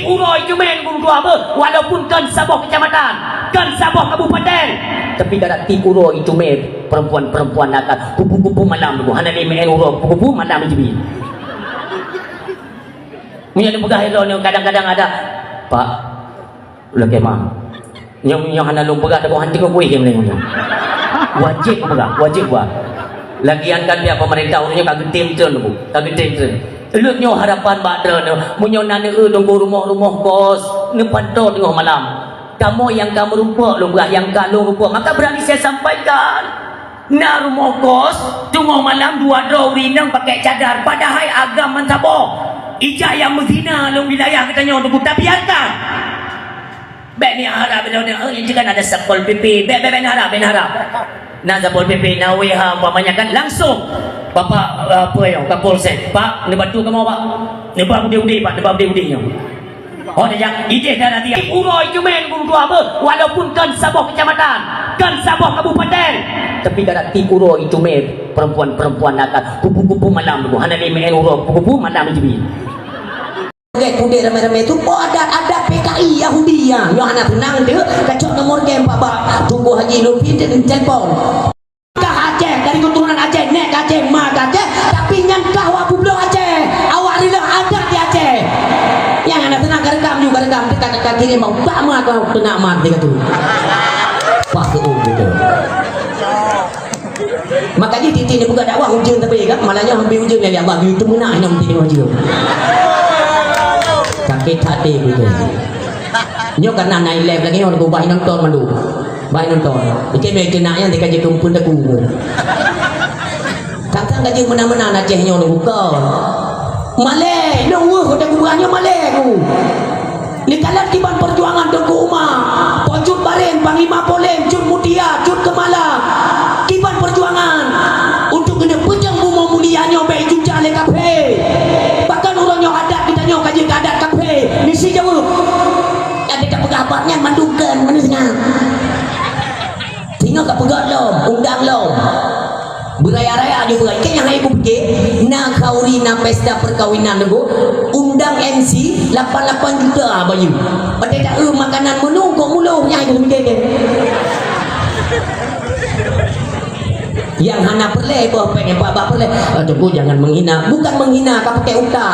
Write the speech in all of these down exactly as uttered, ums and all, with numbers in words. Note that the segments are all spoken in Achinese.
Uroe Ijumet geuduek dua beuh, walaupun kon saboh kecamatan, kon saboh kabupaten, tapi karab tiep uroe Ijumet perempuan-perempuan akan kupu-kupu malam tu, hana lé meu'en uroe kupu-kupu malam Ijumet. Meunyoe lôn peugah ilôn nyoe kadang-kadang ada, "Pak, ulôn kemah." Nyoe, nyoe hana lôn peugah, tapi hanti keu kueh nyoe. Wajéb peugah, wajéb buat. Lagian kan pihak pemerintah ureueng nyoe ka geutem treun, Bu. Ka geutem treun. Lôn nyoe harapan bak droeneuh, meunyoe na neueu teungku rumoh-rumoh kos, neupantoe teungoh malam. Kamoe nyang ka meurumpok lôn peugah, nyang ka lôn rumpok, maka berani saya sampaikan. Na rumoh kos, teungoh malam dua droe ureueng inong pakai cadar, padahai agam meusaboh. Ijak nyang meuzina lôn wilayah geutanyoe teungku, tabiarkan. Bèk neuharap, bèk neuharap, oh, itu kan ada Satpol P P. Bèk, bèk, bèk neuharap, bèk neuharap. Na Satpol P P, na W H umpamanya kan, langsung. Bapak, eh, apa ya, Kapolsek, "Pak, neubantu kamoe, Pak. Neuba udé-udé, Pak, neuba udé-udé nyoe." Oh, dah jak, idéh dah nanti. Uroe Ijumet geuduek dua beuh, walaupun kon saboh kecamatan, kon saboh kabupaten, tapi karab tiep uroe Ijumet perempuan-perempuan akan kupu-kupu malam tu, hana lé meu'en uroe kupu-kupu malam Ijumet. Gét udép ramé-ramé tu, oh, adat-adat P K I Yahudi, ya. Nyoe hana seunang deuh, kacok nomor game bak, bak Teungku Haji Lutfi di telepon. Kah Aceh, dari keturunan Aceh, nèk ka Aceh, ma ka Aceh, tapi nyan kah wak peubloe Aceh, awak reuloh adat di Aceh. Nyang hana seunang ka rekam ju, ka rekam, ka, ka, ka kirim bak utak ma, ka keunak ma tingkat tu. Pas tu, oh, gitu. Maka jih tieb-tieb neupeugah dakwah ujeuen sabe kan, malah nyoe hana ujeuen lé Allah, geuteumeunah inong tieb ujeuen. Sakét até beutôi. Nyoe karena na ilèe lagèe nyoe, bah nonton mandum. Bah nonton. Iké mé keunak nyan dikaji keumpun daku. Tang-tang gaji meunan-meunan Aceh nyoe bukon. Malèe, lôn weueh kota kuburan nyoe malèe ku. Neukalon kiban perjuangan Teungku Umar, Po Cut Barén, Panglima Polém, Cut Mutia, Cut Keumala. Kiban perjuangan untuk keuneuk peujeueng bumoe mulia nyoe bèk icucah lé kaphé. Bahkan uroe nyoe adat geutanyoe ka jeuet keu adat kaphé. Misi jaweueb. Adak tapeugah bak nyan mandum kheun manusia. Singoh ka peugah lom, undang lom. Beuraya-raya ju beuraya. Keu nyang hai kupike, na khauri, na pesta perkawinan nyoe, undang M C lapan lapan juta bayeue. Padahai taeu makanan menu kok muloh nyang hai kupike. Nyang hana peureulèe boh pèng, bak-bak peureulèe. Ah, Teungku jangan menghina. Bukan menghina, ka pakai utak.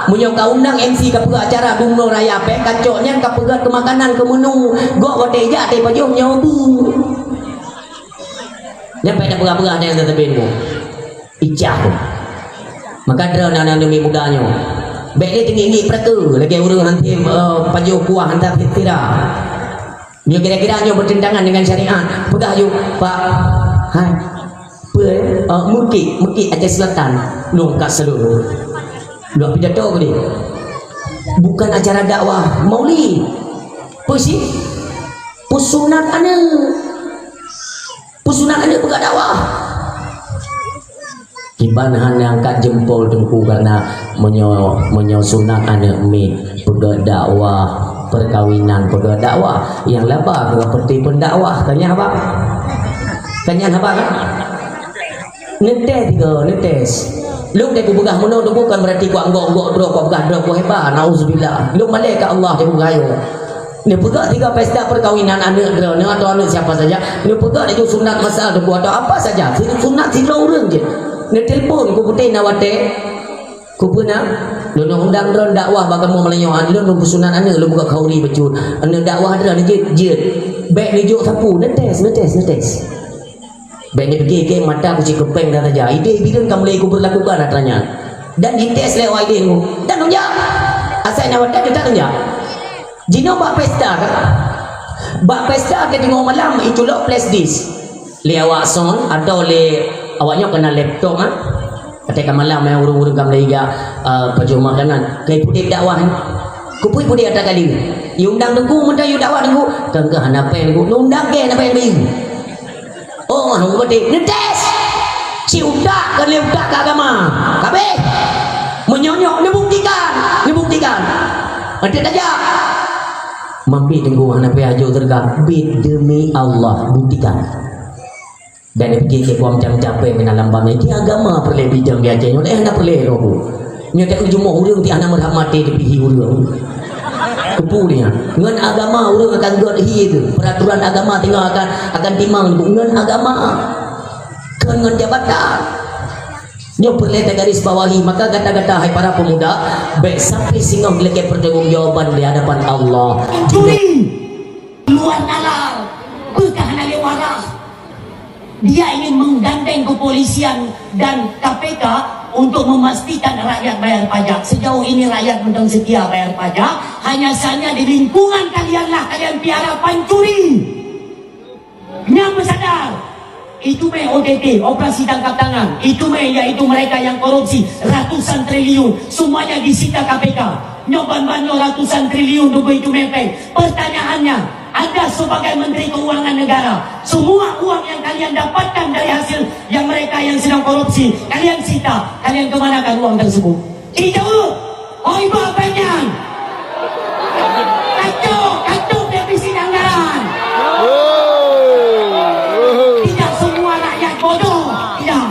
Meunyoe ka undang M C ka peugah acara gubernur raya pèng, kacok nyan ka peugah keu makanan keu menu. Gok watèe jak teuh pajoh nyoe bu. Nyan payah tapeugah-peugah nyan teutabén bu. Ijah. Maka droeneuh aneuk-aneuk muda nyoe, bèk lé teungiek-ngiek peureukeue lagèe ureueng hanté, eh, pajoh kuah hantar tira. Nyoe kira-kira nyoe bertentangan dengan syariat. Peugah ju, "Pak, hai, peue, eh, mukit, mukit Aceh Selatan." Lôn ka seuleuh. Lôn pidato keudéh. Bukan acara dakwah maulid. Peue sih? Peusunat aneuk. Peusunat aneuk peugah dakwah. Kiban hana angkat jempol Teungku, karena meunyoe, meunyoe sunat aneuk miet peugah dakwah, perkawinan peugah dakwah, nyang laba keu peuti pendakwah. Ka nyan haba? Ka nyan haba kan? Neutes tiga, neutes. Lôn deh kupeugah meunoe tu bukan berarti kuanggok-anggok droe, kupeugah droe kuhebat. Nauzubillah. Lôn malèe keu Allah deh kupeugah nyoe. Neupeugah tiga pesta perkawinan aneuk droeneuh atau aneuk siapa saja, neupeugah laju sunat masal teungku atau apa saja, sunat sidroe ureueng jeuet. Neutelepon ku putéh na watèe, ku peuna, lôn undang droeneuh dakwah bak kamoe malam nyoe, lôn lôn peusunat aneuk, lôn buka khauri bacut. Aneuk dakwah droeneuh jeuet, jeuet. Bèk neujok sapeue, neutes, neutes, neutes. Bèk neupiké-piké mata ku cit keupeng dah saja. Idéh bireuen ka mulai kuberlakukan atra nyan. Dan jites lé awak idéh nyoe. Dan lôn jak. Asai na watèe teutab lôn jak. Jinoe bak pesta kan? Bak pesta ka teungoh malam iculok flash disk. Lé awak sound atau lé awak nyoe keunan laptop kan? Até ka malam, eh, ureueng-ureueng ka mulai jak, eh, pajoh makanan. Ka ipudép dakwah, eh. Keupeue ipudép atra kali? Iundang teungku, meuntang idakwah teungku. Teungku hana péng teungku. Neundang kèe hana péng bayeue. Oh, hana péng. Neutés. Cit utak, kon lé utak keu agama. Ka abéh. Meunyoe nyoe, neubuktikan. Neubuktikan. Até tajak. Mampé teungku hana péng ajoe teureukam. Bit demi Allah, buktikan. Dan dipikir-kir kuam macam-macam peuet meunan lam bangai. Di agama peureulèe bijang di Aceh nyoe, eh, hana peureulèe roh ku. Nyoe tak ujung moh ureueng ti hana meurhak maté dipihi ureueng. Kupu dia. Ngon agama ureuëng akan gét hi itu. Peraturan agama tinggal akan akan timang ngon agama. Kon ngon jabatan. Nyoe peureulée tagaris bawahi, maka gata-gata hai para pemuda, bék sampai singoh geulakée pertanggungjawaban di hadapan Allah. Curi, luar nalar, beukah hana lé waras. Dia ingin menggandeng kepolisian dan K P K untuk memastikan rakyat bayar pajak. Sejauh ini rakyat mantong setia bayar pajak, hanya saja di lingkungan kalianlah kalian piara pancuri. Nyang meusadar, itu meh O T T, operasi tangkap tangan. Itu meh, yaitu mereka yang korupsi ratusan triliun, semuanya disita K P K. Nyoe ban-ban nyoe ratusan triliun rupiah itu meh peng. Pertanyaannya, Anda sebagai Menteri Keuangan Negara, semua uang yang kalian dapatkan dari hasil yang mereka yang sedang korupsi, kalian sita, kalian kemanakan uang tersebut? Ijaweueb, oi bah panyang. Kacok, kacok dia bisi anggaran. Tidak semua rakyat bodoh, tidak.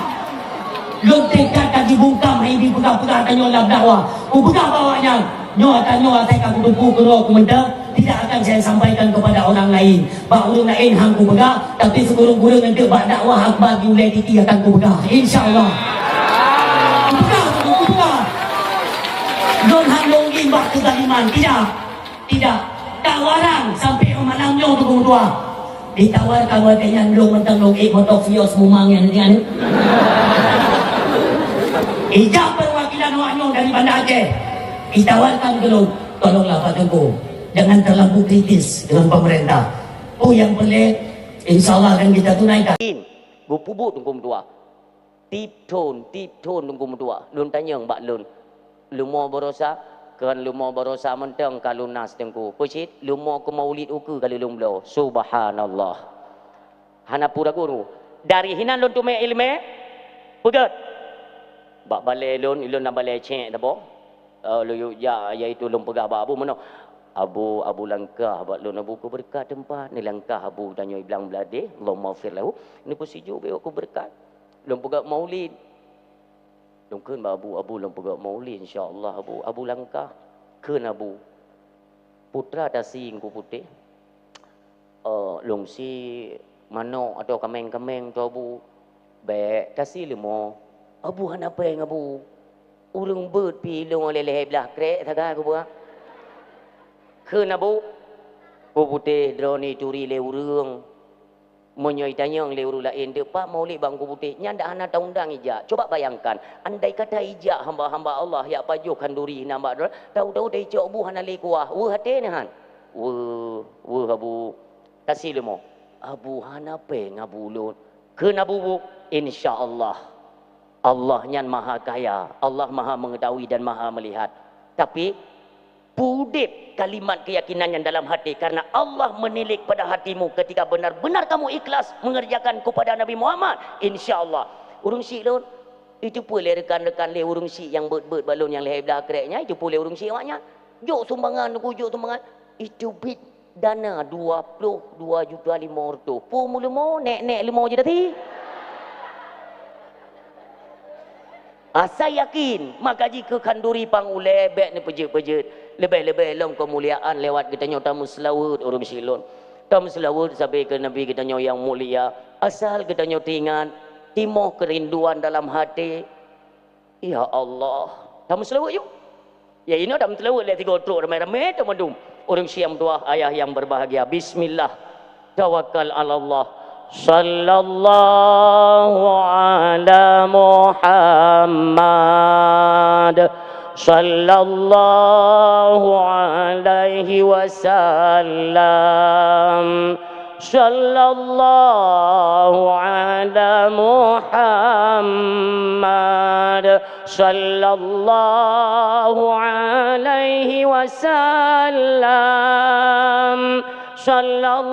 Lôn teuka ka jibungkam hai dipeugah-peugah tanyoe lam dakwah. Kupeugah bak awaknyan, nyoe tanyoe asai ka kuteupeu keudroe kumeudeh, tidak akan saya sampaikan kepada orang lain. Bak ureuëng laén han kupeugah, tapi sikureueng-kureueng eunteuk bak dakwah akbar di Ulée Titi akan kupeugah. Insya Allah. Kupeugah, kupeugah. Lôn han lôn ngieng bak keuzaliman. Tidak. Tidak. Tawarang sampai malam nyoe tu dua. Ditawarkan watée nyan lôn mantong lôn ék moto Vios mumang nyan nyan. Ijak perwakilan awak nyoe dari Banda Aceh. Ditawarkan keu lôn, tolonglah Pak Teungku. Jangan terlalu kritis dengan pemerintah. Oh, yang pelik, insya Allah akan kita tunaikan. Geupubuet Teungku meutuah. Tip thon, tip thon Teungku meutuah. Lôn tanyong bak lôn. Leumo barosa, kon leumo barosa mantong ka lunas Teungku. Peucit, leumo keu maulid ukeue ka lheueh lôn bloe. Subhanallah. Hana peue ragu-ragu. Dari hinan lôn teumé iéleumé, peugét. Bak balée lôn, ilôn na balée cék tabo. Oh, lôn yue jak, yaitu lôn peugah bak Abu meunoe, "Abu, Abu langkah bak lôn, Abu, keu beureukat teumpat neulangkah Abu tanyoe i Blang Bladeh, Allahumma ghfir lahu, neupeusijuek bék keu beureukat." Lôn peugah maulid. Lôn kheun bak Abu, "Abu, lôn peugah maulid, insya Allah, Abu." Abu langkah. Kheun Abu, "Putra tasi Teungku Putéh." "Oh, lôn si manok atau kaméng-kaméng tu, Abu." "Bék, tasi leumo." "Abu hana péng, Abu. Ureuëng beuet pi lôn lé lhée blaih krek sagai kubuka." Kheun Abu, "Teungku Putéh, droeneuh ituri lé ureuëng. Meunyoe itanyong lé ureuëng laén, 'Deuek pat maulid bak Teungku Putéh?' Nyan dak hana taundang ijak. Coba bayangkan, andai kata ijak hamba-hamba Allah jak pajoh khanduri nyan bak droe, tahu-tahu taicok bu hana lé kuah. Weueh até neuhan." "Weueh, weueh, Abu." "Tasi leumo." "Abu hana péng, Abu, lôn." Kheun Abu, "Insya Allah. Allah nyan maha kaya, Allah maha mengetahui dan maha melihat. Tapi, peudeb kalimat keyakinan nyan dalam hati, karena Allah menilik pada hatimu ketika benar-benar kamu ikhlas mengerjakan kepada Nabi Muhammad. Insya Allah." Ureuëng syiek lôn, itu pun lé rekan-rekan lé ureuëng syiek nyang beuet-beuet bak lôn nyang lhée blaih krek nyan, itu pun lé ureuëng syiek awaknyan. Jok sumbangan, Teungku, jok sumbangan. Itu bit dana dua ploh dua juta lima reutôh. Peue meuleumo, nek-nek leumo jih tadi. Asai yakin, maka jih keu khanduri pang ulée bék neupeujeuet-peujeuet. Leubeh-leubeh lom keumuliaan lewat geutanyoe tameuseulaweuet ureuëng syiek lôn. Tameuseulaweuet sabe keu Nabi geutanyoe nyang mulia. Asal geutanyoe teuingat, timoh keurinduan dalam hati. Ya Allah, tameuseulaweuet yuk. Ya, inoe tameuseulaweuet lé sigoe trok ramé-ramé teumandum. Ureuëng syiek meutuah, ayah yang berbahagia. Bismillah. Tawakkal 'alallah. Sallallahu 'ala Muhammad. Sallallahu 'alaihi wasallam. Sallallahu 'ala Muhammad. Sallallahu 'alaihi wasallam. Sallallahu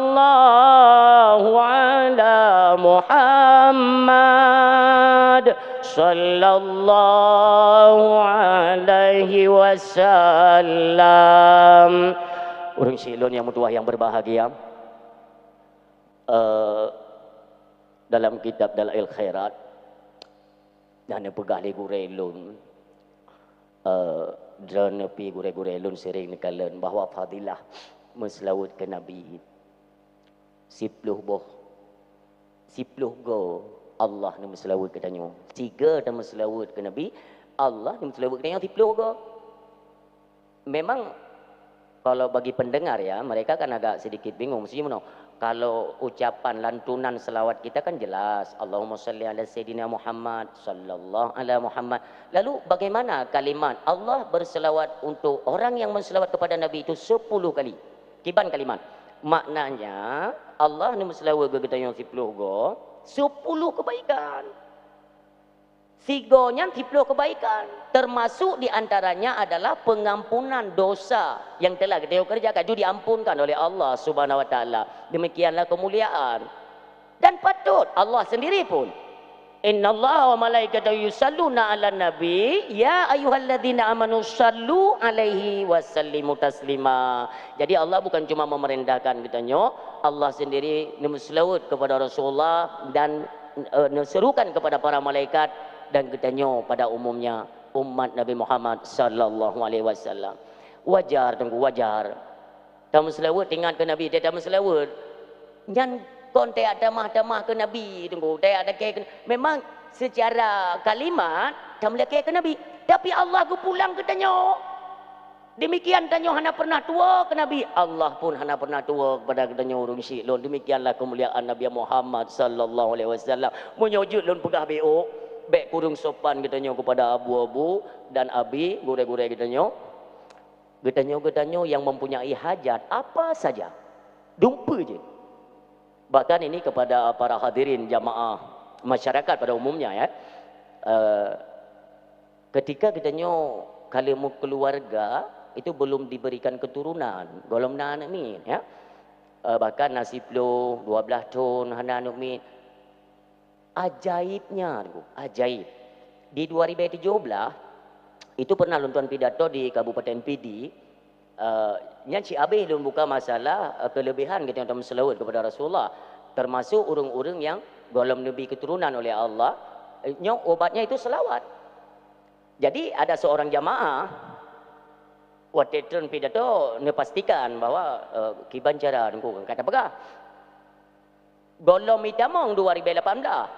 'ala Muhammad. Sallallahu 'alaihi wasallam. Ureuëng syiek lôn nyang meutuah nyang berbahagia, eh, dalam kitab Dalail Khairat, dan neupeugah lé gurée lôn, eh, Droeneuh pih gurée-gurée lôn seuring neukalon bahwa fadilah meuseulaweuet keu Nabi siploh boh, siploh goe Allah neumeuseulaweuet keu tanyoe. Sigoe tameuseulaweuet keu Nabi, Allah neumeuseulaweuet keu tanyoe siploh goe. Memang kalau bagi pendengar ya, mereka kan agak sedikit bingung. Maksudnya meunoe, kalau ucapan lantunan selawat kita kan jelas, "Allahumma shalli ala sayyidina Muhammad, sallallahu ala Muhammad." Lalu bagaimana kalimat Allah berselawat untuk orang yang berselawat kepada Nabi itu sepuluh kali? Kiban kalimat. Maknanya, Allah ni meuseulaweuet keu geutanyoe siploh goe, sepuluh kebaikan. Sigoe nyan siploh kebaikan, termasuk di antaranya adalah pengampunan dosa yang telah geutanyoe kerjakan, itu diampunkan oleh Allah Subhanahu wa Taala. Demikianlah kemuliaan. Dan patut Allah sendiri pun, "Innallaha wa malaikatahu yusalluna 'alan nabi, ya ayyuhalladzina amanu sallu 'alaihi wa sallimu taslima." Jadi Allah bukan cuma memerintahkan geutanyoe, Allah sendiri neumeuseulaweuet kepada Rasulullah dan, eh, neuserukan kepada para malaikat dan geutanyoe pada umumnya umat Nabi Muhammad sallallahu alaihi wasallam. Wajar, Teungku, wajar. Tameuseulaweuet ingat keu Nabi, teuh tameuseulaweuet. Nyan kon teuh tamah-tamah keu Nabi, Teungku, teuh lakée keu, memang secara kalimat tamlakée keu Nabi, tapi Allah geupulang keu tanyoe. Demikian tanyoe hana pernah tuwoe keu Nabi, Allah pun hana pernah tuwoe kepada geutanyoe ureuëng syiek lôn. Demikianlah kemuliaan Nabi Muhammad sallallahu alaihi wasallam. Meunyoe jeuet lôn peugah beu, bék kureueng sopan geutanyoe kepada abu-abu dan abi, gurée-gurée geutanyoe. Geutanyoe-geutanyoe yang mempunyai hajat apa saja, dumpeue jeuet. Bahkan ini kepada para hadirin jamaah masyarakat pada umumnya, ya. Eh, ketika geutanyoe ka lheueh meukeuluwarga, itu belum diberikan keturunan, gohlom na aneuk miet, ya. Eh, bahkan na siploh, dua blaih thon hana aneuk miet. Ajaibnya, Teungku, ajaib. Di dua ribu tujuh belas, itu pernah lôn tuan pidato di Kabupaten Pidie, eh, nyan cit abéh lôn buka masalah, eh, kelebihan geutanyoe tameuseulaweuet kepada Rasulullah, termasuk ureuëng-ureuëng nyang gohlom neubri keuturonan oleh Allah, eh, nyoe obatnya itu selawat. Jadi, ada seorang jamaah, watée trön pidato, neupastikan bahwa, eh, kiban cara, Teungku, ka tapeugah. Gohlom itamong dua ribu lapan belas,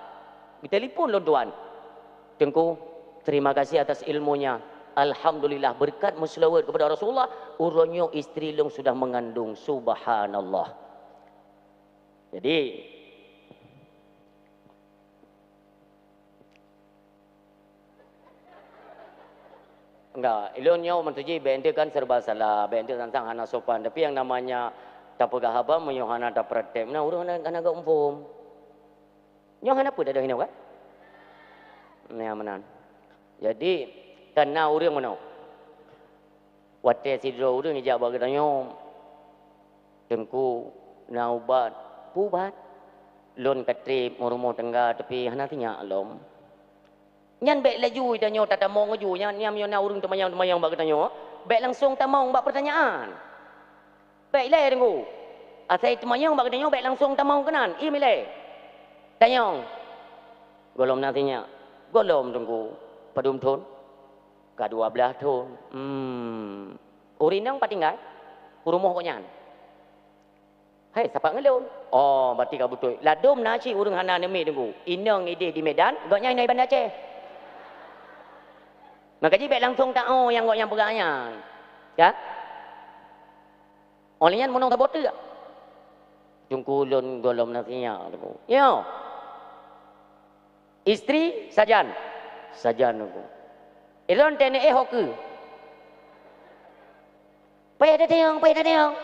geuteulepon lôn tuan, "Teungku, terima kasih atas ilmunya. Alhamdulillah, berkat meuseulaweuet kepada Rasulullah, uroe nyoe istri lôn sudah mengandung." Subhanallah. Jadi, Enggak, ilôn nyoe meutuji bék enteuk kan serba salah, bék enteuk sang-sang hana sopan. Tapi yang namanya tapeugah haba meunyoe hana tapraktek, meunan ureuëng hana, hana geuumpôm. Nyoe hana peue dah hinoe kan? Nyan meunan. Jadi, kana ureuëng meunoe. Watée sidroe ureuëng ijak bak geutanyoe, "Teungku, na ubat." "Peue ubat?" "Lôn ka treb meurumoh tangga, tapi hana sinyak lom." Nyan bék laju tanyoe tatamong laju, nyan, nyan meunyoe na ureuëng teumanyong-teumanyong bak geutanyoe, bék langsong tamong bak peurtanyaan. Bék ilée, Teungku. Asai teumanyong bak geutanyoe, bék langsong tamong keunan, im ilée. Tanyong, "Gohlom na sinyak?" "Gohlom, Teungku." "Padum thon?" "Ka dua blaih thon." "Hmm. Ureuëng inong pat tinggai?" "Peurumoh gobnyan." "Hai, sapat ngon lôn." "Oh, berarti ka beutôi. Ladôm na cit ureuëng hana aneuk miet, Teungku. Inong idéh di Medan, gobnyan inong i Banda Aceh." Maka jih bék langsong taoe nyang gobnyan peugah nyan. Ya? Óh lheueh nyan meunong saboh teuk. "Teungku, lôn gohlom na sinyak, Teungku." "Nyoe." "Istri sajan?" "Sajan, Teungku." "Ilôn teuneuk éh ho keue?" "Payah tatanyong, payah tatanyong.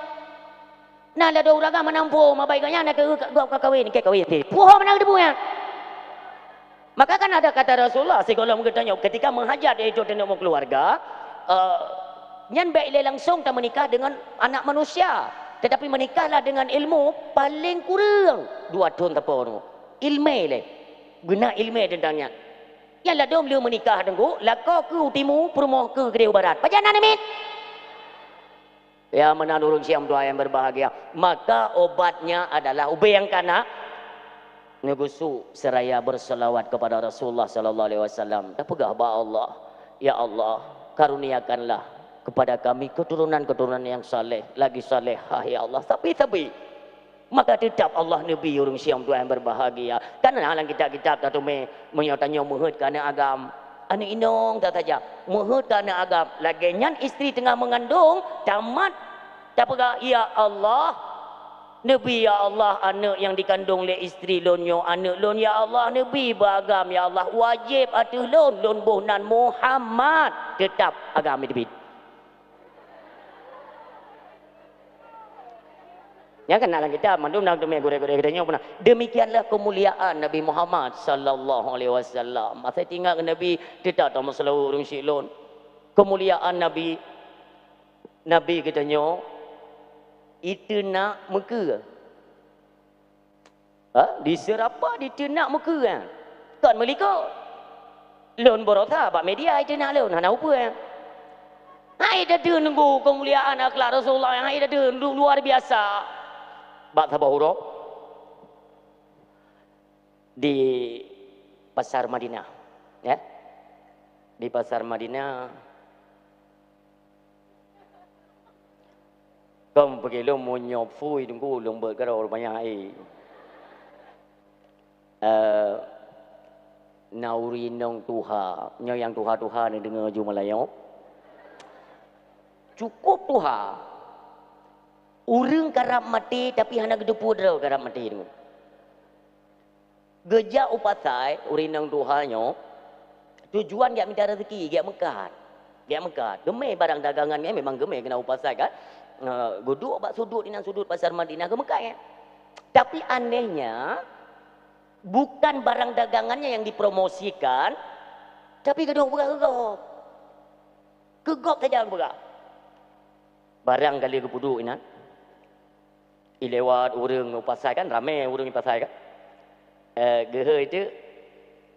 Na ladôm ureuëng agam hana muphom, abai gobnyan na keu gob ka kawén, keu kawén pih. Puho meunan geuteupeue nyan." Maka kan ada kata Rasulullah sigohlom geutanyoe ketika meuhajat yaitu teuneuk meukeuluwarga, eh, nyan bék ilée langsong tameunikah deungon anak manusia, tetapi meunikahlah deungon ilmu paléng kureueng dua thon sapo nyoe. Ileumé ilée. Beuna ileumé teuntang nyan. Nyang ladôm lheueh meunikah, Teungku, lakoe keue u timu, peurumoh keue keudeh u barat. Pajan na aneuk miet? Ya, meunan ureuëng syiek meutuah yang berbahagia. Maka obatnya adalah ubé nyang kana, neugeusu seraya berselawat kepada Rasulullah sallallahu alaihi wasallam. Tapeugah bak Allah, "Ya Allah, Karuniakanlah kepada kami keturunan-keturunan yang saleh, lagi salehah, ya Allah. Tapi, tapi, maka tetap Allah neubi ureuëng siom tuan yang berbahagia. Karena lam kitab-kitab tateumé, meunyoe tanyoe meuheuet keu aneuëk agam, aneuëk inong that saja, meuheuet keu aneuëk agam, lagée nyan istri teungoh meungandong, tamat tapeugah, "Ya Allah, neubi, ya Allah, aneuëk nyang dikandong lé istri lôn nyoe aneuëk lôn, ya Allah, neubi bak agam, ya Allah, wajéb ateueh lôn, lôn boh nan Muhammad." Teutap agam teubiet. Nyan kan na lam kitab, mandum na teumé gurée-gurée geutanyoe pernah. Demikianlah kemuliaan Nabi Muhammad sallallahu alaihi wasallam. Masa tinggai ngon Nabi, teutap tameuseulaweuet ureuëng syik lôn. Kemuliaan Nabi, Nabi geutanyoe, iteunak meukeue. Ha? Di seurapa diteunak meukeue, ha? Kon meulikot. Lôn baroesa bak media iteunak lôn, hana upeue, ha? Hai tateun nunggu keumuliaan akhlak Rasulullah nyang hai tateun lu-, luar biasa. Bak saboh uroe di pasar Madinah, ya. Di pasar Madinah, Kon peugeulom meunyoe phui teungku lôn beuet keudroe banyak, eh. Eh, na ureuëng inong tuha, nyoe nyang tuha-tuha neudeungoe ju meulayeue. Cukup tuha. Ureuëng karab maté, tapi hana geuteupeue droe karab maté teungku. Geujak u pasai, ureuëng inong tuha nyoe, tujuan geujak mita raseuki, geujak meukat. Geujak meukat. Geumé barang dagangan nyan memang geumé keunan u pasai kan. Eh, geuduek bak sudut inan sudut pasar Madinah geumeukat nyan. Tapi anehnya, bukan barang dagangannya yang dipromosikan, tapi geuduek peugah keu gob. Keu gob saja geupeugah. Barang ka lheueh geupeuduek inan. Ilewat ureuëng u pasai kan, ramé ureuëng u pasai kan. Eh, geuhôi teuk,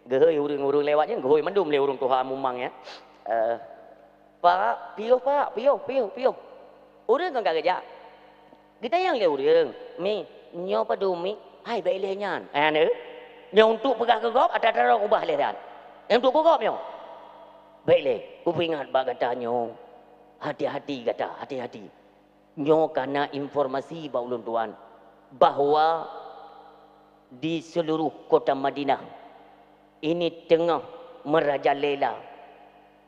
geuhôi ureuëng-ureuëng lewat nyan, geuhôi mandum lé ureuëng tuha mumang nyan. Eh, "Pak, piôh Pak, piôh, piôh, piôh." Ureuëng kon ka geujak. Geutanyong lé ureuëng, "Mi, nyoe padum mi?" "Hai, bék ilée nyan." Eh, nyoe untuk peugah keu gob, ata-ata ubah lé dan. Untuk keu gob nyoe. "Bék ilée, kupeuingat bak gata nyoe. Hati-hati gata, hati-hati." Nyoe kana informasi bak ulôn tuan, bahwa di seluruh kota Madinah ini teungoh merajalela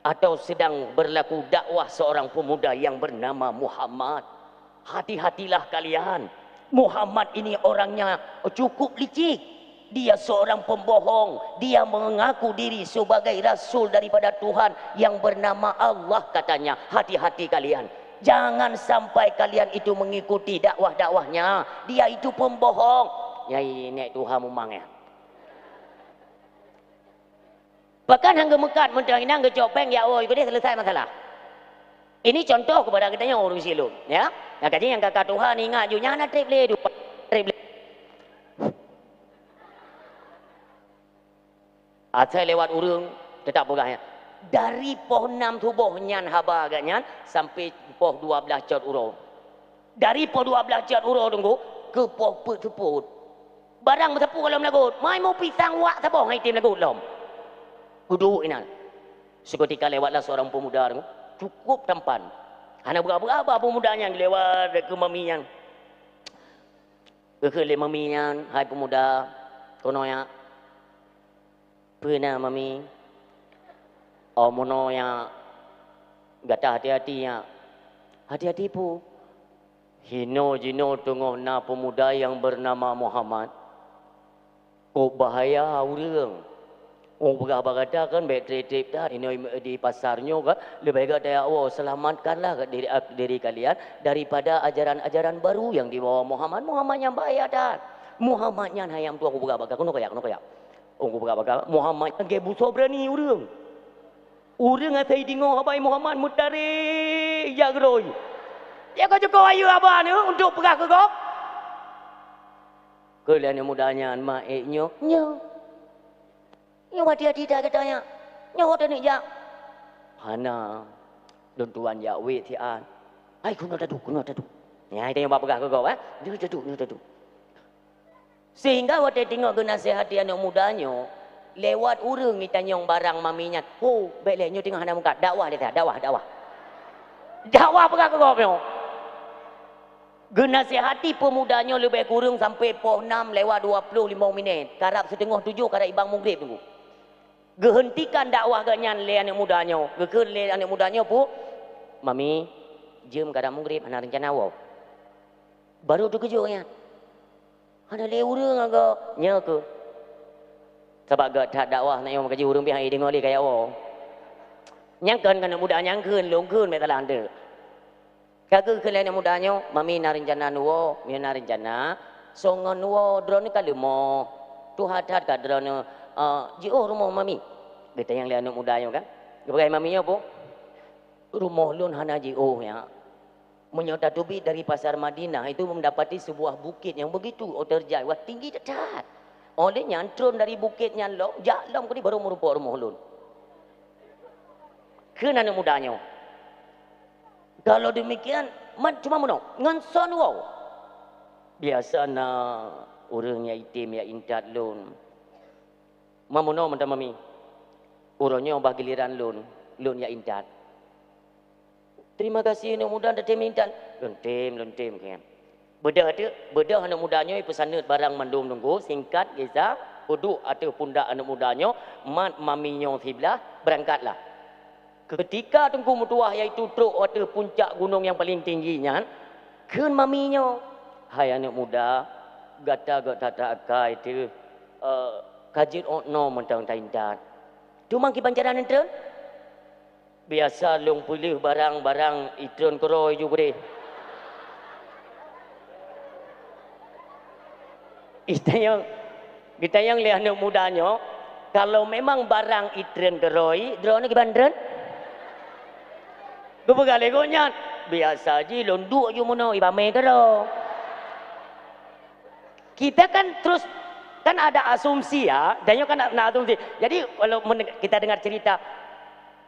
atau sedang berlaku dakwah seorang pemuda yang bernama Muhammad. Hati-hatilah kalian. Muhammad ini orangnya cukup licik. Dia seorang pembohong. Dia mengaku diri sebagai rasul daripada Tuhan yang bernama Allah, katanya. Hati-hati kalian. Jangan sampai kalian itu mengikuti dakwah-dakwahnya. Dia itu pembohong. Nyai nek tuha mumang ya. Bahkan hang geumeukat meuntang inang geucok péng ya, oh, ikut dia selesai masalah. Ini contoh kepada kita yang urus silu, ya. Nah, kaji yang kakak Tuhan ingat ju nyana trip le, trip le. Asai lewat ureuëng, tetap peugah, ya. Dari poh enam suboh nyan haba agak nyan, sampai poh dua belas cot uroe. Dari poh dua belas cot uroe teungku, ke poh peuet seupôt. Barang meusapeue lom lagot, mai mu pisang wak saboh hai tem lagot lom. Kudu inan. Seketika lewatlah seorang pemuda teungku, cukup tampan. Hana beuraba-raba pemuda nyan lewat ke mami nyan. Geukheun lé mami nyan, "Hai peumuda, keunoe nyak." "Peue na, Mami?" "Oh, meunoe nyak, gata hati-hati nyak." "Hati-hati peue?" "Hinoe jinoe teungoh na peumuda nyang beunama Muhammad. Kok bahaya ureuëng. Oh, peugah bak gata kan bék trép-trép that inoe di pasar nyoe kan, leubeh gata jak woe, selamatkanlah diri, diri kalian daripada ajaran-ajaran baru yang dibawa Muhammad. Muhammad nyan bahaya that. Muhammad nyan hayam tuan kupeugah bak gata, keunoe kajak, keunoe kajak." Oh, kupeugah bak gata, Muhammad nyan lagée busoe beurani ureuëng. Ureuëng asai deungoe haba Muhammad meutarek jak geurôi. Ya ka cukup ayu haba nyoe untuk peugah keu gob. Keu lé aneuk muda nyan, "Ma ék nyoe?" "Nyoe. Nyoe hati-hati that gata nyak. Nyoe ho taneuk jak." "Hana. Lôn tuan jak wék siat." "Hai, keunoe taduek, keunoe taduek." Nyan tanyoe bak peugah keu gob, eh. "Nyoe taduek, nyoe taduek." Sehingga watée teungoh geunasihati aneuk muda nyoe, Lewat ureuëng itanyong barang mami nyan. Ho, bék lé, nyoe teungoh hana meukat. Dakwah lé, dakwah, dakwah. Dakwah peugah keu gob nyoe. Geunasihati peumuda nyoe leubeh kureueng sampoe poh nam lewat dua ploh limong minét. Karab siteungoh tujoh, karab ibang mugreb teungku. Geuheuntikan dakwah geuh nyan lé aneuëk muda nyoe. Geukheun lé aneuëk muda nyoe, "Pu, mami, jeuem karab mugreb, hana reuncana woe." Baru teukeujot nyan. Hana lé ureuëng agak nyoe keuh. Sabab gét that dakwah na nyang meukaji ureuëng pih hai deungoe lé kaya woe. Nyang kheun keu aneuëk muda nyang kheun, lôn kheun bék salah anteuk. Ka geukheun lé aneuëk muda nyoe, "Mami na reuncana neuwoe, meunyoe na reuncana, songon neuwoe, droeneuh ka leumoh. Tuha that ka droeneuh, eh, jiôh rumoh mami." Geutanyong lé aneuëk muda nyoe kan. Geupeugah mami nyoe, "Pu, rumoh lôn hana jiôh nyak." Meunyoe tateubiet dari Pasar Madinah, itu mendapati sebuah bukit yang begitu terjal, wah, tinggi that-that. Oleh nyan, tron dari bukit nyan lom, jak lom keudeh baru meurumpok rumoh lôn. Kheun aneuëk muda nyoe, "Kalau demikian, man cuma meunoe, ngon soe neuwoe?" "Biasa na ureuëng nyang item jak intat lôn." "Man meunoe mantong mami, uroe nyoe bah giliran lôn, lôn jak intat." "Terima kasih aneuëk muda, tatem intat." "Lôn tem, lôn tem," kheun. Beudôh teuk, beudôh aneuëk muda nyoe ipeusaneut barang mandum teungku, singkat kisah, peuduek ateueh pundak aneuëk muda nyoe, mat mami nyoe siblah, beurangkatlah. Keutika teungku meutuwah, yaitu trok ateueh puncak gunong nyang paleng tinggi nyan, kheun mami nyoe, "Hai aneuëk muda, gata gét that-that akai teuh, eh, ka jeuet ôk noe mantong taintat. Teuma kiban cara neutreun?" "Biasa lôn peuleueh barang-barang itreun keudroe ju keudeh." Itanyong, geutanyong lé aneuëk muda nyoe, "Kalau memang barang itreun keudroe, droeneuh kiban treun?" Geupeugah lé gobnyan, "Biasa jih lôn duek ju meunoe, ipamé keudroe." Kita kan terus, kan ada asumsi ya, dan nyoe kan na asumsi. Jadi kalau kita dengar cerita,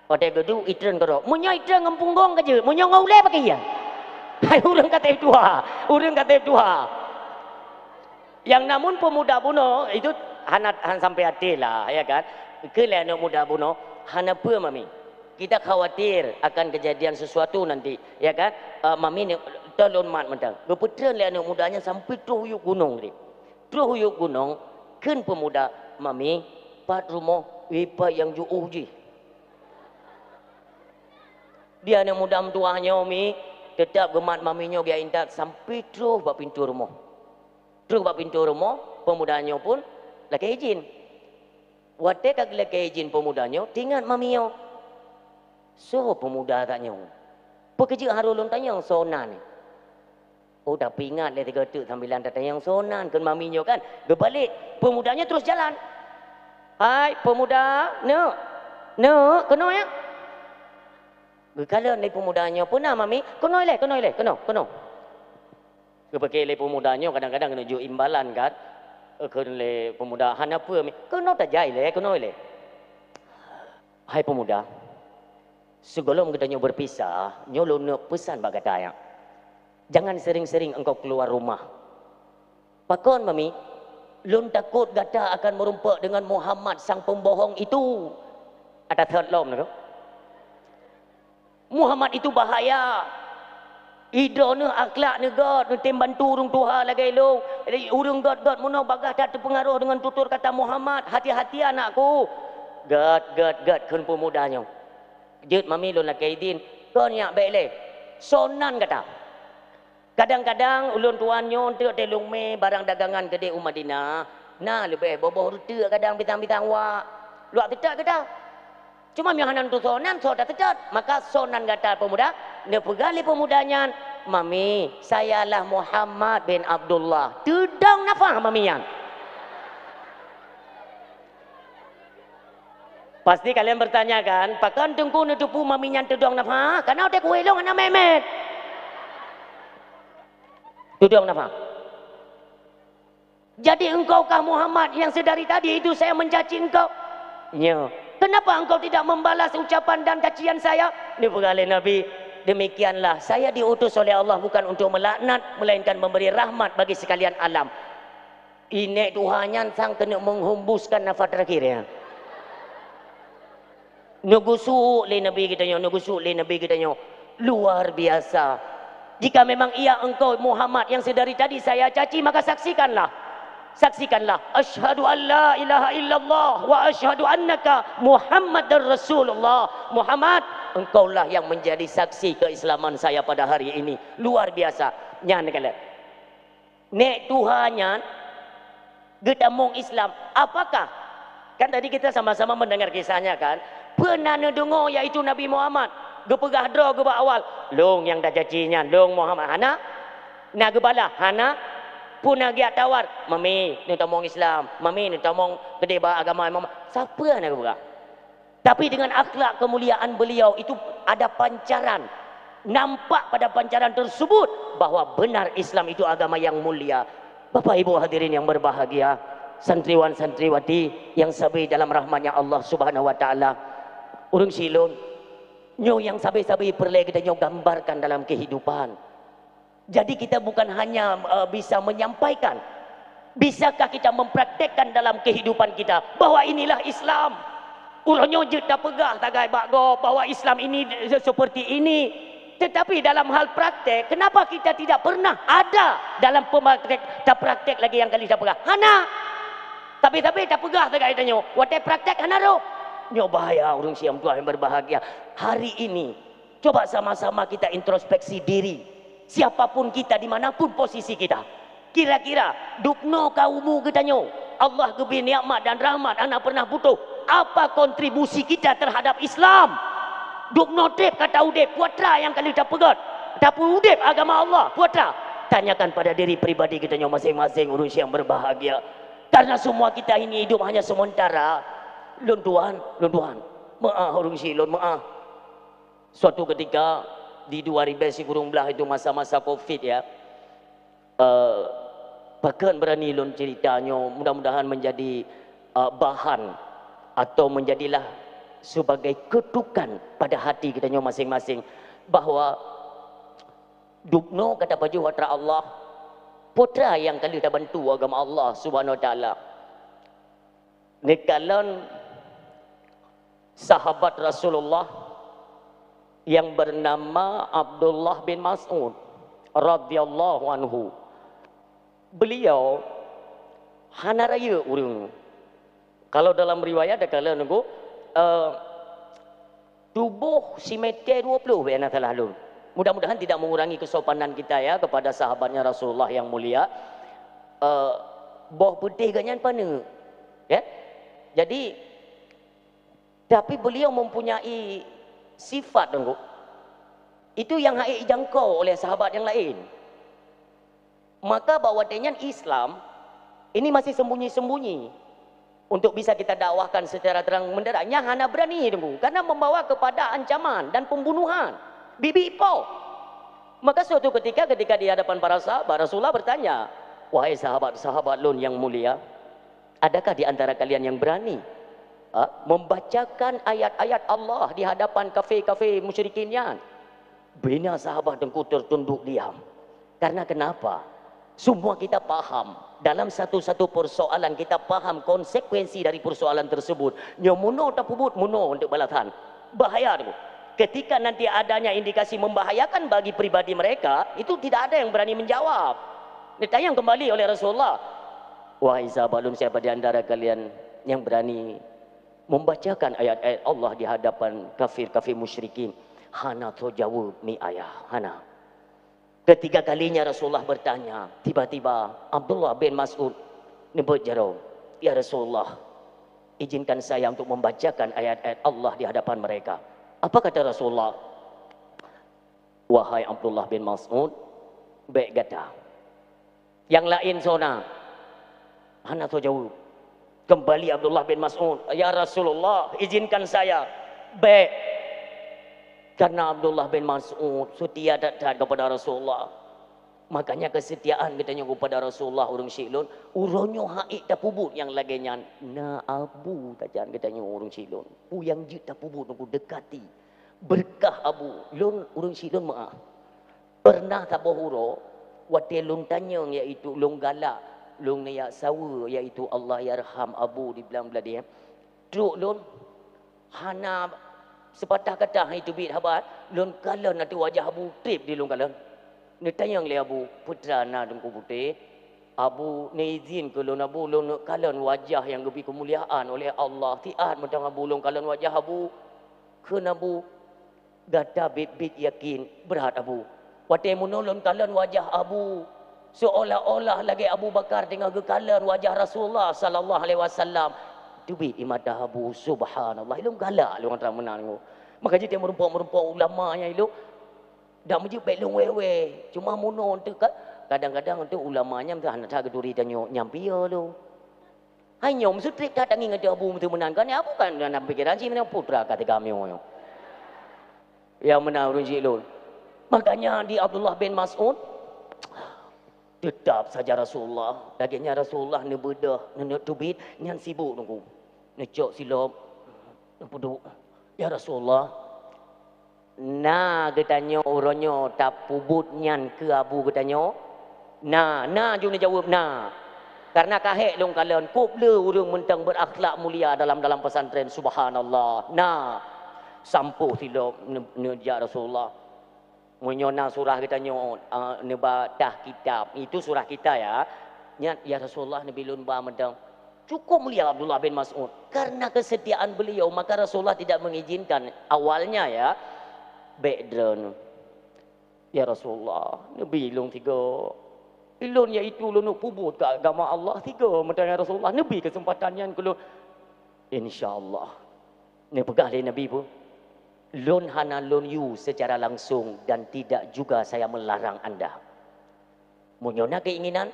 "Watée geuduek itreun keudroe. Meunyoe itreun ngon punggong ka jeuet, meunyoe ngon ulée pakriban?" Hai ureuëng ka treb tuha, ureuëng ka treb tuha. Nyang namun peumuda bunoe itu hana, hana sampai até lah, ya kan? Keu lé aneuëk muda bunoe, "Hana peue mami. Kita khawatir akan kejadian sesuatu nanti, ya kan? Eh, mami ni, tolong mat mantong." Geupeutreun lé aneuëk muda nyan sampai troh u yup gunong tadi. Troh u yup gunong, kheun peumuda, "Mami, pat rumoh?" "Ipat nyang jiôh jih." Di aneuëk muda meutuwah nyoe mi, teutab geumat mami nyoe geujak intat sampai troh bak pintoe rumoh. Troh bak pintoe rumoh, peumuda nyoe pun lakée idhin. Watée ka geulakée idhin peumuda nyoe, teuingat mami nyoe, "Soe peumuda that nyoe? Peu keuh jeuet harôh lôn tanyong soe nan?" "Oh, tapi ingat lé sigoe teuk sambilan tatanyong soe nan," kheun mami nyoe kan. Geubalek, peumuda nyoe terus jalan. "Hai peumuda, neuk, neuk, keunoe ya." Geukalon lé peumuda nyoe, "Peue na mami?" "Keunoe lé, keunoe lé, keunoe, keunoe." Geupike lé peumuda nyoe kadang-kadang keuneuk jok imbalan kan. Kheun lé peumuda, "Hana peue mi, keunoe tajak ilée, keunoe ilée." "Hai peumuda, sigohlom geutanyoe beupisah, nyoe lôn neuk peusan bak gata nyan. Jangan sering-sering engkau keluar rumah." "Pakon mami?" "Lôn takot gata akan meurumpok dengan Muhammad sang pembohong itu." Ata thot lom nyoe. "Muhammad itu bahaya. Idroeneuh akhlak neuh gét, neutem bantu ureuëng tuha lagée lôn. Ureuëng gét-gét meunoe bagaih that teupeungaroh deungon tutur kata Muhammad. Hati-hati anakku." "Gét, gét, gét," kheun peumuda nyoe. "Jeuet mami, lôn lakée idhin." "Kon nyak bék lé. Soe nan gata?" "Kadang-kadang ulôn tuan nyoe teuk teuh lôn mé barang dagangan keudeh u Madinah, na leubeh boh-boh reuteuk kadang bitang-bitang wak. Luwak teutot gata. Cuma meunyoe hana tusoe nan, soe taseutôt? Maka soe nan gata peumuda?" Neupeugah lé peumuda nyan, "Mami, sayalah Muhammad bin Abdullah." Teudong nafah mami nyan. Pasti kalian bertanya kan, "Pakon Teungku neuteupeue mami nyan teudong nafah? Kareuna watée kuhôi lôn hana mét-mét." Teudong nafah. "Jadi engkau kah Muhammad yang sedari tadi itu saya mencaci engkau? Nyo, kenapa engkau tidak membalas ucapan dan cacian saya?" Neupeugah lé Nabi, "Demikianlah, saya diutus oleh Allah bukan untuk melaknat, melainkan memberi rahmat bagi sekalian alam." Inék tuha nyan sang keuneuk meuhembuskan nafas terakhir, ya. Neugusuk lé Nabi geutanyoe, neugusuk lé Nabi geutanyoe. Luar biasa. Jika memang iya engkau Muhammad yang sedari tadi saya caci, maka saksikanlah. Saksikanlah. Asyhadu an la ilaha illallah wa asyhadu annaka Muhammadar Rasulullah. Muhammad, engkaulah yang menjadi saksi keislaman saya pada hari ini. Luar biasa. Nyan kala. Nék tuha nyan geutamong Islam. Apakah? Kan tadi kita sama-sama mendengar kisahnya kan? Peue na neudeungoe yaitu Nabi Muhammad geupeugah droe geuba awal, "Lôn nyang tacaci nyan, lôn Muhammad." Hana? Na geubalah? Hana? Peue na geujak tawar? "Mami, neutamong Islam. Mami, neutamong keudéh bak agama Muhammad." Sapeue na geupeugah? Tapi dengan akhlak kemuliaan beliau itu ada pancaran. Nampak pada pancaran tersebut bahwa benar Islam itu agama yang mulia. Bapak Ibu hadirin yang berbahagia, santriwan santriwati yang sabe dalam rahmatnya Allah Subhanahu wa taala. Ureuëng silôn, nyoe nyang sabe-sabe peureulée geutanyoe gambarkan dalam kehidupan. Jadi kita bukan hanya, eh, bisa menyampaikan, bisakah kita mempraktekkan dalam kehidupan kita bahwa inilah Islam? Uroe nyoe jeuet tapeugah tagai bak gob bahwa Islam ini seperti ini. Tetapi dalam hal praktek, kenapa kita tidak pernah ada dalam pemaktek, tapraktek lagi nyang kali tapeugah? Hana. Tapi-tapi tapeugah tagai tanyoe, watée praktek hana roh. Nyoe bahaya ureuëng siam tuha yang berbahagia. Hari ini, coba sama-sama kita introspeksi diri. Siapapun kita, di mana pun posisi kita. Kira-kira, dubnoe ka umu geutanyoe, Allah geubri nikmat dan rahmat hana pernah putôh. Apa kontribusi kita terhadap Islam? Dubnoe treb ka taudeb, peue atra nyang ka lheueh tapeugét, tapeuudeb agama Allah, peue atra? Tanyakan pada diri pribadi geutanyoe masing-masing, ureuëng siam berbahagia. Karena semua kita ini hidup hanya sementara. Lôn tuan, lôn tuan. Meu'ah ureuëng silôn, meu'ah. Suatu ketika di dua ribée sikureueng blaih itu, masa-masa covid ya, eh, pakon berani lôn cerita nyoe, mudah-mudahan menjadi, eh, bahan atau menjadilah sebagai ketukan pada hati geutanyoe masing-masing, bahwa dubnoe ka tapajoh atra Allah, peue atra nyang ka lheueh tabantu agama Allah Subhanahu Wa Taala. Neukalon sahabat Rasulullah yang bernama Abdullah bin Mas'ud radhiyallahu anhu. Beliau hana rayeuk ureuëng. Kalau dalam riwayat takalon nunggu, eh, tuboh simètè dua ploh, bèk na salah lôn. Mudah-mudahan tidak mengurangi kesopanan kita ya kepada sahabatnya Rasulullah yang mulia. Eh, boh peutéh geuh nyan paneuk. Ya? Jadi, tapi beliau mempunyai sifat, Teungku. Itu yang hana jangkau oleh sahabat yang lain. Maka bak watèe nyan Islam ini masih sembunyi-sembunyi. Untuk bisa kita dakwahkan secara terang benderang, nyan hana berani, Teungku, karena membawa kepada ancaman dan pembunuhan. Bibi po. Maka suatu ketika, ketika di hadapan para sahabat, Rasulullah bertanya, "Wahai sahabat-sahabat lôn yang mulia, adakah di antara kalian yang berani, ha, membacakan ayat-ayat Allah di hadapan kafir-kafir musyrikin nyan?" Bina sahabat Teungku tertunduk diam. Karena kenapa? Semua kita paham. Dalam satu-satu persoalan, kita paham konsekuensi dari persoalan tersebut. Nyoe meunoe tapeubuet, meunoe untuk balasan. Bahaya tu. Ketika nanti adanya indikasi membahayakan bagi pribadi mereka, itu tidak ada yang berani menjawab. Ditanya kembali oleh Rasulullah, "Wahai sahabat lôn, siapa di antara kalian yang berani membacakan ayat-ayat Allah di hadapan kafir-kafir musyrikin?" Hana tho jaweueb mi ayah, hana. Ketiga kalinya Rasulullah bertanya, tiba-tiba Abdullah bin Mas'ud neubeuet jaroe, "Ya Rasulullah, izinkan saya untuk membacakan ayat-ayat Allah di hadapan mereka." Apa kata Rasulullah? "Wahai Abdullah bin Mas'ud, bèk gata. Nyang laén soe na?" Hana tho jaweueb. Kembali Abdullah bin Mas'ud, "Ya Rasulullah, izinkan saya." "Bèk." Karena Abdullah bin Mas'ud setia that-that kepada Rasulullah. Makanya kesetiaan geutanyoe kepada Rasulullah, ureuëng syik lôn, uroe nyoe hana ék tapeubuet nyang lagèe nyan. Na abu tajan geutanyoe, ureuëng syik lôn. Peue nyang jeuet tapeubuet, Teungku, dekati. Berkah abu. Lôn, ureuëng syik lôn, meu'ah. Pernah saboh uroe, watèe lôn tanyong, yaitu lôn galak Lôn neujak saweue, yaitu Allahyarham Abu di Blang Bladeh. Trok lôn hana seupatah kata han teubiet haba, lôn kalon ateueh wajah Abu treb di lôn kalon. Neutanyong lé Abu, "Peue teuma na Teungku Putéh?" "Abu, neuizin keu lôn Abu, lôn neuk kalon wajah nyang geubri keumuliaan oleh Allah." "Siat mantong Abu lôn kalon wajah Abu." Kheun Abu, "Gata biet-biet yakin, brat Abu. Watée meunoe lôn kalon wajah Abu, seolah-olah lagée Abu Bakar teungoh geukalon wajah Rasulullah sallallahu alaihi wasallam." Teubiet ie mata Abu, subhanallah, ilôn galak lôn atra meunan. Maka jih meurumpok-meurumpok ulama nyang ilôn, dak meujeuet bék lôn wéh-wéh. Cuma meunoe teuka-, kadang-kadang tu ulama nyan hana that geuturi tanyoe nyang piye lôn. Hai nyoe, meuseutrek that tangieng ateueh Abu meuteumeunan, kan Abu kan dalam pikiran jih meunan putra ka teuka meunyoe. Nyang meunan ureuëng jih lôn. Makanya di Abdullah bin Mas'ud, tetap saja Rasulullah. Lagée nyan Rasulullah neubeudôh, neuneuk teubiet, nyan sibuk Teungku. Neucok silop, neupeuduek. "Ya Rasulullah, na geutanyoe uroe nyoe tapeubuet nyan keu Abu geutanyoe?" "Na, na," ju neujaweueb, "na." Karena ka hék lôn kalon, kôb le ureuëng mantong beurakhlak mulia dalam, dalam pesantren, subhanallah. Na, sampôh silop ne-, neujak Rasulullah. Meunyoe na surah geutanyoe, a, neuba tah kitab, itu surah kita ya. Nyan, "Ya Rasulullah, neubi lôn ba mantong." Cukup mulia Abdullah bin Mas'ud. Karena kesetiaan beliau, maka Rasulullah tidak mengizinkan awalnya ya. Bék droeneuh. "Ya Rasulullah, neubi lôn sigoe. Ilôn yaitu lôn peubuet keu agama Allah sigoe mantong ya Rasulullah. Neubi keuseumpatan nyan keu lôn." "Insyaallah." Neupeugah lé Nabi peue? "Lôn hana lôn yue secara langsung dan tidak juga saya melarang anda. Meunyoe na keinginan,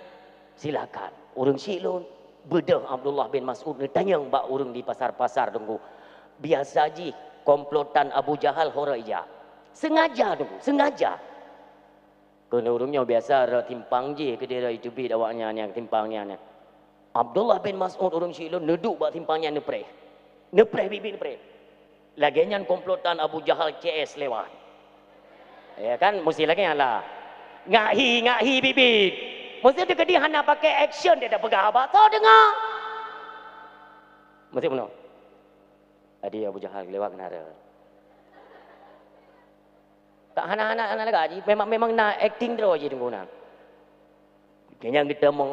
silakan." Ureuëng syiek lôn, beudôh Abdullah bin Mas'ud neutanyong bak ureuëng di pasar-pasar Teungku. Biasa jih komplotan Abu Jahal ho rot ijak. Sengaja Teungku, sengaja. Keu ureuëng nyoe biasa rot simpang jih keudeh rot iteubiet awaknyan nyang simpang nyan. Abdullah bin Mas'ud ureuëng syiek lôn neuduek bak simpang nyan neupreh. Neupreh biet-biet neupreh. Lagée nyan komplotan Abu Jahal C S lewat. Ya kan, mesti lagée nyan lah. Ngak hi, ngak hi biet-biet. Mesti teukeudi hana pakai action dia dah peugah haba. Soe deungoe? Mesti bunoe. Adi Abu Jahal lewat keunan rot. Tak hana, hana, hana lagak jih. Memang, memang na acting droe jih Teungku na. Keu nyan geutamong,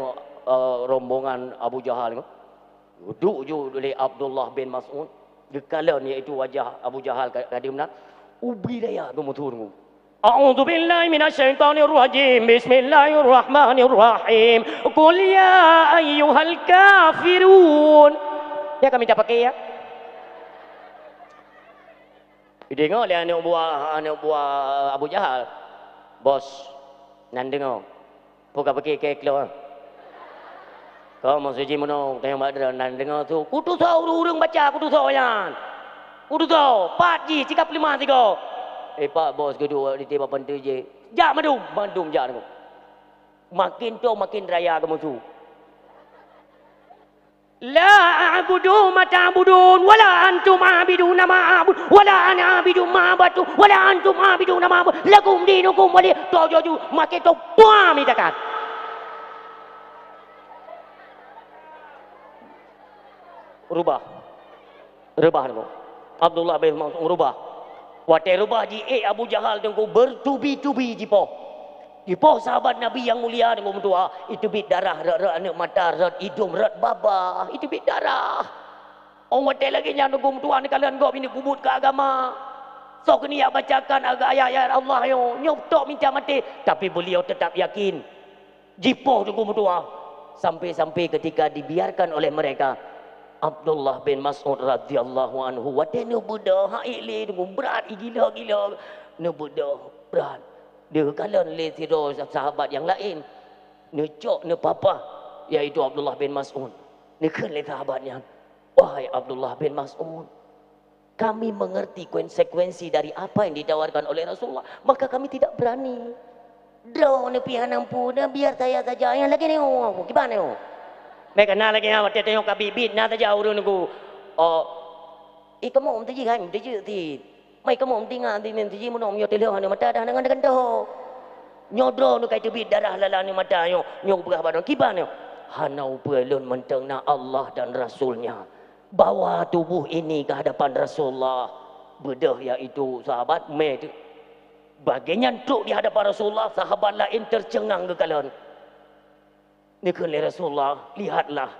eh, rombongan Abu Jahal nyoe. Geuduek ju lé Abdullah bin Mas'ud. Geukalon yaitu wajah Abu Jahal ka, ka di meunan. Ubri raya geumeusu Teungku. "A'udzubillahi minasyaitonirrajim. Bismillahirrahmanirrahim. Qul ya ayyuhal kafirun." Ya kami tak pakai ya. Deungoe lé aneuk buah, aneuk buah Abu Jahal, "Bos, nan deungoe. Peue ka pike keu kloe? Kau meusuji meunoe, tanyong bak droe, nan deungoe su. Kutusoe ureuëng-ureuëng baca, kutusoe nyan. Kutusoe, pat jih, sikap limah sigoe." Eh, pak bos geuduek di tieb papan teujeh. "Jak mandum, mandum jak deungoe." Makin toe makin raya geumeusu. "La a'budu ma ta'budun, wala antum 'abiduna ma a'bud, wala ana 'abidun ma 'abadtum, wala antum 'abiduna ma a'bud, lakum dinukum waliya." Toh joju makai toh pua mitakan. Rubah. Rubah Teungku. Abdullah bin Mas'ud rubah. Watée rubah jiék Abu Jahal Teungku bertubi-tubi jipoh. Jipoh sahabat Nabi nyang mulia Teungku meutuah, iteubiet darah rot-rot aneuk mata, rot idong, rot babah, iteubiet darah. Oh watée lagée nyan Teungku meutuah neukalon gob ini peubuet keu agama. Soe keuneuk bacakan agak ayat-ayat Allah nyoe, nyoe tok mita maté, tapi beliau tetap yakin. Jipoh Teungku meutuah, sampai-sampai ketika dibiarkan oleh mereka, Abdullah bin Mas'ud radhiyallahu anhu watée neubeudôh, hak ék lé Teungku, brat, gila-gila, neubeudôh brat. Neukalon lé sidroe sahabat nyang laén, neucok, neupapah, yaitu Abdullah bin Mas'ud. Neukheun lé sahabat nyan, "Wahai Abdullah bin Mas'ud, kami mengerti konsekuensi dari apa yang ditawarkan oleh Rasulullah, maka kami tidak berani." Droeneuh pih hana peue, dah biar saya saja, nyang lagée nyoe, kiban nyoe. Bék kana lagée nyan, watée tanyoe ka biet-biet na saja ureuëng Teungku. Oh, eh, kamoe meuteujih kan, meuteujih ti. Mai kamoe meutinga ti, meuteujih meunoe, meunyoe teuloh aneuk mata dah deungon deungon doh. Nyoe droeneuh ka iteubiet darah lala aneuk mata nyoe, nyoe peugah bak droeneuh, kiban nyoe. "Hana upeue lôn mantong na Allah dan Rasul-Nya. Bawa tubuh ini ke hadapan Rasulullah." Beudôh yaitu sahabat mé teuh. Bagainyan trok di hadapan Rasulullah, sahabat laén teuceungang geukalon. Neukheun lé Rasulullah, "Lihatlah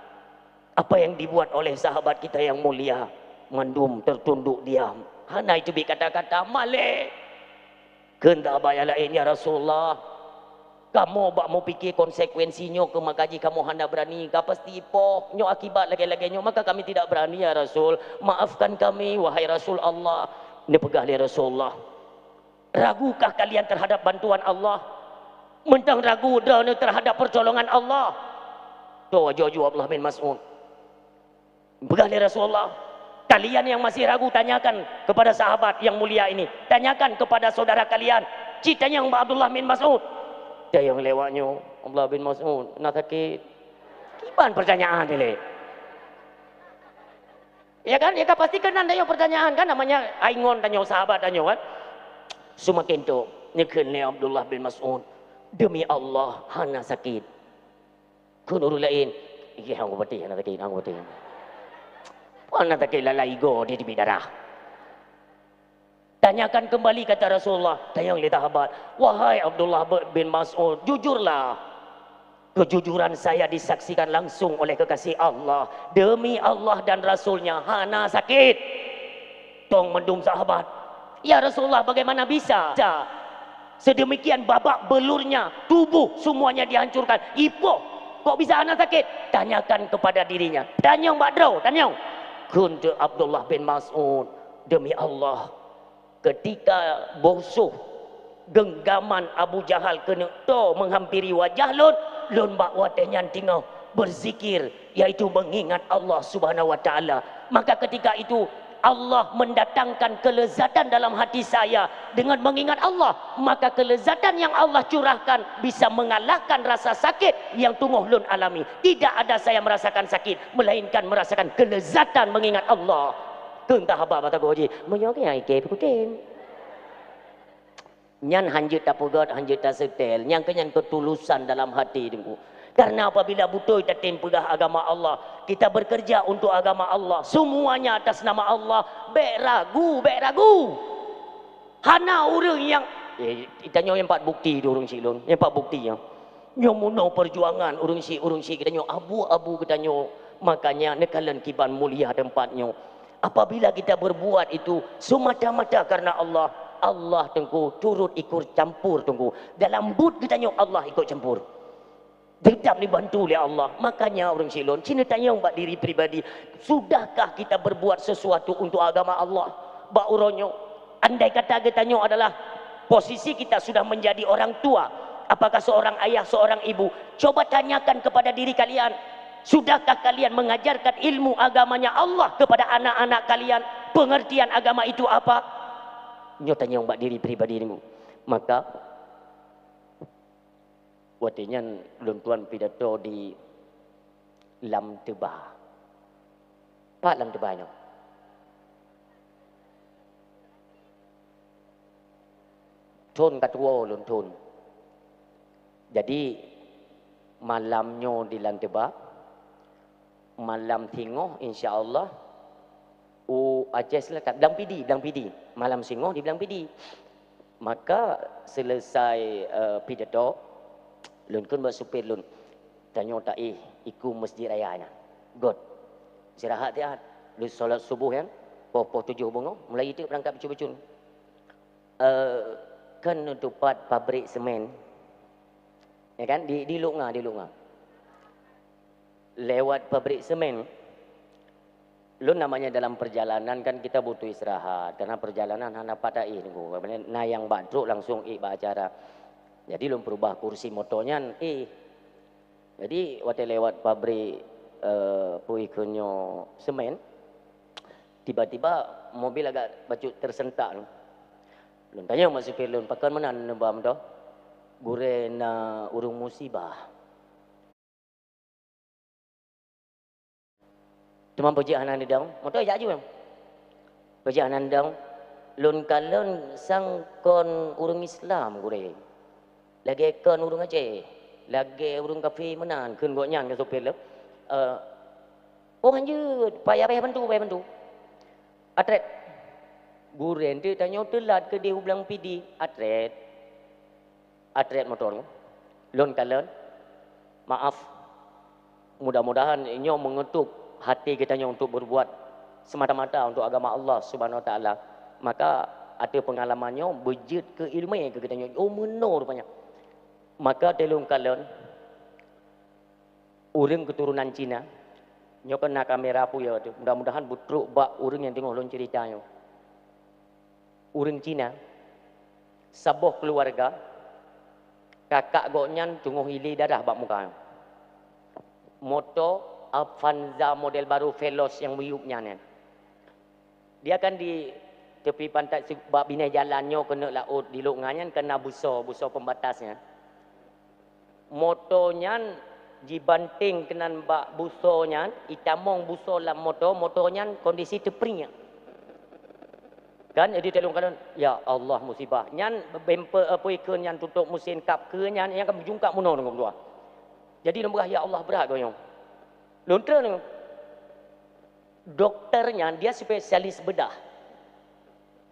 apa yang dibuat oleh sahabat kita yang mulia." Mandum tertunduk diam. Hana jiteubiet kata-kata, "Malée!" Kheun sahabat nyang laén, "Ya Rasulullah, kamoe bak meupike konsekuensi nyoe keuh maka jih kamoe hana beurani, ka pasti poh nyoe akibat lagée-lagée nyoe, maka kami tidak berani, ya Rasul. Maafkan kami, wahai Rasul Allah." Neupeugah lé Rasulullah, "Ragukah kalian terhadap bantuan Allah? Mantong ragu droeneuh terhadap pertolongan Allah?" Toh jaweueb Abdullah bin Mas'ud. Peugah lé Rasulullah, "Kalian yang masih ragu, tanyakan kepada sahabat yang mulia ini. Tanyakan kepada saudara kalian." Cit tanyong bak Abdullah bin Mas'ud. Tanyong lé awak nyoe, "Abdullah bin Mas'ud, na sakét?" Kiban pertanyaan ilée. Ya kan? Ya kan? Pasti keunan tanyoe pertanyaan kan, namanya ingat tanyoe, sahabat tanyoe kan. Seumaken trok, neukheun lé Abdullah bin Mas'ud, "Demi Allah, hana sakét." Kheun ureuëng laén, "Ih, hana kupatéh, hana sakét, hana kupatéh." Hana sakét, lalai igoe jiteubiet darah. Tanyakan kembali, kata Rasulullah, tanyong lé sahabat, "Wahai Abdullah bin Mas'ud, jujurlah. Kejujuran saya disaksikan langsung oleh kekasih Allah. Demi Allah dan Rasul-Nya, hana sakét." Tong mandum sahabat, "Ya Rasulullah, bagaimana bisa? Bisa sedemikian babak belurnya tubuh semuanya dihancurkan? Ipoh, kok bisa hana sakét?" "Tanyakan kepada dirinya." Tanyong bak droe, tanyong. Kheun teuk Abdullah bin Mas'ud, "Demi Allah, ketika boh soh genggaman Abu Jahal keuneuk toe menghampiri wajah lôn, lôn bak watée nyan teungoh berzikir, yaitu mengingat Allah Subhanahu wa Ta'ala. Maka ketika itu Allah mendatangkan kelezatan dalam hati saya dengan mengingat Allah. Maka kelezatan yang Allah curahkan bisa mengalahkan rasa sakit yang teungoh lôn alami. Tidak ada saya merasakan sakit, melainkan merasakan kelezatan mengingat Allah." Kheun sahabat bak sagoe jih, "Meunyoe keu nyang ikei peukutem." Nyan hanjeuet tapeugét, hanjeuet taseutée. Nyang keu nyan keutulusan dalam hati, Teungku. Karena apabila beutôi tatem peugah agama Allah, kita bekerja untuk agama Allah, semuanya atas nama Allah, bék ragu, bék ragu. Hana ureuëng nyang, eh, tanyoe nyang pat bukti di ureuëng syiek lôn, nyang pat bukti nyoe. Nyoe meunoe perjuangan ureuëng syiek, ureuëng syiek geutanyoe, abu-abu geutanyoe. Makanya neukalon kiban mulia teumpat nyoe. Apabila kita berbuat itu semata-mata karena Allah, Allah, Teungku, turut ikut campur, Teungku. Dalam buet geutanyoe Allah ikut campur. Tetap dibantu lé Allah. Makanya ureuëng syiek lôn, ci neutanyong bak diri pribadi, sudahkah kita berbuat sesuatu untuk agama Allah? Bak uroe nyoe, andai kata geutanyoe adalah posisi kita sudah menjadi orang tua, apakah seorang ayah, seorang ibu, coba tanyakan kepada diri kalian, sudahkah kalian mengajarkan ilmu agamanya Allah kepada anak-anak kalian? Pengertian agama itu apa? Nyoe tanyong bak diri pribadi nyoe. Maka, watée nyan lôn tuan pidato di Lam Teuba. Pat Lam Teuba nyoe? Thon ka tuwoe lôn thon. Jadi, malam nyoe di Lam Teuba, malam singoh, insya Allah, u Aceh Selatan, Blang Pidi, Blang Pidi. Malam singoh di Blang Pidi. Maka, selesai, eh, pidato, lôn kheun bak supir lôn, "Tanyoe taéh iku Masjid Raya nyan." Göt. Istirahat siat. Lheueh salat suboh nyan, poh-poh tujoh beungoh, mulai teuk beurangkat bacut-bacut. Eh, kan neutupat pabrik semen. Ya kan? Di, di Luk Nga, di Luk Nga. Lewat pabrik semen, lôn namanya dalam perjalanan kan kita butuh istirahat, karena perjalanan hana pat taéh, Teungku. Na nyang bak trok langsung ék bak acara. Jadi lôn peurubah kursi moto nyan, éh. Jadi, watée lewat pabrik, eh, peue kheun nyoe semen, tiba-tiba mobil agak bacut tersentak. Lôn tanyong bak supir lôn, "Pakon meunan neuba moto?" "Gurée na ureuëng musibah." Teuma peue jeuet hana neudong? Moto jak ju. Peue jeuet hana neudong? Lôn kalon sang kon ureuëng Islam, gurée. Lagée kon ureuëng Aceh. Lagèe ureueng kafé meunan, kheun gobnyan keu sopir lom. Eh, "Oh, hanjeuet, payah, payah bantu, payah bantu." Atrét. Gurèe eunteuk tanyoe teulat keudeh u Blang Pidie. Atrét. Atrét motor. Lôn kalon. Maaf. Mudah-mudahan nyoe meungeutôb hati geutanyoe untuk berbuat semata-mata untuk agama Allah Subhanahu Wa Taala. Maka ateueh pengalaman nyoe beujeuet keu ileumèe keu geutanyoe. Oh, meunoe rupanya. Maka teulôn kalon ureueng keuturonan Cina. Nyoe kan na kamera peue ya tu. Mudah-mudahan beutrok bak ureueng nyang teungoh lôn cerita nyoe. Ureueng Cina, saboh keuluwarga, kakak gobnyan teungoh ilé darah bak muka. Moto Avanza model baru Veloz nyang miyueb nyan. Dia kan di tepi pantai si-, bak binéh jalan nyoe keuneuk laôt di Lhokseumawe nyan kan na busoe, busoe pembatas nyan. Moto nyan jibanting keunan bak busoe nyan, itamong busoe lam moto, moto nyan kondisi teupriek. Kan, jadi teulôn kalon, "Ya Allah, musibah." Nyan bemper, eh, peue kheun nyan tutup mesin kap keue nyan, nyang ka meujungkak meunoe deungon dua. Jadi lôn peugah, "Ya Allah, brat goe nyoe." Lôn treun. Doktor nyan dia spesialis bedah.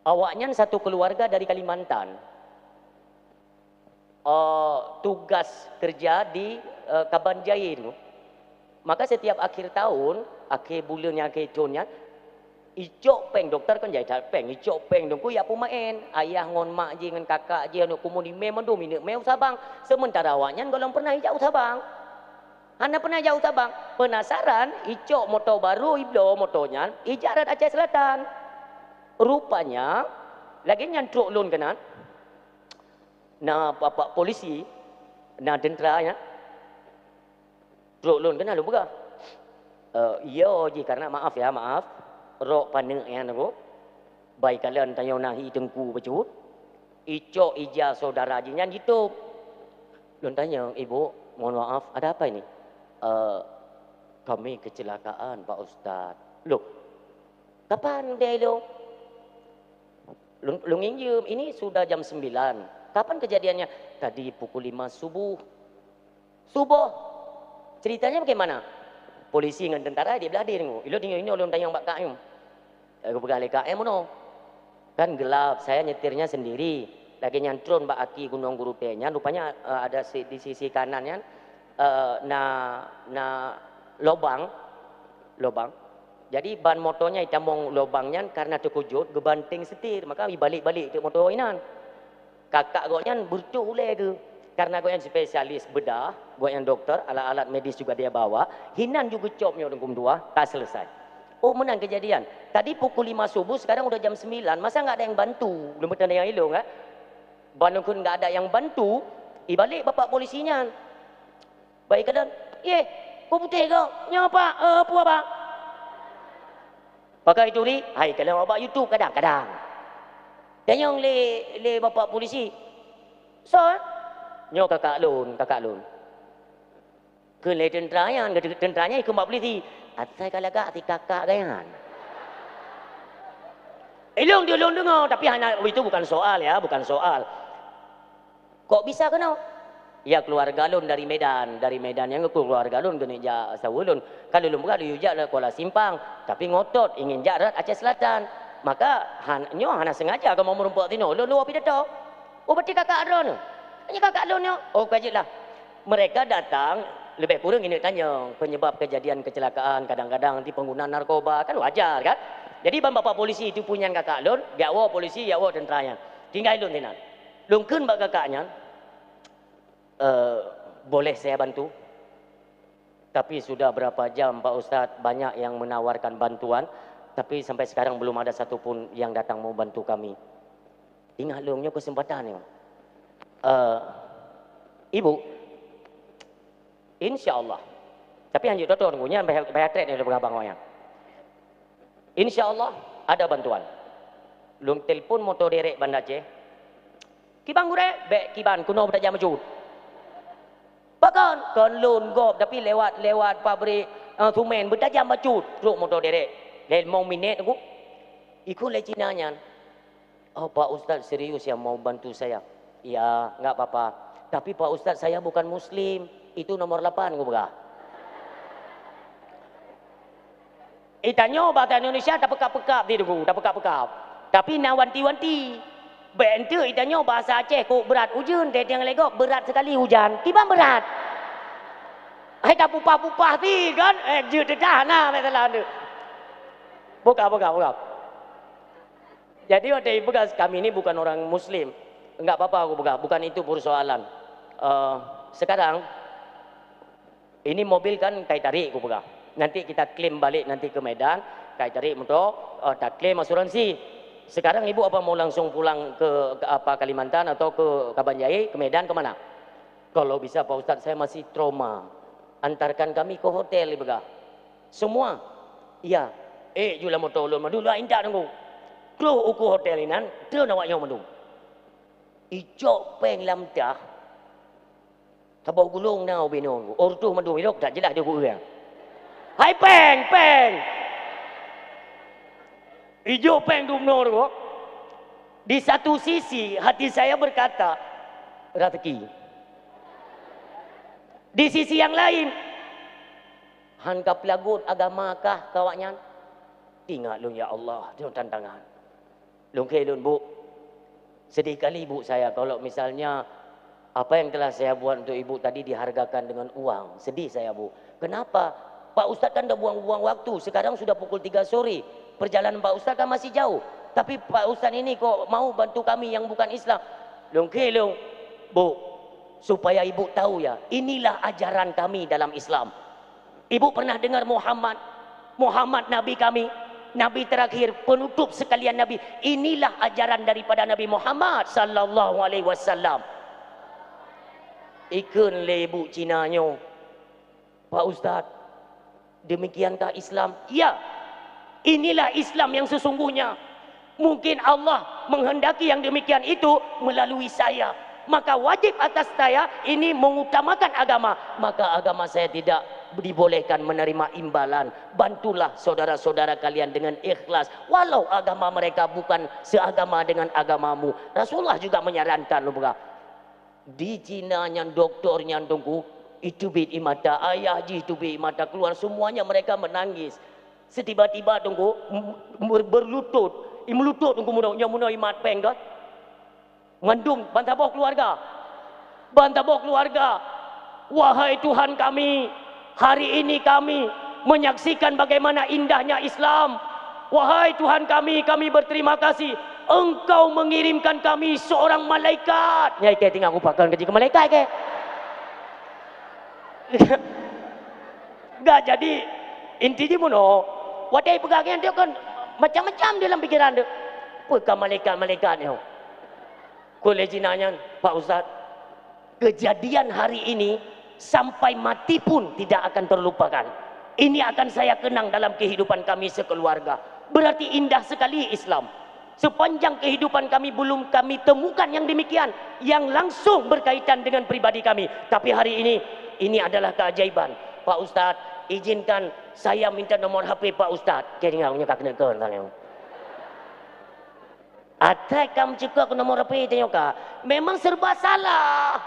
Awaknyan satu keluarga dari Kalimantan. Eh, tugas kerja di, eh, Kabanjahe tu. Maka setiap akhir tahun, akhir buleuen nyan, akhir thôn nyan, icok péng, doktor kan jai that péng, icok péng teungku yak peumaén. Ayah ngon mak jih ngon kakak jih, aneuk kumun imé mandum ineuk mé u Sabang. Sementara awaknyan gohlom pernah ijak u Sabang. Hana pernah ijak u Sabang. Penasaran, icok moto baru, ibloe moto nyan, ijak rot Aceh Selatan. Rupanya, lagèe nyan trok lôn keunan, na bapak polisi, na tentara nyan. Trok lôn keunan lôn peugah. Eh, yo jih karena maaf ya, maaf. Rok paneuk nyan aku. Bai kalon tanyoe na hi teungku bacut. Icok ija saudara jih nyan jitôb. Lôn tanyong, "Ibu, mohon maaf, ada apa ini?" "Eh, kami kecelakaan, Pak Ustaz." "Loh, kapan dia itu?" Lôn, lôn ngieng jeuem, "Ini sudah jam sembilan. Kapan kejadiannya?" "Tadi pukul lima subuh." "Suboh? Ceritanya bagaimana?" "Polisi ngon tentara di blah deh nyoe. Ilôn tinggai inoe lôn tanyong bak kak nyoe." Geupeugah lé kak, "Eh, meunoe. Kan gelap, saya nyetirnya sendiri." Lagèe nyan tron bak aki Gunong Geurutèe nyan, rupanya, eh, ada si, di sisi kanan nyan, eh, na, na lobang, lobang. Jadi ban moto nyan itamong lobang nyan karena teukujot geubanting setir, maka ibalek-balek teuk moto inan. Kakak gobnyan beureutoh ulèe geuh. Karena gobnyan spesialis bedah, gobnyan doktor, alat-alat medis juga dia bawa, hinan ju geucop nyoe dengkum dua, ka selesai. Oh, meunan kejadian. Tadi pukul lima subuh, sekarang udah jam sembilan, masa nggak ada yang bantu? Leumeuteuntang nyang ilong, eh? Ban lôn kheun nggak ada yang bantu, ibalek bapak polisi nyan. Bai kalon, "Yeh, peue putéh kah? Nyoe, Pak, eh, peue, Pak?" Pakai turi, hai kalon bak YouTube kadang-kadang. Tanyong lé, lé bapak polisi, "Soe, eh?" "Nyoe kakak lôn, kakak lôn." Kheun lé tentara nyan, tentara nyan ikheun bak polisi, "Asai ka lagak si kakak geuh nyan." Ilong di lôn deungoe, tapi hana, itu bukan soal ya, bukan soal. Kok bisa keunoe? Ya, keluarga lôn dari Medan, dari Medan nyang keuluwarga lôn keuneuk jak saweue lôn. Ka lôn peugah lôn jak lam Kuala Simpang, tapi ngotot ingin jak rot Aceh Selatan. Maka han-, nyoe hana sengaja kamoe meurumpok sinoe, lôn luwah pidato. Oh, berarti kakak droeneuh? Nyoe kakak lôn nyoe. Oh, ka jeuet lah. Mereka datang lebih kurang ini tanyong penyebab kejadian kecelakaan, kadang-kadang di pengguna narkoba, kan wajar kan? Jadi ban bapak polisi itu punyan kakak lôn, jak woe polisi, jak woe tentara nyan. Tinggai lôn sinan. Lôn kheun bak kakak nyan, "Eh, boleh saya bantu? Tapi sudah berapa jam, Pak Ustaz, banyak yang menawarkan bantuan, tapi sampai sekarang belum ada satu pun yang datang mau bantu kami." Ingat lôn, nyoe kesempatan nyoe. Eh, Ibu, insya Allah. Tapi hanjeuet toto nunggu nyan, bayar, bayar trek ni, udah berabang awaknyan. Insya Allah ada bantuan. Lôn telepon moto derek Banda Aceh. "Kiban gurèe?" "Bèk kiban, keunoe beutajam bacut." "Pakon?" "Kon lôn gob, tapi lewat, lewat pabrik, eh, sumen, beutajam bacut." Trok moto derek. Lhèe limong minèt aku. Ikheun lé Cina nyan, "Oh, Pak Ustaz serius ya mau bantu saya?" "Ya, nggak apa-apa. "Tapi Pak Ustaz, saya bukan Muslim." Itu nomor lapan kupeugah. Itanyoe bahasa Indonesia tapeukab-peukab di Teungku, tapeukab-peukab. Tapi na wanti-wanti. Bèk enteuk itanyoe bahasa Aceh kok brat ujeuen, teuh nyang lé gob brat sekali hujan. Kiban brat. Hai tapupah-pupah ti kan, eh, jeuet teudah na masalah tu. Buka, buka, buka. Jadi watèe ipeugah kami ni bukan orang Muslim, enggak apa-apa aku peugah, bukan itu persoalan. Eh, sekarang ini mobil kan kai tarik kupeugah. Nanti kita klaim balik nanti ke Medan, kai tarik motor, eh, taklaim asuransi. Sekarang ibu apa mau langsung pulang ke, ke apa Kalimantan atau ke Kabanjahe, ke Medan, ke mana? Kalau bisa Pak Ustaz, saya masih trauma. Antarkan kami ke hotel, ipeugah. Semua. Ya. Eh, ju lam motor ulôn mandum, intat Teungku. Troh ukeue hotel inan, treun awak nyoe mandum. Icok péng lam tah, saboh gulong na ubé nyoe. Oh, reutôh mandum, ilok that jeulaih di ureueng. Hai péng, péng! Ijok péng dumnoe Teungku. Di satu sisi, hati saya berkata, rezeki. Di sisi yang lain, han ka peulagot agama kah keu awaknyan? Ingat lôn, ya Allah, nyoe tantangan. Lôn kheun lôn, Bu, sedih kali, Bu, saya kalau misalnya apa yang telah saya buat untuk Ibu tadi dihargakan dengan uang. Sedih saya, Bu. Kenapa? Pak Ustaz kan dah buang-buang waktu. Sekarang sudah pukul tiga sore. Perjalanan Pak Ustaz kan masih jauh. Tapi Pak Ustaz ini kok mau bantu kami yang bukan Islam? Lôn kheun lôn, Bu, supaya Ibu tahu ya, inilah ajaran kami dalam Islam. Ibu pernah dengar Muhammad? Muhammad Nabi kami, Nabi terakhir, penutup sekalian Nabi. Inilah ajaran daripada Nabi Muhammad sallallahu alaihi wasallam. Ikheun lé ibu Cina nyoe, "Pak Ustaz, demikiankah Islam?" Ya, inilah Islam yang sesungguhnya. Mungkin Allah menghendaki yang demikian itu melalui saya. Maka wajib atas saya ini mengutamakan agama. Maka agama saya tidak dibolehkan menerima imbalan. Bantulah saudara-saudara kalian dengan ikhlas. Walau agama mereka bukan seagama dengan agamamu. Rasulullah juga menyarankan, lôn peugah. Di Cina nyan doktor nyan Teungku, iteubiet ie mata, ayah jih iteubiet ie mata keluar, semuanya mereka menangis. Setiba-tiba Teungku, m-, ber-, berlutut, imeulutut Teungku meunoe, nyoe meunoe imat péng kan. Mandum bansaboh keluarga. Bansaboh keluarga. Wahai Tuhan kami, hari ini kami menyaksikan bagaimana indahnya Islam. Wahai Tuhan kami, kami berterima kasih. Engkau mengirimkan kami seorang malaikat. Nyai keu tinggai kupakon gaji keu malaikat keu. Gak jadi inti jih meunoe. Watèe peugah nyan dia kan macam-macam dalam pikiran dia. Peue ka malaikat-malaikat nyoe? Kheun lé Cina nyan, "Pak Ustaz, kejadian hari ini sampai mati pun tidak akan terlupakan. Ini akan saya kenang dalam kehidupan kami sekeluarga." Berarti indah sekali Islam. Sepanjang kehidupan kami belum kami temukan yang demikian, yang langsung berkaitan dengan pribadi kami. Tapi hari ini, ini adalah keajaiban. Pak Ustaz, izinkan saya minta nomor H P Pak Ustaz. Kira-kira punya kak kena ke, misalnya. Atai kam cukôp nomor H P tanyoe ka. Memang serba salah.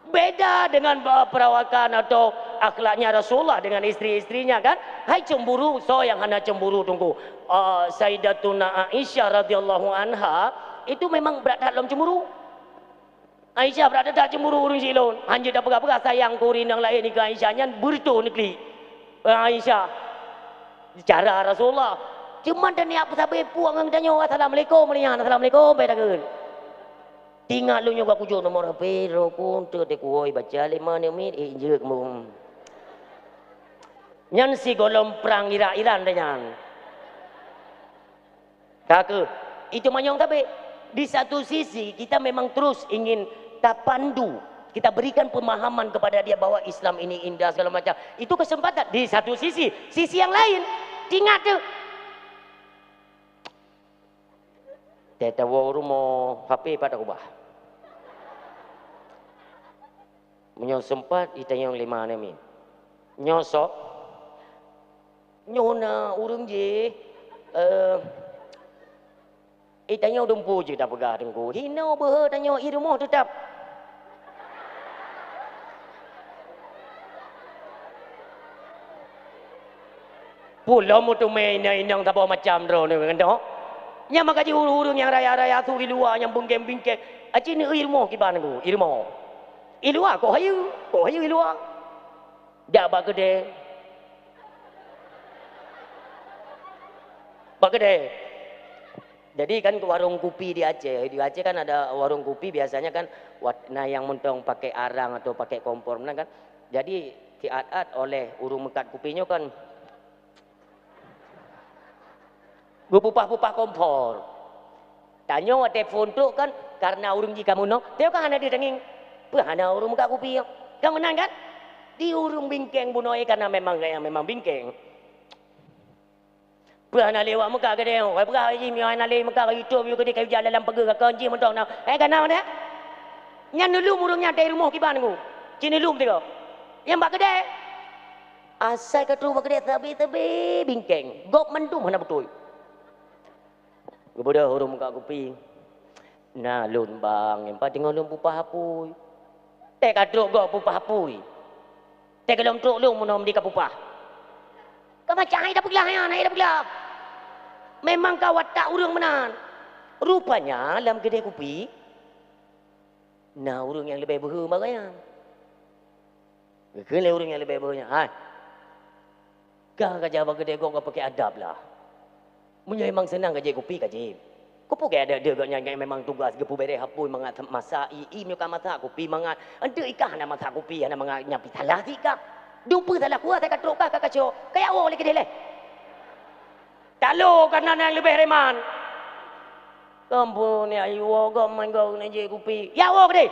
Beda dengan ba-, perawakan atau akhlaknya Rasulullah dengan isteri-isterinya kan. Hai cemburu, soe nyang hana cemburu Teungku? Ah, Sayyidatuna Aisyah radhiyallahu anha itu memang brat that lom cemburu. Aisyah brat that cemburu ureueng jih lôn. Hanjeuet tapeugah-peugah sayang keu ureueng nyang laén nibak Aisyah nyan beureutoh neuklik. Aisyah, cara Rasulullah. Cuma dan niat peusabe puang ngon tanyoe, "Assalamualaikum," meulihan, "Assalamualaikum," bèk takheun. Tingat lôn nyoe ka kujok nomor H P, rokon, teuh teukuwoe baca lé ma neumit, eh, jeuet mum. Nyan sigohlom prang Irak-Iran dah nyan. Ka keuh, itu manyong sabe. Di satu sisi, kita memang terus ingin tapandu, kita berikan pemahaman kepada dia bahwa Islam ini indah segala macam. Itu kesempatan. Di satu sisi, sisi yang lain, ingat tu. Teuh tawoe rumoh, H P pat ubah. Meunyoe sempat, itanyong lima nami. Nyoe sok. Nyoe na ureueng jih, eh, itanyong dumpu jih tapeugah Teungku. Hinoe beuhe tanyoe i rumoh teutap. Peue lom meuteumé inong-inong saboh macam droeneuh ngon nyoe. Nyang meukaji ureuëng-ureuëng nyang raya-raya su i luwa nyang beungkeng-beungkeng. Aci neueu i rumoh kiban ku, i rumoh. I luwa kok hayeue, kok hayeue i luwa. Jak bak keudè. Bak keudè. Jadi kan warong kupi di Aceh, di Aceh kan ada warong kupi biasanya kan wat-, na nyang mantong pakai arang atau pakai kompor meunan kan. Jadi siat-at oleh ureuëng meukat kupi nyoe kan geupupah-pupah kompor. Tanyoe watée phon trok kan karena ureuëng jih ka meunoe, teuka hana deuh tangieng. Peue hana ureuëng meukat kupi nyoe? Kan meunan kan? Di ureuëng bingkeng bunoe karena memang gaya memang bingkeng. Peue hana lé wak meukat keudeh, wai peugah jih meunyoe hana lé meukat ka YouTube yue keudeh ka ijak dalam pageue ka kon jih mantong na. Eh kana meunan? Nyan neulheueh ureuëng nyan dari rumoh kiban ku. Ci neulheueh teuka. Nyang bak keudeh. Asai ka trok bak keudeh sabe-sabe bingkeng. Gob mandum hana beutôi. Geubeudôh ureuëng meukat kupi. Na lôn bang, nyang pat teungoh lôn pupah apui. Teuka trok gob pupah apui. Teuka lôn trok lôn meunoe di ka pupah. Ka macam hai dah peuglah nyan, hai dah peuglah. Memang ka watak ureuëng meunan. Rupanya lam keudè kupi na ureuëng nyang leubeh beuhe bak gobnyan. Geukheun lé ureuëng nyang leubeh beuhe nyan, "Hai, ka gata bak keudè gob ka peuke adab lah. Meunyoe memang seunang ka jép kupi ka jép. Keupeue ka ada deuh gobnyan nyang memang tugas geupeubeuréh apui mangat masak, i, i meunyoe ka masak kupi mangat. Enteuk i ka hana masak kupi hana mangat nyan pih salah sit kah. Dupeue salah kuasa ka trok kah ka kacok. Ka jak woe lé keudeh lé." Talo kana nyang leubeh reman. Kampung ni ayu woe gob man gob na jép kupi. Jak woe keudeh.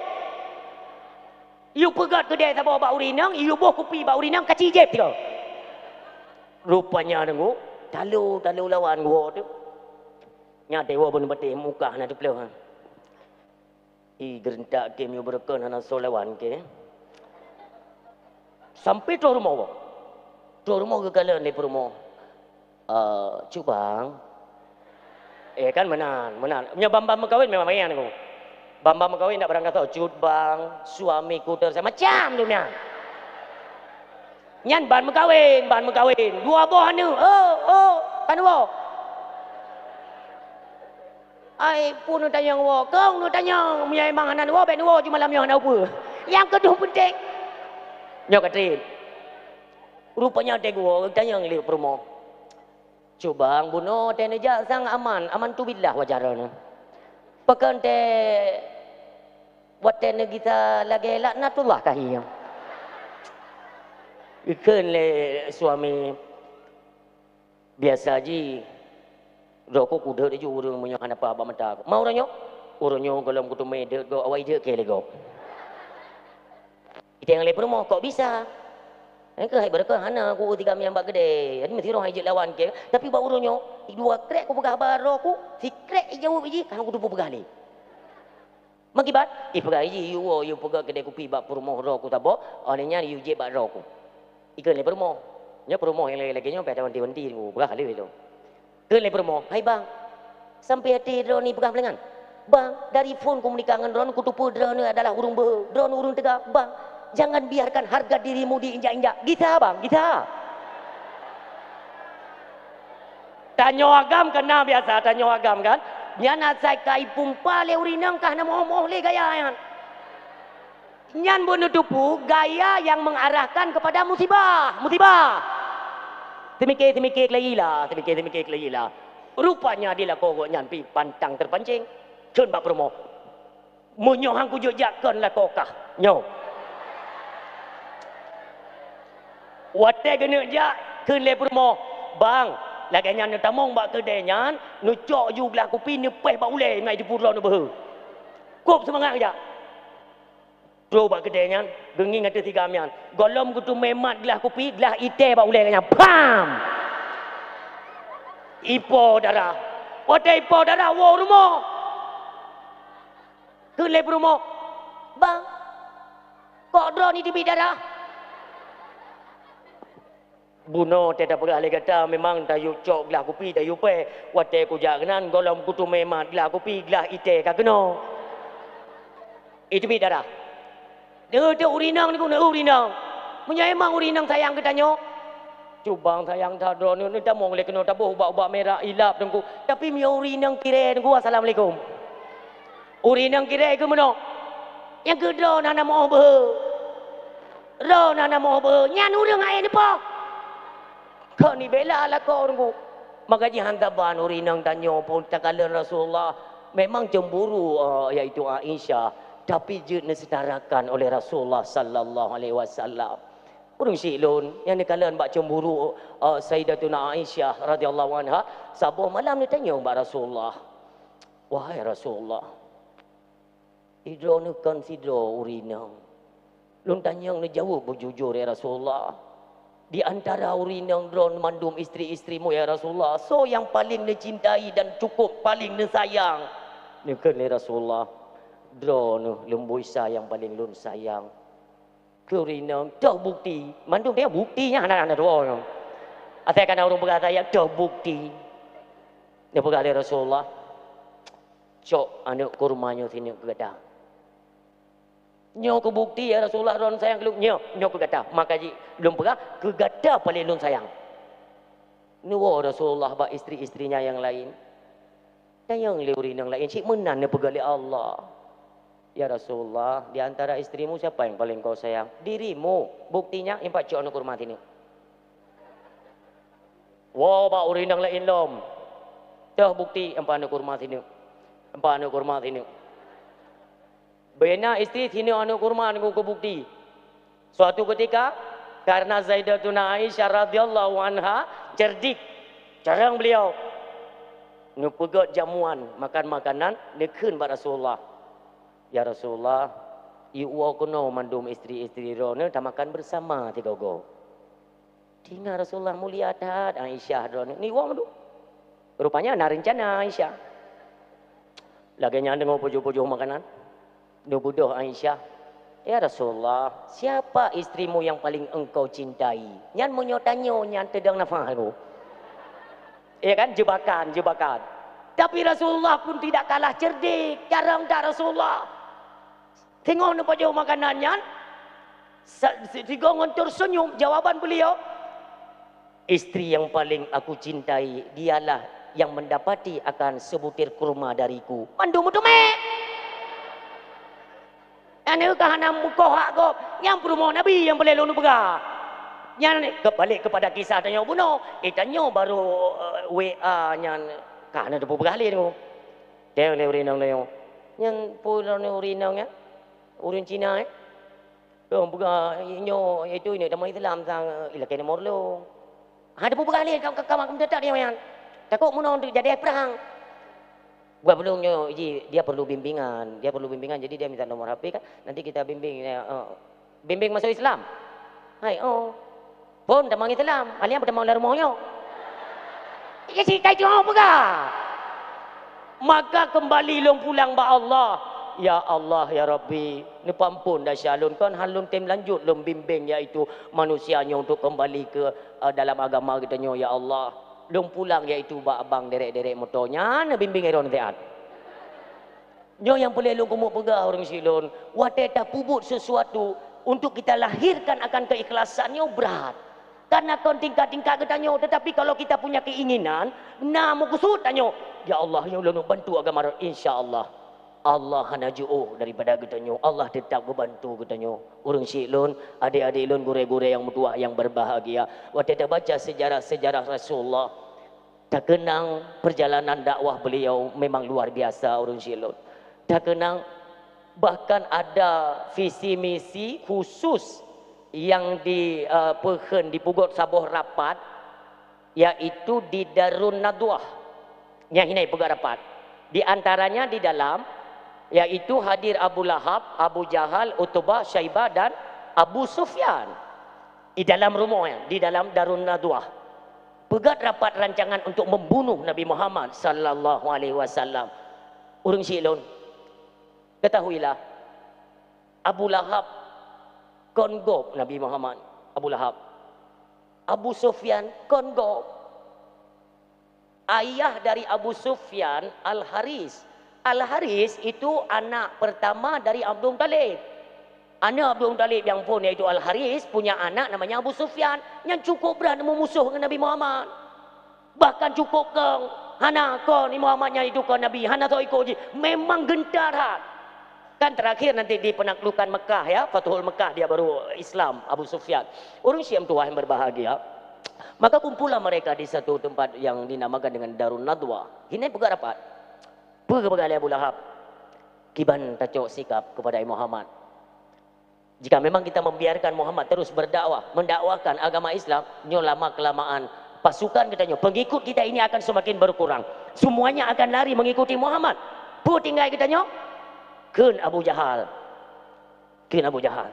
Yue peugöt keudè saboh bak ureuëng inong, yue boh kupi bak ureuëng inong, kaci jép tiga. Rupanya deungoe, talo-talo lawan geuwoe tu. Nyan teuwoe beuneuk patéh muka hana teuplôh. Ih, geureuntak kém yue beureukan hana soe lawan kém. Sampai troh rumoh woe. Troh rumoh geukalon lé peurumoh. Eh, Cut Bang. Eh, kan meunan, meunan. Nyoe ban-ban meukawen memang manyang nyoe. Ban-ban meukawen dak barang kata, "Cut Bang, suamiku ter-," macam tu nyan. Nyan ban meukawen, ban meukawen. Dua boh aneuk. Oh, oh, kan dua. Ai, peue neutanyong woe? Kong neutanyong, meunyoe memang hana neuwoe, bèk neuwoe ju malam nyoe hana peue. Nyang keudua peunteng. Nyoe ka trép. Rupanya teuh geuwoe, geutanyong lé peurumoh. Cut Bang, bunoe watèe neujak sang aman, aman tu billah wajar nyoe. Pakon teuh watèe neugisa lagèe laknatullah kah nyoe. Geukheun lé suami, "Biasa jih, droe ku kudeuet ju ureueng meunyoe hana peue bak mata ku. Ma uroe nyoe? Uroe nyoe gohlom kuteumé deuet gob, awai deuet keu lé gob." Itanyong lé peurumoh, "Kok bisa?" Nyang keuh hai beureukat hana ku tiga mian bak keudè. Jadi meusidroe hai jeuet lawan keu. Tapi bak uroe nyoe, dua krek kupeugah bak droe ku, sikrek ijaweueb jih, hana kuteupeu peugah lé. Meukiban, ipeugah jih, "Yue woe, yue peugöt keudè kupi bak peurumoh droe ku saboh, óh lheueh nyan yue jép bak droe ku." Ikheun lé peurumoh. Nyoe peurumoh nyang lagèe-lagèe nyoe payah tawanti-wanti, peugah lé lôn. Kheun lé peurumoh, "Hai bang, sampai até droeneuh peugah lagèe nyan? Bang, dari phon ku meunikah ngon droeneuh, kuteupeue droeneuh adalah ureueng beuhe, droeneuh ureueng teuga. Bang, jangan biarkan harga dirimu diinjak-injak." Gisa bang, gisa. Tanyoe agam ka na biasa, tanyoe agam kan. Nyan asai ka ipumpa lé ureueng inong ka hana moh-moh lé gaya nyan. Nyan bunoe teupeu gaya nyang mengarahkan kepada musibah, musibah. Seumiké-seumiké keulayi la, seumiké-seumiké keulayi la. Rupanya di lakoe gobnyan pih pantang teupancéng. Kheun bak peurumoh, "Meunyoe han kujeuet jak kon lakoe kah nyoe." Watèe geuneuk jak, kheun lé peurumoh, "Bang, lagèe nyan neutamong bak keudè nyan, neucok ju glah kupi, neupéh bak ulèe, na jipudroe neubeuhe." Kôb seumangat geujak. Trok bak keudè nyan, geungieng ateueh tiga mian. Gohlom geuteumé mat glah kupi, glah itèe bak ulèe nyan. Pam! Ipo darah. Watèe ipo darah, woe rumoh. Kheun lé peurumoh, "Bang, kok droeneuh teubiet darah?" Bunoe teuh tapeugah lé gata, memang tayue cok glah kupi, tayue péh. Watèe kujak keunan, gohlom kuteumé mat glah kupi, glah itèe ka keunoe. Iteubiet darah. Neueu teuh ureueng inong nyoe, neueu ureueng inong. Meunyoe memang ureueng inong sayang keu tanyoe, Cubang sayang that droeneuh, neutamong lé keunoe taboh ubak-ubak mirah ilab Teungku. Tapi meunyoe ureueng inong kirée Teungku, assalamualaikum. Ureueng inong kirée keu meunoe. Nyang keu droeneuh hana meu'oh beuhe. Droeneuh hana meu'oh beuhe. Nyan ureueng aé neupoh. Kon ibela lakoe Teungku. Maka jih han saban ureueng inong tanyoe phon takalon Rasulullah. Memang cemburu, eh, yaitu Aisyah, tapi jeuet neuseutarakan oleh Rasulullah sallallahu alaihi wasallam. Ureueng syiek lôn nyang neukalon bak cemburu, eh, Sayyidatuna Aisyah radhiyallahu anha, saboh malam neutanyong bak Rasulullah, "Wahai Rasulullah, droeneuh kon sidroe ureueng inong. Lôn tanyong neujaweueb beujujur, ya Rasulullah. Di antara ureueng inong droen mandum istri-istrimu, ya Rasulullah, soe nyang paleng neucintai dan cukup paleng neusayang?" Neukheun lé Rasulullah, "Droeneuh lôn bui sa nyang paleng lôn sayang." Keu ureueng inong, toh bukti. Mandum dia bukti nyan hana, hana dua nyoe. Asai kana ureueng peugah sayang, toh bukti. Neupeugah lé Rasulullah, "Cok aneuk kurma nyoe sineuk keu gata." "Nyoe keu bukti, ya Rasulullah, droen sayang keu lôn." "Nyoe, nyoe keu gata. Maka jih lôn peugah, keu gata paleng lôn sayang." Neuwoe Rasulullah bak istri-istrinya nyang laén. Tanyong lé ureueng inong laén, cit meunan neupeugah lé Allah, "Ya Rasulullah, di antara istrimu siapa yang paling kau sayang?" "Dirimu. Buktinya, impat cok aneuk kurma sineuk." Woe bak ureueng inong laén lom. "Toh bukti, impat aneuk kurma sineuk. Impat aneuk kurma sineuk." Bubena istri sineuk aneuk kurma ngon keu bukti. Suatu ketika, karena Sayyidatuna Aisyah radhiyallahu anha cerdik, carông beliau, neupeugét jamuan, makan makanan, neukheun bak Rasulullah, "Ya Rasulullah, iwoe keunoe mandum istri-istri droeneuh tamakan bersama sigoe-goe." Teungoh Rasulullah mulia that Aisyah droeneuh, neuwoe mandum. Rupanya na reuncana Aisyah. Lagée nyan deungoe pujoh-pujoh makanan, neubeudôh Aisyah, "Ya Rasulullah, siapa istrimu yang paling engkau cintai?" Nyan meunyoe tanyoe nyan teudong nafah lom. Iya kan? Jebakan, jebakan. Tapi Rasulullah pun tidak kalah cerdik. Carông that Rasulullah. Teungoh neupajoh makanan nyan, sa-, si-, sigoe ngon tersenyum, jawaban beliau, "Istri yang paling aku cintai, dialah yang mendapati akan sebutir kurma dariku." Mandum meuteumé. Aneuk ka hana meukoh hak gob, nyang peurumoh Nabi nyang peureulée lôn peugah. Nyan keubalek keupada kisah tanyoe bunoe, eh, tanyoe barô, eh, W A nyan ka hana teupeugah lé nyoe. Teuh lé ureueng inong nyoe. Nyan peue lôn ureueng inong nyan? Ureueng Cina, eh? Lôn peugah, "Nyoe, itu ini agama Islam sang, ilakée nomor lôn." Ha, teupeugah lé ka, ka, ka, ka meuteutap dia nyan. Takot meunoe untuk jadi perang. Buat belum nyoe, ji, dia perlu bimbingan. Dia perlu bimbingan, jadi dia minta nomor H P kan. Nanti kita bimbing, ya, eh, bimbing masuk Islam. Hai, oh. Phon tamong Islam, aliang peutamong lam rumoh nyoe. Iya, si kai jong peugah. Maka kembali lôn pulang bak Allah. Ya Allah, ya Rabbi, neupeuampon desya lôn, kon han lôn tem lanjut lôn bimbing, yaitu manusia nyoe untuk kembali ke, eh, dalam agama geutanyoe, ya Allah. Lôn pulang, yaitu bak abang derek-derek moto nyan, neubimbing droeneuh siat. Nyoe nyang peureulée lôn keumeung peugah ureueng syiek lôn, watée tapeubuet sesuatu untuk kita lahirkan akan keikhlasan nyoe brat. Karena kon tingkat-tingkat geutanyoe, tetapi kalau kita punya keinginan, na meukeusut tanyoe, "Ya Allah, ya Allah, bantu agama," insya Allah, Allah hana jiôh daripada geutanyoe. Allah tetap geubantu geutanyoe. Ureueng syiek lôn, adek-adek lôn, gurée-gurée nyang meutuwah nyang berbahagia, watée tabaca sejarah-sejarah Rasulullah, takeunang perjalanan dakwah beliau memang luar biasa, ureueng syiek lôn. Takeunang bahkan ada visi misi khusus nyang di, eh, peukheun, dipeugot saboh rapat, yaitu di Darun Nadwah. Nyang hina ipeugot rapat. Di antaranya di dalam, yaitu hadir Abu Lahab, Abu Jahal, Utbah, Syaibah dan Abu Sufyan. Di dalam rumoh nyan, di dalam Darun Nadwah. Peugét rapat rancangan untuk membunuh Nabi Muhammad sallallahu alaihi wasallam. Ureueng syiek lôn, ketahuilah, Abu Lahab kon gob Nabi Muhammad. Abu Lahab. Abu Sufyan kon gob. Ayah dari Abu Sufyan, Al-Haris. Al-Haris itu anak pertama dari Abdul Muttalib. Aneuk Abdul Muthalib nyang phon, yaitu Al-Haris, punya anak namanya Abu Sufyan, nyang cukup brat meumusoh ngon Nabi Muhammad. Bahkan cukup kong, hana kon Muhammad nyan itu kon Nabi, hana soe ikot jih. Memang geuntar that. Kan terakhir nanti di penaklukan Mekah, ya, Fathul Mekah, dia baru Islam, Abu Sufyan. Ureueng syiek meutuwah yang berbahagia, maka kumpullah mereka di satu tempat yang dinamakan dengan Darun Nadwa. Hine peugah rapat. Peue geupeugah lé Abu Lahab? Kiban tacok sikap kepada Muhammad. Jika memang kita membiarkan Muhammad terus berdakwah, mendakwahkan agama Islam, nyoe lama-kelamaan pasukan kita nyoe, pengikut kita ini akan semakin berkurang. Semuanya akan lari mengikuti Muhammad. Peue tinggai kita nyoe? Kheun Abu Jahal. Kheun Abu Jahal.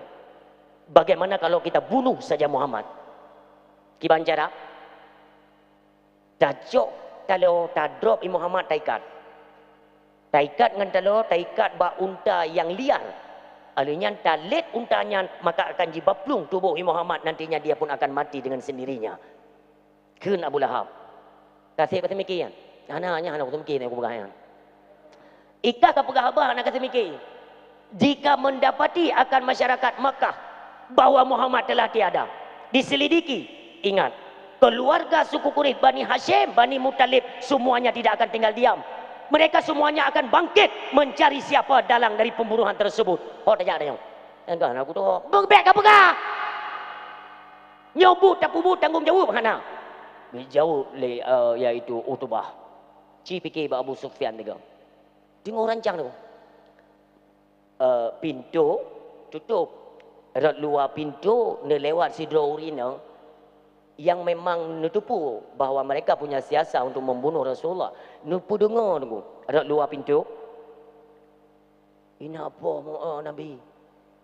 Bagaimana kalau kita bunuh saja Muhammad? Kiban cara? Tacok taloe, tadrop i Muhammad, taikat. Taikat ngon taloe, taikat bak unta nyang liar. Alheuh nyan talét unta nyan, maka akan jibaplueng tuboh i Muhammad, nantinya dia pun akan mati dengan sendirinya. Kheun Abu Lahab. Ka sép ka seumiké nyan? Hana, nyan hana kuteumeuké nyan kupeugah nyan. Ikah ka peugah haba hana ka seumiké. Jika mendapati akan masyarakat Makkah bahwa Muhammad telah tiada, diselidiki, ingat, keluarga suku Quraisy, Bani Hasyim, Bani Muthalib, semuanya tidak akan tinggal diam. Mereka semuanya akan bangkit mencari siapa dalang dari pembunuhan tersebut. Ho tajak tanyoe. Nyang ka na kutoe. Beubek ka peugah. Nyoe buet tapeubuet tanggong jaweueb hana. Geujaweueb lé, eh, yaitu Utubah. Ci pike bak Abu Sufyan teuga. Teungoh rancang tu. Eh, pintoe tutôp. Rot luwa pintoe neulewat sidroe ureueng inong nyang memang neuteupeue bahwa mereka punya siasat untuk membunuh Rasulullah. Neupeudeungoe teungku, rot luwa pintoe. Inak poh mu-, eh, Nabi.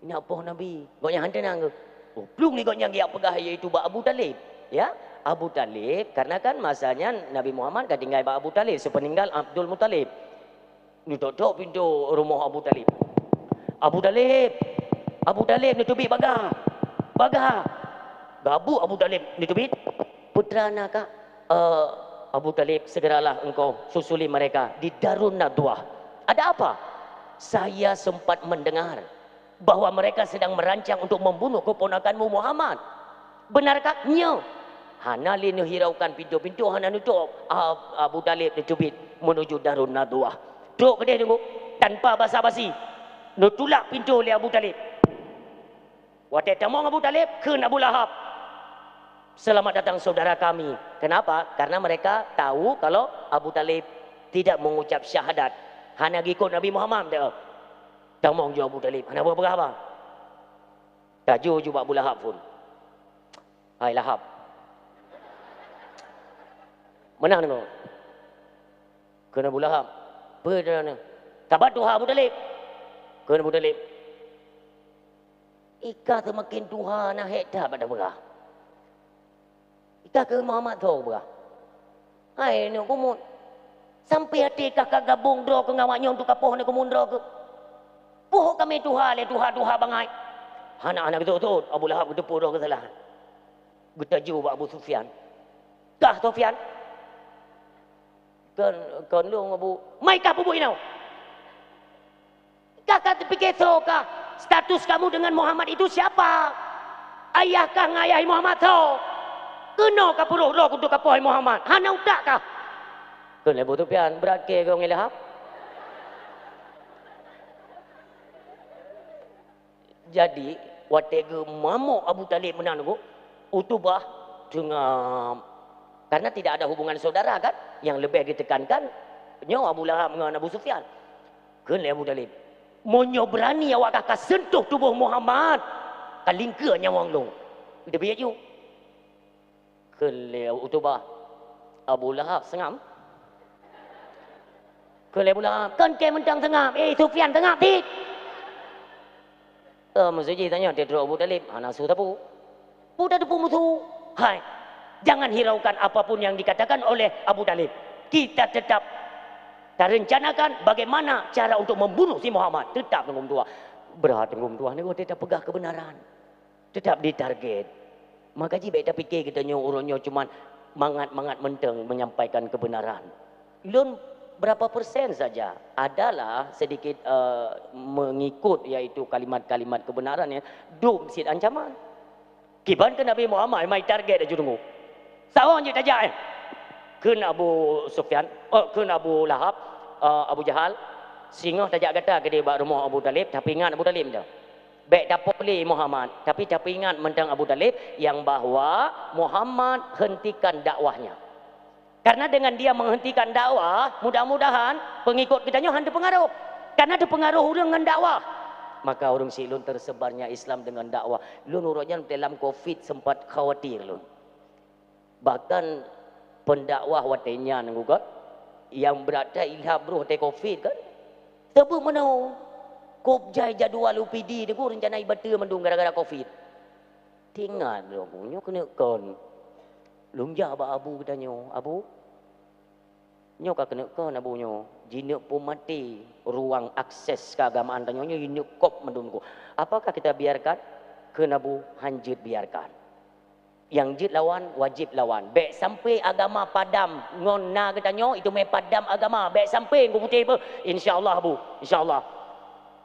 Inak poh Nabi. Gobnyan han teunang geuh. Oh, plueng lé gobnyan geujak peugah, yaitu bak Abu Talib. Ya, Abu Talib, karena kan masa nyan Nabi Muhammad ka tinggai bak Abu Talib, sepeninggal Abdul Muthalib. Neutok-tok pintoe rumoh Abu Talib. "Abu Talib! Abu Talib, neuteubiet baga! Baga!" Gabuk Abu Talib neuteubiet. "Putra na, Kak?" "Eh, Abu Talib, segeralah engkau susuli mereka di Darun Nadwah." "Ada apa?" "Saya sempat mendengar bahwa mereka sedang merancang untuk membunuh keponakanmu Muhammad. Benarkah?" "Nyo." Hana lé neuhiraukan pintoe-pintoe, hana neutok, Ab-, Abu Talib neuteubiet menuju Darun Nadwah. Trok keudeh teungku, tanpa basa-basi, neutulak pintoe lé Abu Talib. Watèe tamong Abu Talib, kheun Abu Lahab, "Selamat datang saudara kami." Kenapa? Karena mereka tahu kalau Abu Talib tidak mengucap syahadat. Hana geuikot Nabi Muhammad, dia. Tamong ju Abu Talib, hana peugah haba. Tajok ju bak Abu Lahab phon. "Hai Lahab." Meunan deungoe. Kheun Abu Lahab, "Peue droeneuh?" "Sabat tuha Abu Talib." Kheun Abu Talib, "Ikah seumaken tuha na hék that bak tapeugah. Ikah keu Muhammad tho peugah. Hai neuk keumuen, sampoe até kah ka gabong droe keu ngon awak nyoe untuk kapoh neuk keumuen droe keuh? Poh kami tuha lé tuha-tuha bangai." Hana, hana geutôt-tôt, Abu Lahab geuteupeue droe keusalahan. Geutaju bak Abu Sufyan. "Kah Sufyan?" "Kon, kon lôn, Abu." "Mai kah peubuet inoe? Kah ka teupike soe kah? Status kamu dengan Muhammad itu siapa? Ayah kah ngon ayah Muhammad soe? Keunoe ka peuroh droe untuk kapoh Muhammad. Hana utak kah?" Kheun lé Abu Sufyan, "Brat kèe goe ngon Lahab." Jadi, watèe geumamok Abu Talib meunan, Utubah teungam. Karena tidak ada hubungan saudara, kan? Yang lebih ditekankan nyoe Abu Lahab ngon Abu Sufyan. Kheun lé Abu Talib, "Meunyoe beurani awak kah ka seuntuh tuboh Muhammad, ka lingkeue nyawöng lôn." Geuteubiet ju. Kheun lé Utubah, "Abu Lahab seungab?" Kheun lé Abu Lahab, "Kon kèe mantong seungab, eh, Sufyan seungab cit." Eh, meuseujih tanyoe, teutrok Abu Talib, hana su sapeue. Peue tateupeue musoh? Hai, jangan hiraukan apa pun yang dikatakan oleh Abu Talib. Kita tetap tarencanakan bagaimana cara untuk membunuh si Muhammad. Tetap Teungku Meutuah. Brat Teungku Meutuah ni, watèe tapeugah kebenaran. Tetap ditarget. Maka jih bèk tapike geutanyoe uroe nyoe cuman mangat-mangat mantong menyampaikan kebenaran. Lôn Berapa persen saja adalah sedikit, eh, mengikut, yaitu kalimat-kalimat kebenaran, ya, dum cit ancaman. Kiban keu Nabi Muhammad, mai target laju deungoe. Saboh jeuet tajak, eh. Kheun Abu Sufyan, oh, kheun Abu Lahab, eh, Abu Jahal, singoh tajak gata keudeh bak rumoh Abu Talib, tapi ingat Abu Talib tu. Bèk tapok lé Muhammad, tapi tapeuingat mantong Abu Talib yang bahwa Muhammad hentikan dakwahnya. Karena dengan dia menghentikan dakwah, mudah-mudahan pengikut geutanyoe han teupeungaruh. Karena teupeungaruh ureueng ngon dakwah. Maka ureueng syiek lôn, tersebarnya Islam dengan dakwah. Lôn uroe nyan dalam covid sempat khawatir lôn. Bahkan pendakwah watèe nyan, Teungku, kan, nyang brat that ilham roh watèe covid, kan. Teubeuet meunoe. Kôb jai jadwal U P D, Teungku, rencana ibateue mandum gara-gara covid. Teuingat lôn, nyoe keuneuk kon. Lôn jak bak abu geutanyoe, "Abu, nyoe ka keuneuk kon, Abu, nyoe. Jineuk peumaté ruang akses keuagamaan tanyoe nyoe, jineuk kôb mandum, Teungku. Apakah kita biarkan?" Kheun abu, "Han jeuet biarkan. Nyang jeuet lawan, wajéb lawan. Bèk sampai agama padam ngon na geutanyoe, iteumé padam agama. Bèk sampai, Teungku, putéh beuh. Insya Allah, Abu. Insya Allah."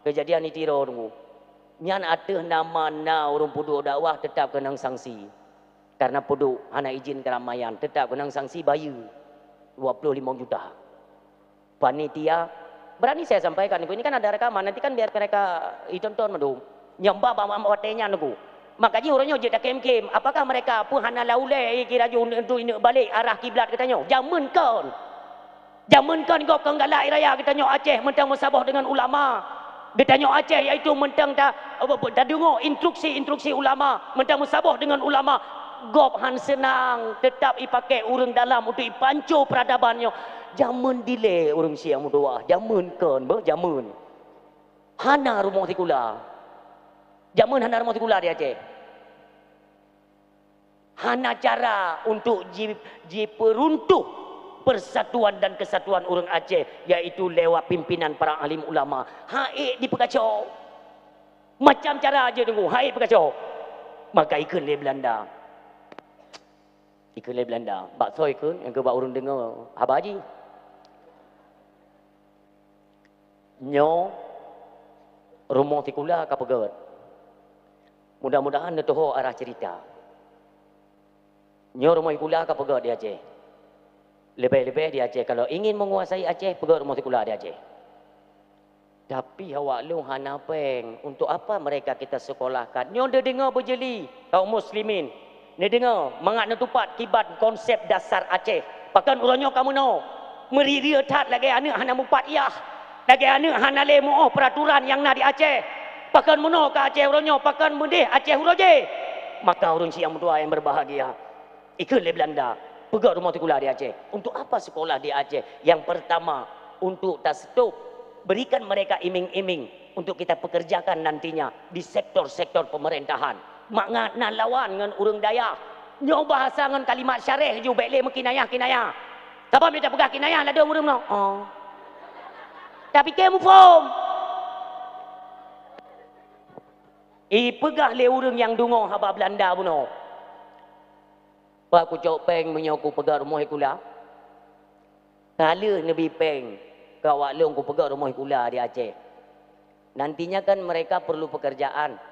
Keujadian itiro, Teungku. Nyan ateueh nama na ureueng peuduek dakwah, teutap keunong sanksi. Karena peuduek hana izin keuramaian, teutap keunong sanksi bayeue dua puluh limong juta. Panitia, berani saya sampaikan, Teungku, ini kan ada rekaman, nanti kan biar mereka itonton mandum. Nyang ba, ba, ba watèe nyan, Teungku. Maka jih uroe nyoe jeuet takhém-khém, apakah mereka peue hana lau lé, kira ju untuk ineuk balek arah kiblat geutanyoe? Jameun kon. Jameun kon gob kon galak raya geutanyoe Aceh mantong meusaboh deungon ulama. Geutanyoe Aceh yaitu mantong ta, tadeungoe instruksi-instruksi ulama, mantong meusaboh deungon ulama. Gob han seunang, teutap ipaké ureueng dalam untuk ipanco peuradaban nyoe. Jameun dilèe ureueng syiek meutuwah, jameun kon beuh, jameun. Hana rumoh sikula. Jameun hana rumoh sikula di Aceh. Hana cara untuk ji-, jipeuruntuh persatuan dan kesatuan ureueng Aceh, yaitu lewat pimpinan para alim ulama. Han ék dipeukaco. Macam cara jeuet, Teungku, han ék peukaco. Maka ikheun lé Belanda. Ikheun lé Belanda. Bak soe ikheun? Nyang keu bak ureueng deungoe haba jih. Nyoe rumoh sikula ka peugöt. Mudah-mudahan neutuho arah cerita. Nyoe rumoh sikula ka peugöt di Aceh. Leubeh-leubeh di Aceh, kalau ingin menguasai Aceh, peugöt rumoh sikula di Aceh. Tapi awak lôn hana péng. Untuk apa mereka kita sekolahkan? Nyoe neudeungoe beujeuli, kaum muslimin. Neudeungoe, mangat neutupat kiban konsep dasar Aceh. Pakon uroe nyoe ka meunoe? Meurieue that lagèe aneuk hana mupat yah. Lagèe aneuk hana lé muoh peuraturan nyang na di Aceh. Pakon meunoe keu Aceh uroe nyoe, pakon meudeh Aceh uroe jéh. Maka ureueng syiek nyang meutuwah nyang berbahagia, ikheun lé Belanda, peugöt rumoh sikula di Aceh. Untuk apa sekolah di Aceh? Yang pertama, untuk ta-stop, berikan mereka iming-iming untuk kita pekerjakan nantinya di sektor-sektor pemerintahan. Mangat na lawan ngon ureueng dayah. Nyoe bahasa ngon kalimat syarah ju, bèk lé meukinayah-kinayah. Sabab meunyo tapeugah kinayah, ladôm ureueng meunoe, "Oh." Tapi kèe muphom. Ipeugah lé ureueng nyang deungoe haba Belanda bunoe, "Pat kucok péng meunyoe kupeugöt rumoh sikula? Ka lheueh neubi péng keu awak lôn kupeugöt rumoh sikula di Aceh. Nantinya kan mereka perlu pekerjaan.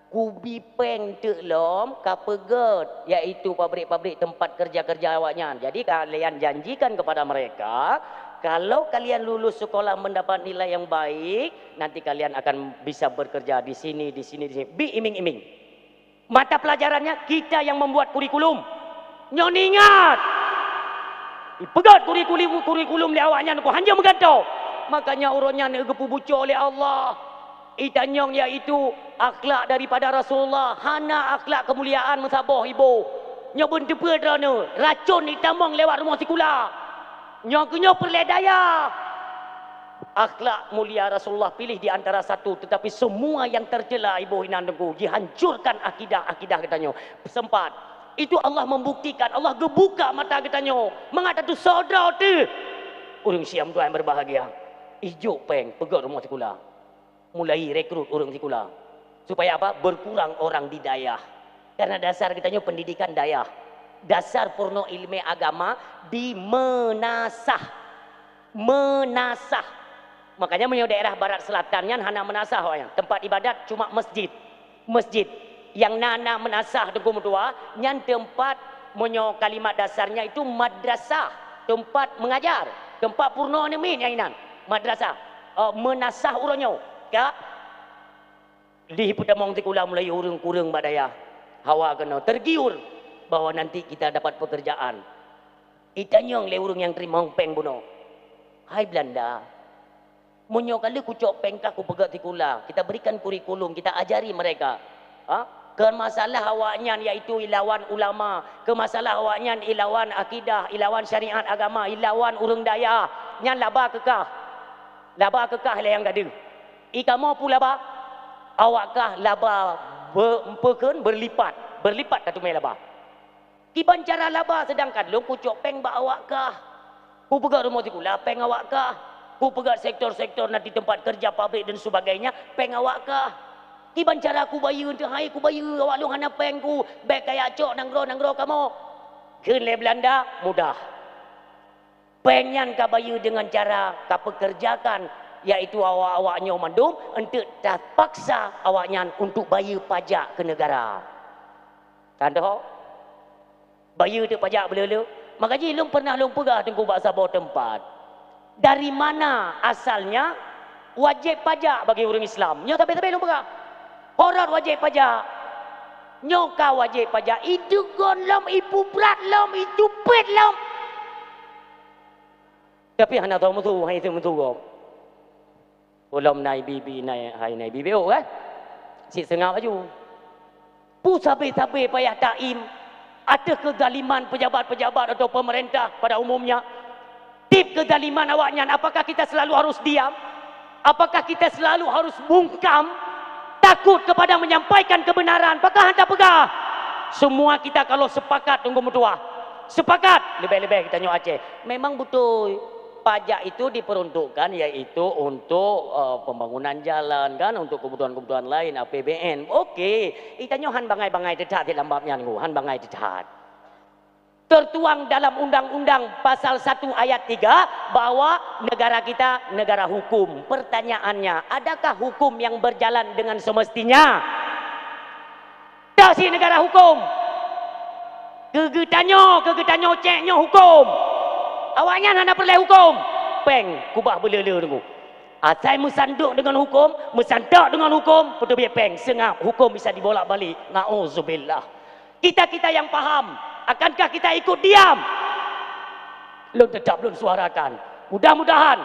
Kubi péng teuk lom kapeugöt, yaitu pabrik-pabrik tempat kerja-kerja awaknyan. Jadi, kalian janjikan kepada mereka, kalau kalian lulus sekolah mendapat nilai yang baik, nanti kalian akan bisa bekerja di sini, di sini, di sini." Bi iming-iming. Mata pelajarannya, kita yang membuat kurikulum. Nyoe ingat! Ipeugöt kurikulum, kurikulum lé awaknyan, ku hanjeuet meugantoe. Makanya uroe nyan geupeubuco lé Allah. Itanyong, yaitu akhlak daripada Rasulullah, hana akhlak keumuliaan meusaboh iboh. Nyoe beuneuteupeu droeneuh, racon itamong lewat rumoh sikula. Nyoe keuh nyoe peureulèe dayah. Akhlak mulia Rasulullah pilih di antara satu, tetapi semua yang tercela iboh inan Teungku, jihancurkan akidah-akidah geutanyoe. Sempat. Itu Allah membuktikan, Allah geubuka mata geutanyoe. Mangat tatusoe droe teuh. Ureueng syiek nyang berbahagia. Ijok péng, peugöt rumoh sikula. Mulai rekrut ureueng sikula. Supaya apa? Berkurang orang di dayah. Karena dasar geutanyoe pendidikan dayah. Dasar peurunoe ileumèe agama di meunasah. Meunasah. Makanya meunyoe daerah barat selatan nyan hana meunasah awaknyan. Tempat ibadat cuma masjid. Masjid. Nyang na, na meunasah Teungku meutuah, nyan tempat, meunyoe kalimat dasarnya itu madrasah, tempat mengajar, tempat peurunoe aneuk miet nyang inan. Madrasah. Eh, meunasah uroe nyoe. Ka Dih peutamong sikula mulai ureuëng kureueng bak dayah. Hawa keunoe tergiur bahwa nanti kita dapat pekerjaan. Itanyong lé ureuëng nyang teurimong péng bunoe, "Hai Belanda, meunyoe ka lheueh kucok péng kah kupeugöt sikula, kita berikan kurikulum, kita ajari mereka." Ha? Keu masalah awaknyan yaitu ilawan ulama, keu masalah awaknyan ilawan akidah, ilawan syariat agama, ilawan ureuëng dayah, nyan laba keu kah. Laba keu kah lé nyang gadeuh. I kamoe peue laba? Awak kah laba be-, peukheun beurlipat, beurlipat ka teumé laba. Kiban cara laba, seudangkan lôn kucok péng bak awak kah. Kupeugöt rumoh sikula péng awak kah. Kupeugöt sektor-sektor na di tempat kerja, pabrik dan sebagainya, péng awak kah. Kiban cara kubayeue teuhai, kubayeue awak lôn hana péng ku, bék kajak cok nanggroe-nanggroe kamoe. Kheun lé Belanda, mudah. Péng nyan kabayeue deungon cara kapeukeureujakan, yaitu awak-awak nyoe mandum eunteuk tapaksa awaknyan untuk bayeue pajak keu neugara. Contoh, bayeue teuk pajak beuleu-leu. Maka jih lôn pernah lôn peugah Teungku bak saboh teumpat, dari mana asalnya wajéb pajak bagi ureuëng Islam? Nyoe sabe-sabe lôn peugah. Horot wajéb pajak. Nyoe ka wajéb pajak. Iteugon lom, ipubrat lom, icupet lom. Tapi hana tau meusu, hai teu meusu gob. Ulôn na ibi-ibi, na hai na ibi-ibi, oh, kan? Cit seungab laju. Peue sabe-sabe payah taim ateueh keuzaliman pejabat-pejabat atau pemerintah pada umumnya? Tieb keuzaliman awaknyan, apakah kita selalu harus diam? Apakah kita selalu harus bungkam, takut kepada menyampaikan kebenaran? Pakah hana peugah? Semua kita kalau sepakat, Teungku meutuah, sepakat, leubeh-leubeh geutanyoe Aceh. Memang beutôi, pajak itu diperuntukkan yaitu untuk, eh, pembangunan jalan, kan, untuk kebutuhan-kebutuhan lain, A P B N. Oke, geutanyoe han bangai-bangai teutat lam bab nyan, Teungku, han bangai teutat. Tertuang dalam Undang-Undang Pasal satu Ayat tiga bahwa negara kita negara hukum. Pertanyaannya, adakah hukum yang berjalan dengan semestinya? Toh si negara hukum? Keu geutanyoe, keu geutanyoe cek nyoe hukum. Awaknyan hana peureulée hukum. Péng kubah beuleu-leu Teungku. Asai meusandok deungon hukum, meusantok deungon hukum, peuteubiet péng, seungab hukum bisa dibolak-balik. Nauzubillah. Kita-kita yang paham, akankah kita ikut diam? Lôn tetap lôn suarakan. Mudah-mudahan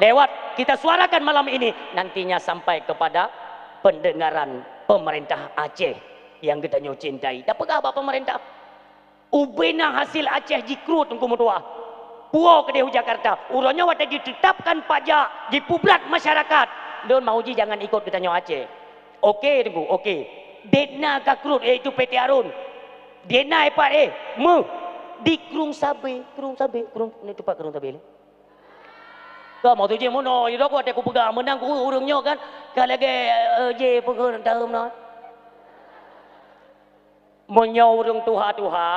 lewat kita suarakan malam ini, nantinya sampai kepada pendengaran pemerintah Aceh yang geutanyoe cintai. Tapeugah bak pemerintah, ubena hasil Aceh jikruet Teungku meutuah. Puwoe keudeh u Jakarta. Uroe nyoe watée jiteutapkan pajak, jipubrat masyarakat. Lôn mau jih jangan ikot geutanyoe Aceh. Oke Teungku, oke. Detna ka kruet, yaitu P T Arun. Detna ipat, eh, meuh. Di Krueng Sabe, Krueng Sabe, Krueng, na tupat Krueng Sabe lé? Ka mau tu jih meunoe, ya dok watée kupeugah, meunan ku ureuëng nyoe kan, ka lagée, eh, jih peugah tahu meunoe. Meunyoe ureuëng tuha-tuha,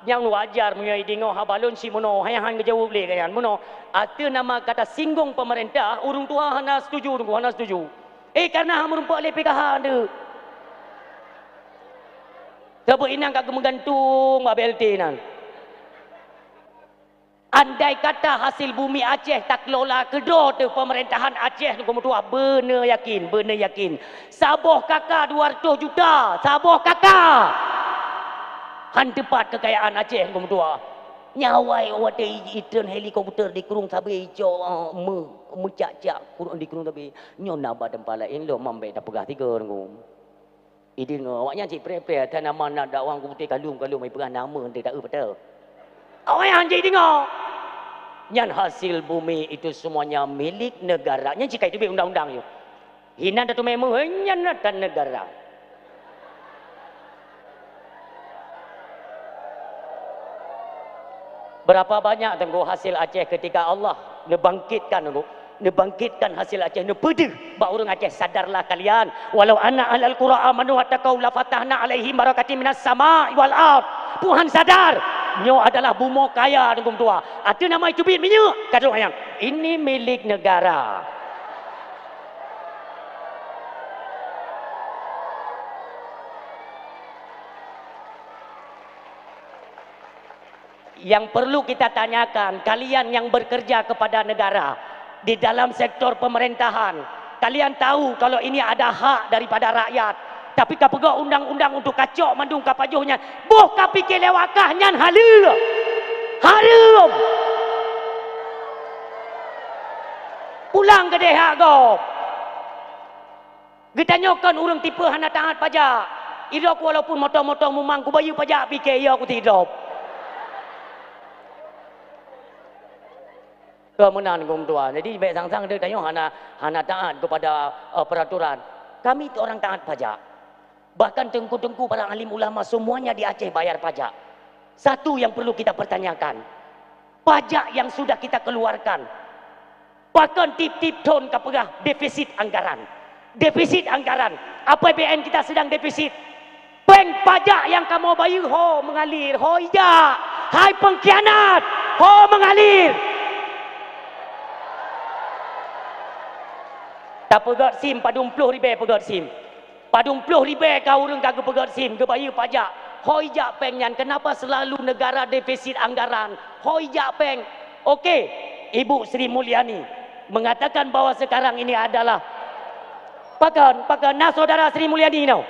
nyang wajar meunyoe ideungoe haba lôn si meunoe, hai han geujaweueb lé gobnyan meunoe. Ateueh nama kata singgung pemerintah, ureuëng tuha hana setuju, Teungku, hana setuju. Eh, karena han meurumpok lé P K H tu. Sabab inan ka geumeugantung bak B L T nan. Andai kata hasil bumi Aceh takelola keudroe teuh pemerintahan Aceh Teungku meutuah, beuna yakin, beuna yakin. Saboh K K dua ratus juta, saboh K K. Han teupat kekayaan Aceh Teungku meutuah. Nyawai watée i-, itreun helikopter di Krueng Sabe icok, eh, meu-, meucak-cak Krueng, di Krueng Sabe. Nyoe na bak teumpat laén lom, mam bék tapeugah tiga Teungku. Ideungoe, awaknyan cit preh-preh, ata nama na dakwah Teungku Putéh kalum-kalum, ipeugah nama teuh taeu peue. Awaknyan han jeuet ideungoe. Nyan hasil bumi itu semuanya milik negara. Nyan cit ka iteubiet undang-undang nyoe. Hinan tateumé meuheuh, nyan na tan negara. Berapa banyak Teungku hasil Aceh ketika Allah neubangkitkan Teungku? Neubangkitkan hasil Aceh, neupeudeuh bak ureuëng Aceh, sadarlah kalian. Walau anna ahlal qura amanu wattaqau lafatahna alaihim barakatim minas sama'i wal ard. Tuhan sadar, nyoe adalah bumoe kaya Teungku meutuah. Ateueh nama iteubiet minyeuk, ka trok nyan. Ini milik negara. Yang perlu kita tanyakan, kalian yang bekerja kepada negara di dalam sektor pemerintahan, kalian tahu kalau ini ada hak daripada rakyat, tapi ka peugah undang-undang untuk kacok mandum ka pajoh nyan, boh ka pike lewat kah nyan haleue. Hareuem. Pulang keudeh hak gob. Geutanyoe kon ureuëng tipe hana taát pajak. Idrob walaupun motong-motong mumang kubayeue pajak pike yo kuti idrob. Keu meunan geuh meutuah. Jadi bék sang-sang deuh tanyoe hana, hana taát kepada, eh, peraturan. Kami tu orang taat pajak. Bahkan teungku-teungku para alim ulama semuanya di Aceh bayar pajak. Satu yang perlu kita pertanyakan, pajak yang sudah kita keluarkan, pakon tiep-tiep thon ka peugah defisit anggaran. Defisit anggaran, A P B N kita sedang defisit. Péng pajak nyang kamoe bayeue ho meungalir, ho ijak, hai pengkhianat, ho meungalir. Tapeugét sim padum ploh ribée peugét sim. Padum ploh ribée ka ureuëng ka geupeugét sim, geubayeue pajak. Ho ijak péng nyan, kenapa selalu negara defisit anggaran? Ho ijak péng. Oke, Ibu Sri Mulyani mengatakan bahwa sekarang ini adalah pakon, pakon na saudara Sri Mulyani no?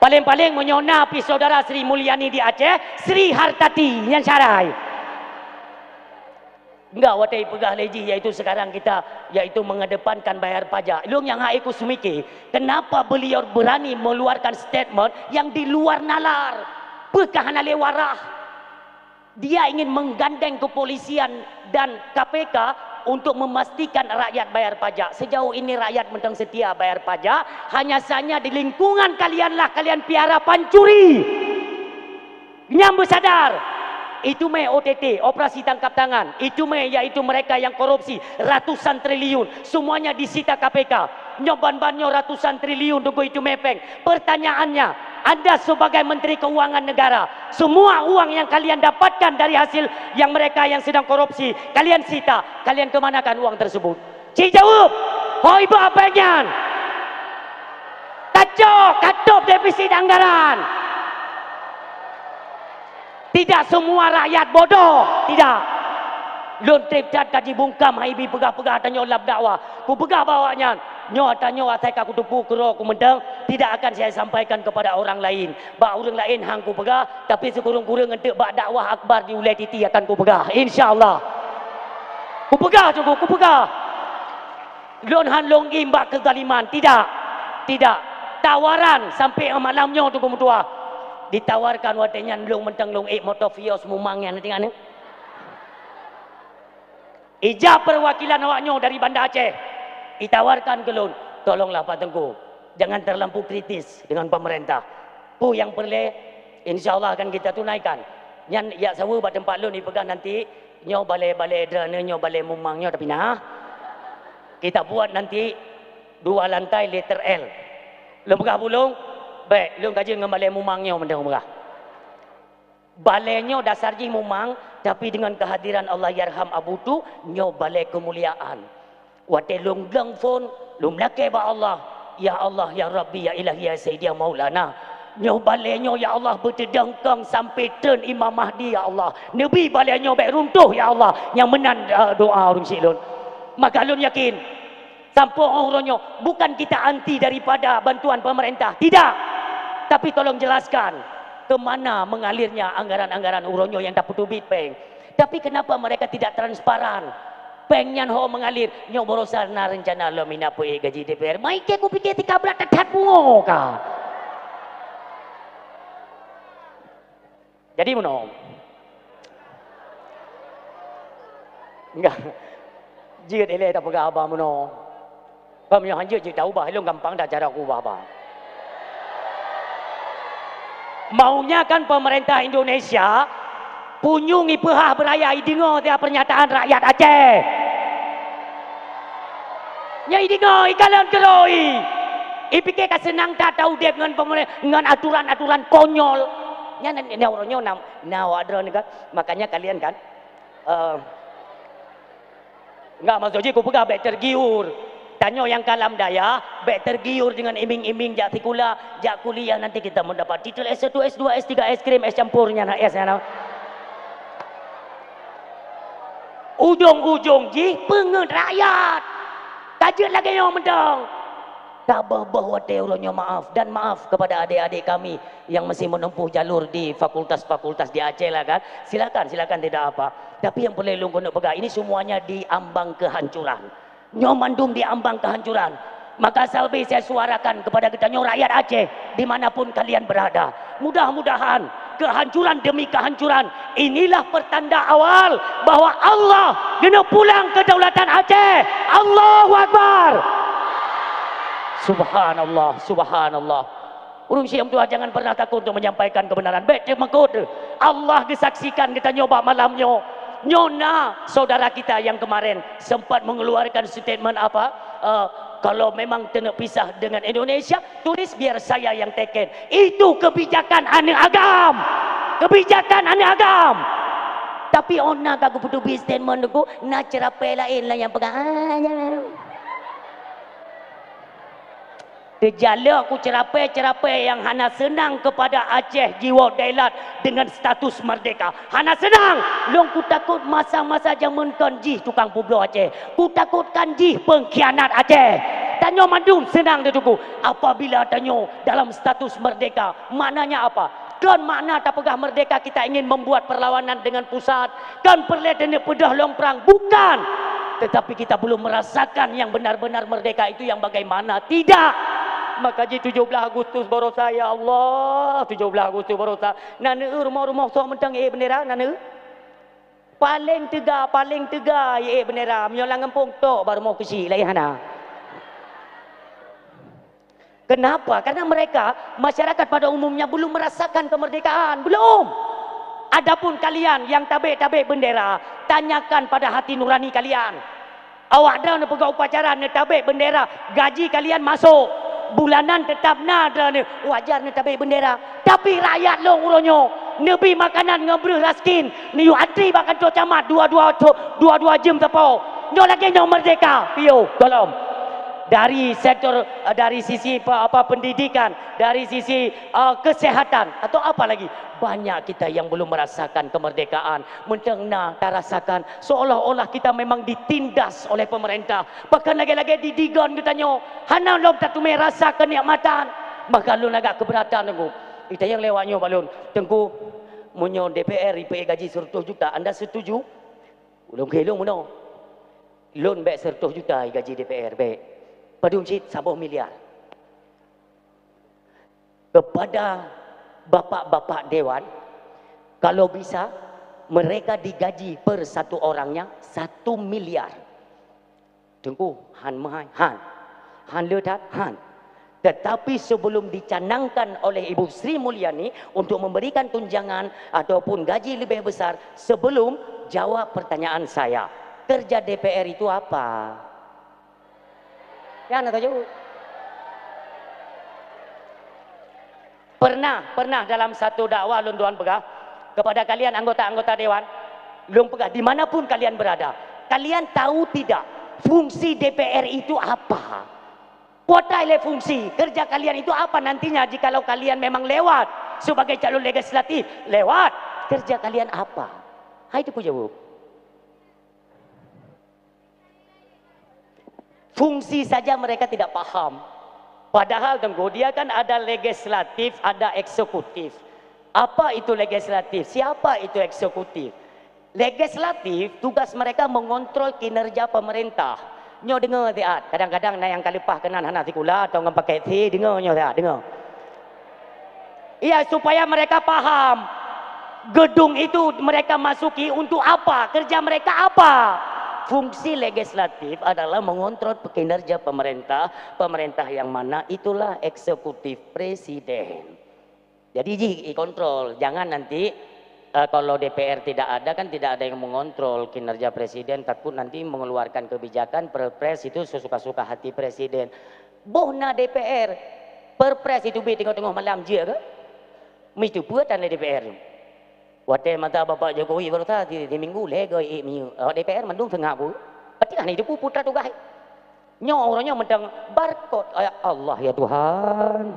Paling-paling meunyoe na pih saudara Sri Mulyani di Aceh, Sri Hartati nyang syarai. Enggak, watée peugah lé jih, yaitu sekarang kita, yaitu mengedepankan bayar pajak. Lôn nyang hai ku sumike, kenapa beliau berani mengeluarkan statement yang di luar nalar? Peukah hana lé warah? Dia ingin menggandeng kepolisian dan K P K untuk memastikan rakyat bayar pajak. Sejauh ini rakyat mantong setia bayar pajak, hanya saja di lingkungan kalianlah kalian piara pancuri. Nyang beusadar, itu mé O T T, operasi tangkap tangan, itu mé yaitu mereka yang korupsi ratusan triliun, semuanya disita K P K. Nyoe ban-ban nyoe ratusan triliun teungku itu mé péng. Pertanyaannya, Anda sebagai Menteri Keuangan Negara, semua uang yang kalian dapatkan dari hasil yang mereka yang sedang korupsi, kalian sita, kalian kemanakan uang tersebut? Cit jaweueb, hôi bak péng nyan. Kacok, katôb defisit anggaran. Tidak semua rakyat bodoh, tidak. Lôn treb that ka jibungkam hai bi peugah-peugah tanyoe lam dakwah. Kupeugah bak awaknyan, nyoe tanyoe asai ka kuteupeu keudroe kumeuntang, tidak akan saya sampaikan kepada orang lain. Bak ureuëng laén han kupeugah, tapi sikureueng-kureueng eunteuk bak dakwah akbar di Ulée Titi akan kupeugah. Insya Allah. Kupeugah teungku, kupeugah. Lôn han lôn im bak keuzaliman. Tidak. Tidak. Tawaran sampai malam nyoe teungku meutuah. Ditawarkan watée nyan lôn mantong lôn ék moto Vios mumang nyan, teuingat nyoe. Ijak perwakilan awak nyoe dari Banda Aceh. Itawarkan keu lôn, tolonglah Pak Teungku, jangan terlampau kritis dengan pemerintah. Peue nyang peureulée, insya Allah akan kita tunaikan. Nyan jak saweue bak teumpat lôn ipeugah nanti, nyoe balée-balée droeneuh nyoe balée mumang nyoe tapi na. Kita buat nanti dua lantai letter L. Lôn peugah bak ulôn, bék, lôn ka jeuet ngon balée mumang nyoe mantong peugah. Balée nyoe dasar jih mumang, tapi dengan kehadiran Allahyarham Abu Tu, nyoe balée keumuliaan. Watée lôn gleng phon, lôn lakée bak Allah, "Ya Allah, ya Rabbi, ya Ilahi, ya Sayyidi, ya Maulana. Nyoe balée nyoe, ya Allah, beuteudong kong sampai treun Imam Mahdi, ya Allah. Neubi balée nyoe bék runtoh, ya Allah, nyang meunan, eh, doa ureuëng syik lôn." Maka lôn yakin, sampoe uroe nyoe, bukan kita anti daripada bantuan pemerintah, tidak. Tapi tolong jelaskan, ke mana mengalirnya anggaran-anggaran uroe nyoe nyang tapeuteubiet péng. Tapi kenapa mereka tidak transparan? Péng nyan ho mengalir, nyoe baroesa na rencana lom ina peuék gaji D P R. Mai kée kupike tika brat that-that pungo ka. Jadi meunoe. Enggak. Jeuet ilée tapeugah haba meunoe. Bak meunyoe hanjeuet jeuet taubah, ilôn gampang that cara kuubah haba. Maunya kan pemerintah Indonesia punyueng ipeuhah beuraya ideungoe tiep pernyataan rakyat Aceh. Nyan ideungoe, ikalon keudroe. Ipike ka seunang that taudeb ngon pemere-, ngon aturan-aturan konyol. Nyan, nyan, nyan uroe nyoe na, na awak droeneuh kan. Makanya kalian kan, eh, Enggak, maksud jih kupeugah bék tergiur. Tanyoe nyang ka lam dayah, bék tergiur dengan iming-iming jak sikula, jak kuliah, nanti kita mendapat titel S satu, S dua, S tiga, es krim, es campur nyan, es nyan. Ujong-ujong jih peungeuet rakyat. Ka jeuet lagée nyoe mantong. Tabeuh-beuh watée uroe nyoe, maaf, dan maaf kepada adik-adik kami yang masih menempuh jalur di fakultas-fakultas di Aceh lah kan. Silakan, silakan, tidak apa. Tapi yang perlu lôn keuneuk peugah, ini semuanya di ambang kehancuran. Nyoe mandum di ambang kehancuran. Maka sabé saya suarakan kepada geutanyoe rakyat Aceh di mana pun kalian berada. Mudah-mudahan kehancuran demi kehancuran, inilah pertanda awal bahwa Allah geuneuk pulang kedaulatan Aceh. Allahu Akbar. Subhanallah, subhanallah. Ureuëng syiek meutuah, jangan pernah takut untuk menyampaikan kebenaran. Bék teumakot. Allah geusaksikan geutanyoe bak malam nyoe. Nyoe na saudara kita yang kemarin sempat mengeluarkan statement apa, eh, kalau memang keuneuk pisah dengan Indonesia, tulis biar saya yang teken. Itu kebijakan aneuëk agam. Kebijakan aneuëk agam. Tapi óh na ka geupeuteubiet statement Teungku, na ceurapée laén lah nyang peugah. Ah, jangan. Teujalok ku ceurapée-ceurapée nyang hana seunang keupada Aceh jiwoe dailat deungon status merdeka. Hana seunang! Lôn kutakot masa-masa jameun kon jih tukang peubloe Aceh. Kutakot kon jih peungkhianat Aceh. Tanyoe mandum seunang di Teungku. Apabila tanyoe dalam status merdeka, maknanya apa? Kon makna tapeugah merdeka kita ingin membuat perlawanan dengan pusat, kon peureulée taneuk peudeuh lôn prang, bukan. Tetapi kita belum merasakan yang benar-benar merdeka itu yang bagaimana. Tidak. Maka jih tujoh blaih Agustus barosa, ya Allah, tujoh blaih Agustus barosa. Na neueu rumoh-rumoh sok mantong ék bendera, na neueu. Paléng teuga, paléng teuga ék bendera. Meunyoe lam gampông tok bak rumoh keuchik laén hana. Kenapa? Karena mereka, masyarakat pada umumnya belum merasakan kemerdekaan. Belum. Adapun kalian yang tabek-tabek bendera, tanyakan pada hati nurani kalian. Awak droe neupeugah upacara, neutabek bendera, gaji kalian masuk. Bulanan tetap na droe, wajar neutabek bendera. Tapi rakyat lôn uroe nyoe, neubri makanan ngon breueh raskin, neuyue antri bak kantô camat dua-dua tho-, dua-dua jeuem sapo. Nyoe lagée nyoe merdeka, piôh, tolong. Dari sektor, eh, dari sisi pe-, apa, pendidikan, dari sisi, eh, kesehatan, atau apa lagi? Banyak kita yang belum merasakan kemerdekaan. Mantong na tarasakan seolah-olah kita memang ditindas oleh pemerintah. Bahkan lagée-lagée di Digon geutanyoe, hana lom tateumé rasa kenikmatan. Maka lôn agak keberatan, Teungku. Itanyong lé awak nyoe bak lôn, "Teungku, meunyoe D P R ipeuék gaji seratus juta, anda setuju?" Ulôn kheun lôn meunoe. Lôn bék seratus juta gaji D P R, bék. Padum cit saboh miliar. Kepada bapak-bapak dewan, kalau bisa, mereka digaji per satu orangnya satu miliar. Teungku, han meuhai, han. Han le that, han. Tetapi sebelum dicanangkan oleh Ibu Sri Mulyani untuk memberikan tunjangan ataupun gaji lebih besar, sebelum, jawab pertanyaan saya, kerja D P R itu apa? Ya, na taju. Pernah, pernah dalam satu dakwah lôn tuan peugah kepada kalian anggota-anggota dewan, lôn peugah, di mana pun kalian berada, kalian tahu tidak fungsi D P R itu apa? Kuota ilée fungsi, kerja kalian itu apa nantinya jikalau kalian memang lewat sebagai calon legislatif? Lewat, kerja kalian apa? Hai, itu kujaweueb. Fungsi saja mereka tidak paham. Padahal, Teungku, dia kan ada legislatif, ada eksekutif. Apa itu legislatif? Siapa itu eksekutif? Legislatif, tugas mereka mengontrol kinerja pemerintah. Nyoe deungoe siat, kadang-kadang na nyang ka leupah keunan hana sikula atau ngon paket C, deungoe nyoe siat, deungoe. Iya, supaya mereka paham gedung itu mereka masuki untuk apa, kerja mereka apa. Fungsi legislatif adalah mengontrol kinerja pemerintah, pemerintah yang mana itulah eksekutif presiden. Jadi jih ikontrol, jangan nanti, eh, kalau D P R tidak ada kan tidak ada yang mengontrol kinerja presiden, takut nanti mengeluarkan kebijakan perpres itu sesuka-suka hati presiden. Boh na D P R, perpres itu bi tengok-tengok malam je ke? Meuitu peue tan lé D P R. Watée masa Bapak Jokowi barosa di, di minggu lhée goe ék minyeuk. Awak D P R mandum seungab bu. Berarti hana itu putra tugas. Nyoe uroe nyoe mantong barcode. Ya Allah, ya Tuhan.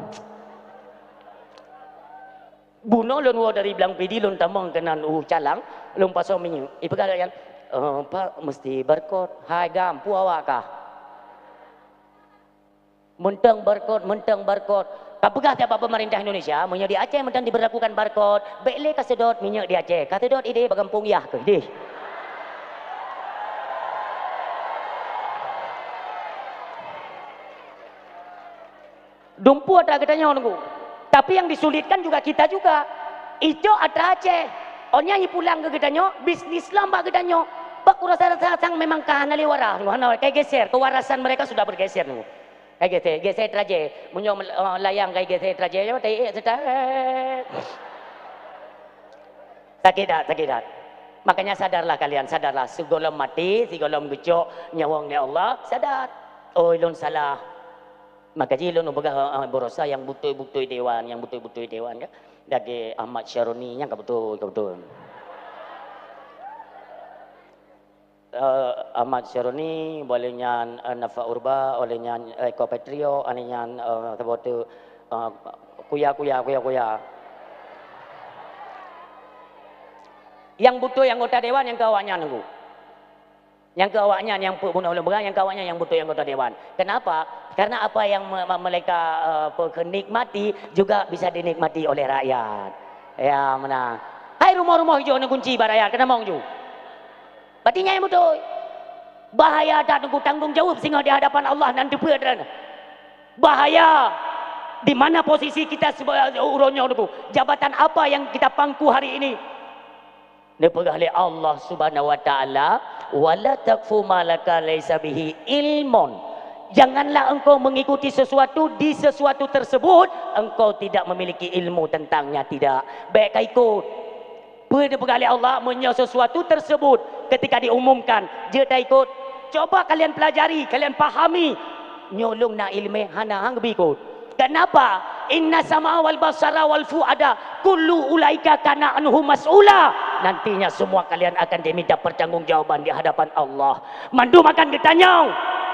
Bunoe lôn woe dari Blang Pidie lôn tamong keunan u Calang, lôn pasoe minyeuk. Ipeugah lagèe nyan, "Eh, Pak, meusti barcode." Hai gam, peue awak kah? Mantong barcode, mantong barcode. Ka peugah that bak pemerintah Indonesia, meunyoe di Aceh mantong diberlakukan barcode, bèk lé ka seudot minyeuk di Aceh. Ka seudot idéh bak gampông yah keuh idéh. Dumpeue atra geutanyoe Teungku. Tapi yang disulitkan juga kita juga. Icok atra Aceh. Oh nyan ipulang keu geutanyoe, bisnis lom bak geutanyoe. Bak kurasa-rasa sang memang ka hana lé waras, hana, ka geser, kewarasan mereka sudah bergeser Teungku. Ka geser, geser traje. Meunyoe mel-, eh, layang ka geser traje, nyoe taék seutah. Sakét that, sakét that. Makanya sadarlah kalian, sadarlah. Sigohlom maté, sigohlom geucok nyawöng lé Allah, sadar. Oh, ulôn salah. Maka jih lôn peugah, ah, baroesa nyang beutôi-beutôi dewan, nyang beutôi-beutôi dewan, kan? Lagèe Ahmad Syaroni, nyang ka beutôi, ka beutôi. Eh, Ahmad Syaroni, boh lheueh nyan, eh, Nafa Urba, boh lheueh nyan, eh, Eko Patrio, boh lheueh nyan, eh, saboh teuk, eh, Kuya, Kuya, Kuya, Kuya. Nyang beutôi anggota dewan nyang keu awaknyan Teungku. Nyang keu awaknyan nyang peuet bunoe ulôn peugah, nyang keu awaknyan nyang beutôi anggota dewan. Kenapa? Karena apa yang me-, me-, mereka, eh, pe-, nikmati juga bisa dinikmati oleh rakyat. Ya, meunan. Hai rumoh-rumoh ijo neukunci bak rakyat, keuneuk mong ju. Berarti nyan nyang beutôi. Bahaya that Teungku, tanggong jaweueb singoh di hadapan Allah nan teupeu dan bahaya di mana posisi kita seba-, uroe nyoe Teungku. Jabatan apa yang kita pangku hari ini? Neupeugah lé Allah Subhanahu wa Ta'ala, "Wala taqfu ma laka laisa bihi ilmun." Janganlah engkau mengikuti sesuatu di sesuatu tersebut engkau tidak memiliki ilmu tentangnya, tidak. Bèk ka ikut. Peue neupeugah lé Allah, meunyoe sesuatu tersebut ketika diumumkan, jeuet taikot. Coba kalian pelajari, kalian pahami. Nyoe lôn na ileumèe hana han geubri ikot. Kenapa? Inna sama wal basara wal fuada kullu ulaika kana anhu mas'ula. Nantinya semua kalian akan diminta pertanggungjawaban di hadapan Allah. Mandum akan geutanyong.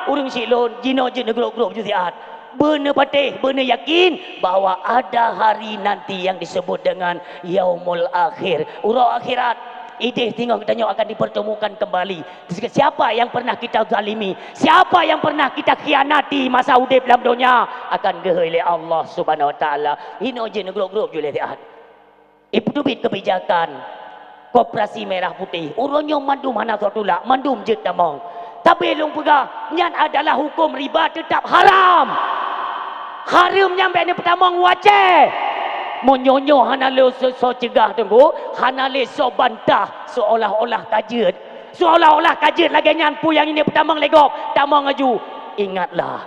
Ureueng syiek lôn, jinoe jeuet neugrôp-grôp ju siat. Beuneupatéh, beuneuyakin bahwa ada hari nanti yang disebut dengan Yaumul Akhir, uroe akhirat. Idéh singoh geutanyoe akan dipertemukan kembali. Siapa yang pernah kita zalimi, siapa yang pernah kita khianati masa udép lam donya, akan geuhôi lé Allah Subhanahu wa Ta'ala. Inoe jeuet neugrôp-grôp ju lé siat. Ipeuteubiet keubijakan koperasi merah putih. Uroe nyoe mandum hana soe tulak, mandum jeuet tamong. Tapi lôn peugah, nyan adalah huköm riba teutap haram. Hareuem nyan bèk neupeutamong u Aceh. Meunyoe nyoe hana lé soe-soe ceugah Teungku, hana lé soe bantah, seolah-olah ka jeuet. Seolah-olah ka jeuet lagèe nyan peue nyang neupeutamong lé gob, tamong laju. Ingatlah,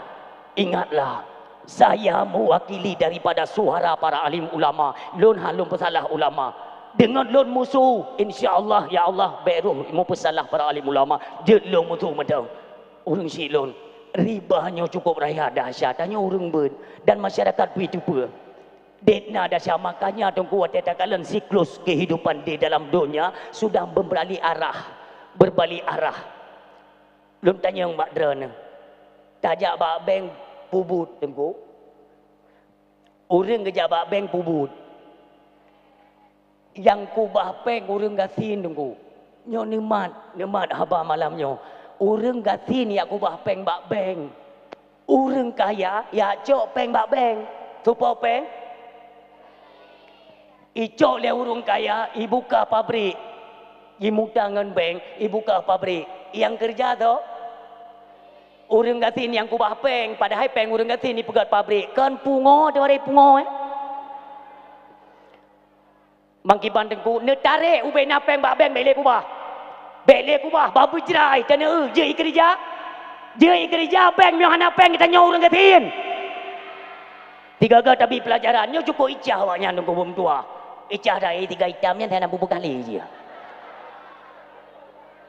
Ingatlah, saya mewakili daripada suara para alim ulama. Lôn han lôn peusalah ulama. Deungon lôn musu, insya Allah, ya Allah, bèk roh meupeusalah para alim ulama. Jeuet lôn musu mantong. Ureueng syiek lôn, riba nyoe cukup raya dahsyat, tanyoe ureueng beuet dan masyarakat pih teupeue. Dét na dahsyat, makanya Teungku watèe takalon siklus kehidupan di dalam donya sudah berbalik arah, berbalik arah. Lôn tanyong bak droeneuh, tajak bak bank peubuet Teungku? Ureueng geujak bak bank peubuet. Nyang kubah péng ureueng gasien Teungku. Nyoe neumat, neumat haba malam nyoe. Ureueng gasien jak kubah péng bak bank. Ureueng kaya jak cok péng bak bank. Soe po péng? Icok lé ureueng kaya, ibuka pabrik. Jimutang ngon bank, ibuka pabrik. Nyang keureuja soe? Ureueng gasien nyang kubah péng, padahai péng ureueng gasien ipeugöt pabrik. Kon pungo, daripada pungo, eh? Mangkiban Teungku, neutarek ubena péng bak bank, bèk lé kubah. Bèk lé kubah, bah beujrai, taneu, jeuet ikeurija. Jeuet ikeurija, bank meunyoe hana péng, geutanyoe ureueng gasien. Tiga-tiga tabi peulajaran, nyoe cukup icah awaknyan Teungku beumeudua. Icah dai tiga itam nyan hana bubukali jih.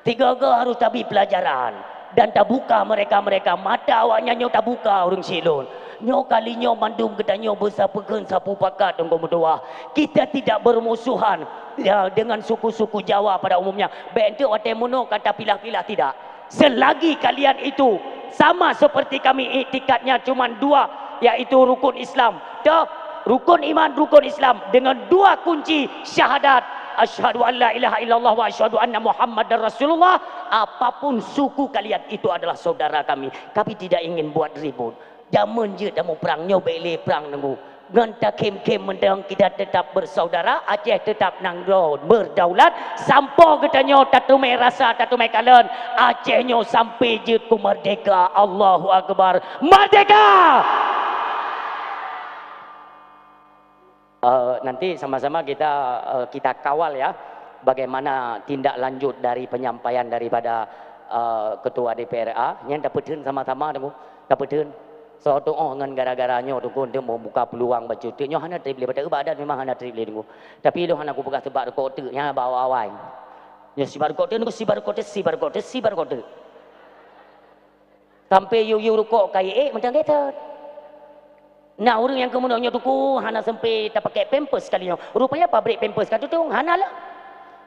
Tiga-tiga harus tabi peulajaran dan tabuka mereka-mereka, mata awaknyan nyoe tabuka ureueng syiek lôn. Nyoe kali nyoe mandum geutanyoe beusapeukeun sapeue pakat Teungku meutuah. Kita tidak bermusuhan, ya, dengan suku-suku Jawa pada umumnya. Bèk enteuk watèe meunoe ka tapilah-pilah, tidak. Selagi kalian itu sama seperti kami, iktikadnya cuma dua, yaitu rukun Islam. Toh, rukun iman, rukun Islam dengan dua kunci syahadat, asyhadu an la ilaha illallah wa asyhadu anna Muhammadar Rasulullah. Apapun suku kalian, itu adalah saudara kami. Kami tidak ingin buat ribut. Jameun jeuet tamuprang, nyoe bék lé prang nunggu. Ngon takhém-khém mantong kita tetap bersaudara, Aceh tetap nanggroe berdaulat, sampoe geutanyoe tateumé rasa, tateumé kalon, Aceh nyoe sampai jeuet keu merdeka. Allahu Akbar. Merdeka! Eh, nanti sama-sama kita, eh, kita kawal ya, bagaimana tindak lanjut dari penyampaian daripada, eh, Ketua D P R A. Nyan tapeutheun sama-sama, Teungku. Tapeutheun. Soe tuoh ngon gara-gara nyoe, Teungku, untuk membuka peluang bacut. Nyoe hana trép lé, bak adat memang hana trép lé, Teungku. Tapi lôn hana kupeugah sibak rukok teuk, nyan bak awai-awai. Nyoe sibak rukok teuk, Teungku, sibak rukok teuk, sibak rukok teuk, sibak rukok teuk. Sampai yue-yue rukok kayée ék mantong gét that. Na ureuëng nyang keumeunong nyoe, Teungku, hana sampai tapakai pampers kali nyoe. Rupanya pabrik pampers ka tutong, hana lah.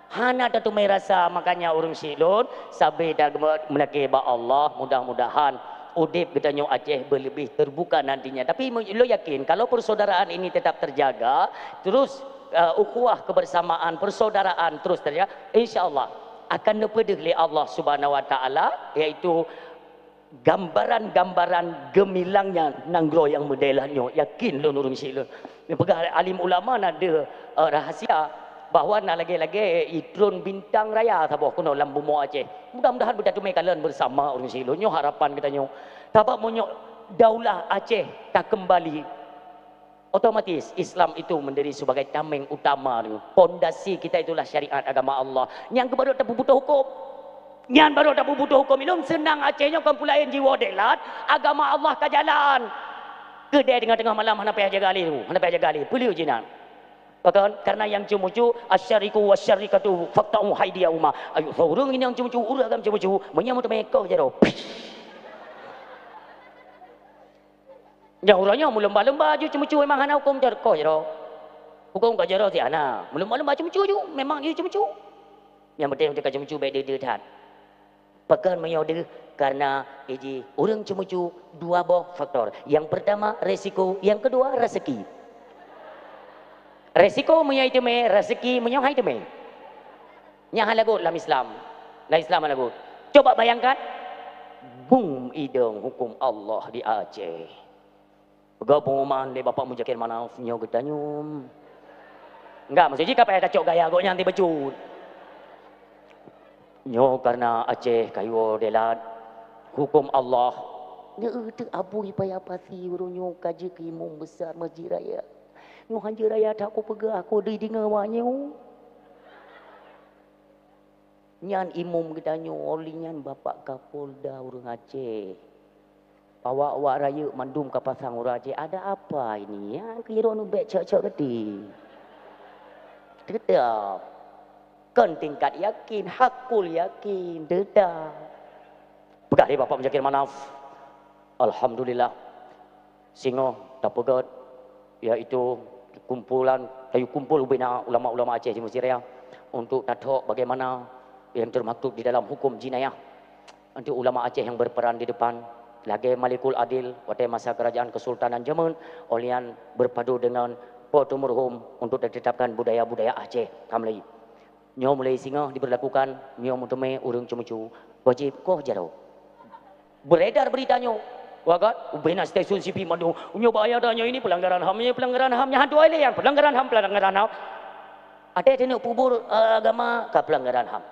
Hana tateumé rasa, makanya ureuëng syiek lôn, sabe tameulakée bak Allah, mudah-mudahan udeb geutanyoe Aceh beuleubeh terbuka nantinya. Tapi me-, lôn yakin, kalau persaudaraan ini tetap terjaga, terus, eh, ukhuwah kebersamaan, persaudaraan terus terjaga, insya Allah akan neupeudeuh lé Allah Subhanahu Wa Taala, yaitu gambaran-gambaran geumilangnya nanggroe nyang meudèh nyoe, yakin lôn ureuëng syiek lôn. Nyang peugah alim ulama na deuh, eh, rahasia bahwa na lagèe-lagèe, eh, itron bintang raya saboh keunoe lam bumoe Aceh. Mudah-mudahan beutateumé kalon bersama ureuëng syiek lôn. Nyoe harapan geutanyoe. Sabab meunyoe daulah Aceh takeumbali, otomatis Islam itu mendiri sebagai tameng utama. Pondasi kita itulah syariat agama Allah. Nyang keuh baru tapeubutoh huköm. Nyan baru tapeubutoh huköm. Ilôn seunang Aceh nyoe kon peue laén jiwoe dèlat, agama Allah ka jalan. Keudè teungoh-teungoh malam hana payah jaga lé, hana payah jaga lé. Peue lé jinan? Pakon? Karena nyang ceumeucue, "Asy-syariku wasy-syarikatu faqta'u aidiyahuma." Ayo, ureuëng inong ceumeucue, ureuëng agam ceumeucue, meunyoe meuteumé koh jaroe. Nyang uroe nyoe meulumba-lumba aju ceumeucue memang hana huköm jaroe, koh jaroe. Huköm ka jaroe si hana. Meulumba-lumba ceumeucue aju, memang aju ceumeucue. Nyang penting teuka ceumeucue bèk deuh-deuh that. Pakon meunyoe deuh? Karena iji ureuëng ceumeucue dua boh faktor. Yang pertama resiko, yang kedua rezeki. Resiko meunyoe iteumé, rezeki meunyoe han iteumé. Nyan hana lagot lam Islam. Lam Islam hana lagot. Coba bayangkan, bum idong huköm Allah di Aceh. Peugah pengumuman lé Bapak Muzakir Manaf nyoe geutanyoe. Enggak, maksud jih ka payah tacok gaya gobnyan ti bacut. Nyoe karena Aceh kayoe dèlat huköm Allah. Nyoe teuk abui payah pasi ureuëng nyoe ka jeuet keu imum besar Masjid Raya. Nyoe hanjeuet raya that kupeugah, ku deuh deungoe awak nyoe. Nyan imum geutanyoe, oli nyan Bapak Kapolda ureuëng Aceh. Awak-awak rayeuk mandum ka pasang ureuëng Aceh. Ada apa ini? Ya, kira nu bèk cok-cok geuti. Tetap. Kon tingkat yakin, hakul yakin, tetap. Peugah lé Bapak Muzakir Manaf. Alhamdulillah. Singoh tapeugöt, yaitu kumpulan, tayue kumpul ubena ulama-ulama Aceh di Mesir ya, untuk tathok bagaimana yang termaktub di dalam hukum jinayah untuk ulama Aceh yang berperan di depan, lagèe Malikul Adil watèe masa kerajaan Kesultanan jameun, óh lheueh nyan berpadu dengan Po Teumeureuhôm untuk ditetapkan budaya-budaya Aceh ka meulayeue. Nyoe mulai singoh diberlakukan, nyoe meuteumé ureuëng ceumeucue, wajéb koh jaroe. Beredar berita nyoe, wagat, ubena stasiun TV mandum, nyoe bahaya dah nyoe ini pelanggaran HAM, nyoe pelanggaran HAM, nyan hantu ai lé nyang pelanggaran HAM, pelanggaran HAM. Até teuneuk pubur, eh, agama ka pelanggaran HAM.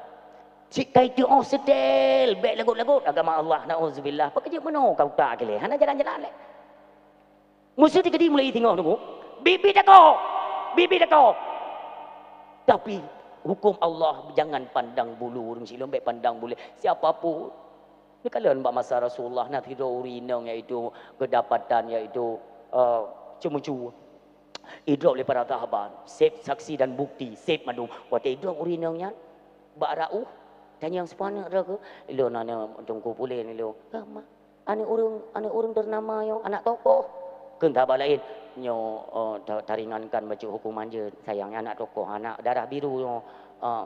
Cit kai teuh oh setel, bèk lagot-lagot agama Allah, naudzubillah. Pakon jeuet meunoe ka utak lé, hana jalan-jalan lé. Musti keudéh mulai singoh nunggu. Bibi tako. Bibi tako. Tapi hukum Allah jangan pandang bulu, ureuëng silom bèk pandang bulu. Siapa pun. Neukalon bak masa Rasulullah na sidroe ureuëng inong yaitu kedapatan yaitu, eh, ceumeucue. Idrop lé para sahabat, sép saksi dan bukti, sép mandum. Watèe idrop ureuëng inong nyan bak rauh, tanyong sipa aneuk droe keuh, "Lôn aneuk Teungku Pulen lôn." "Kah ma?" "Aneuk ureuëng, aneuk ureuëng ternama nyoe, anak tokoh." Kheun sahabat laén, "Nyoe, eh, ta-, taringankan bacut hukuman jeuet, sayang nyan anak tokoh, anak darah biru nyoe, eh,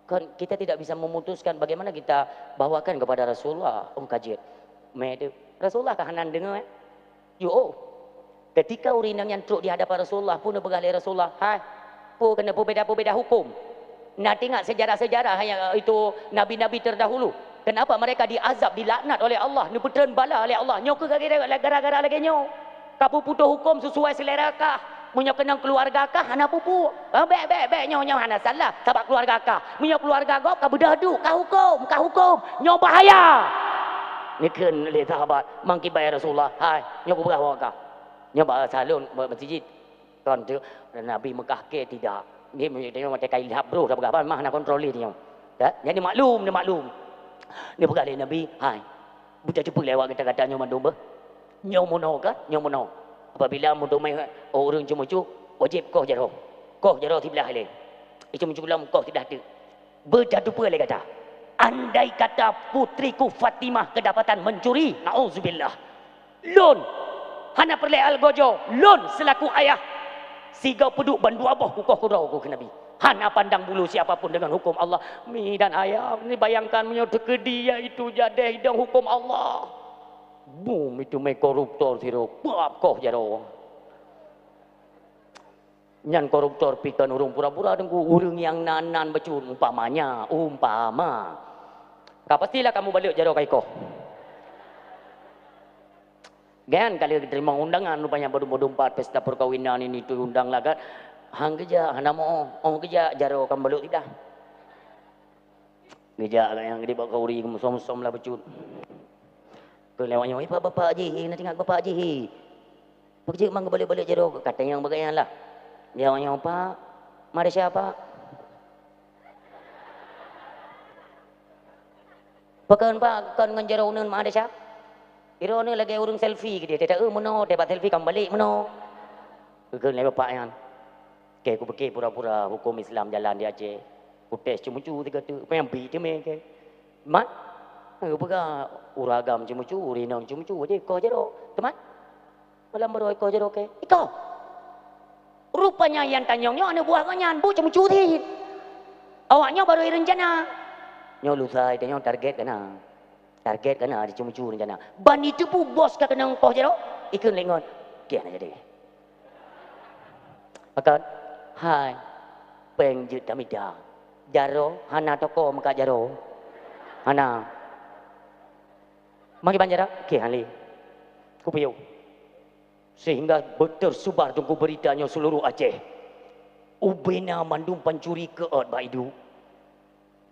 Kan kita tidak bisa memutuskan bagaimana kita bawakan kepada Rasulullah. Oh, ka jeuet. Mé teuh. Rasulullah ka hana deungoe, eh? Yo, oh. Ketika ureueng inong nyan trok di hadapan Rasulullah, peue neupeugah lé Rasulullah, "Hai, peue keuneuk peubeda-peubeda huköm? Na teuingat sejarah-sejarah yang itu nabi-nabi terdahulu? Kenapa mereka diazab, dilaknat oleh Allah, neupeutreun bala oleh Allah? Nyoe keuh gara-gara lagée nyoe. Ka peuputôh huköm sesuai selera kah. Meunyoe keunong keuluwarga kah, hana peue-peue. Ah, bék, bék, bék, nyoe, nyoe hana salah, sabab keuluwarga kah. Meunyoe keuluwarga gob ka beudôh duek, ka huköm, ka huköm. Nyoe bahaya." Neukheun lé sahabat, "Mangkibai ya Rasulullah, hai, nyoe kupeugah bak kah. Nyoe bak salon, bak meuseujid." Kon tu, Nabi Meukah ke tidak. Ni, ni, ni, macam kain lhab broh, dah peugah, "Bah, mah na kontrol ni, nyoe." Ya, jadi maklum, dia maklum. Dia peugah lé Nabi, "Hai, beutateupeue lé awak gata-gata nyoe mandum beuh. Nyoe meunoe kan, nyoe meunoe. Apabila meuteumé ureueng ceumeucue, wajéb koh jaroe. Koh jaroe siblah ilée. Ceumeucue lom koh siblah teuk. Beutateupeue lé gata. Andai kata putriku Fatimah kedapatan mencuri, na'udzubillah. Lôn hana peureulée algojo, lôn seulaku ayah sigoe peuduek bandua boh kukoh keudroe," kheun Nabi. "Hana pandang bulu siapa pun deungon huköm Allah." Mi dan ayah, ni bayangkan meunyoe teukeudi yaitu jadeh idong huköm Allah. Bum, itu mé koruptor sidroe, pap koh jaroe. Nyan koruptor pih kon ureueng pura-pura, Teungku, ureueng nyang nan-nan bacut, umpamanya, umpama. Ka pastilah kamoe balek jaroe ka ikoh. Gan kali teurimong undangan, rupanya badum-badum pat pesta perkawinan ini tu undang lagat. Hang geujak, hana meu, oh geujak, jaroe ka balek tidak. Geujak lagée nyang geude bak khauri, geumeusom-som lah bacut. Keu lewat nyoe, "Eh, Pak, Bapak jih, na teuingat Bapak jih." "Peue jeuet mang geubalek-balek jaroe?" Ka tanyong bak gobnyan lah. Jaweueb nyoe, "Pak, madrasah, Pak." "Pakon, Pak, kon ngon jaroe uneun madrasah?" "Droeneuh lagée ureueng selfie keudeh, teuta eu meunoe, teubat selfie ka meubalek meunoe." Geukheun lé bapak nyan. Keu kupike pura-pura huköm Islam jalan di Aceh. Kutés ceumeucue sigoe teuk, peunyang bi teumé keu. Mat, geupeugah ureueng agam ceumeucue, ureueng inong ceumeucue, jadi ikoh jaroe. Teumat? Malam baroe ikoh jaroe keu. Ikoh! Rupanya nyang tanyong nyoe aneuk buah gobnyan, buet ceumeucue cit. Awak nyoe baroe irencana. Nyoe lusai tanyong target ka na. Target ka na, ceumeucue rencana. Ban jiteupeue bos ka keunong koh jaroe, ikheun lé ngon. Kiah na jadi. Pakon, hai, péng jeuet tamita. Jaroe hana toko meukat jaroe. Hana. Magi ban jaroe, oke, hana lé. Kupiôh. Sehingga tersebar Teungku berita nyoe seluruh Aceh. Ubena mandum pancuri keu ôt bak idup.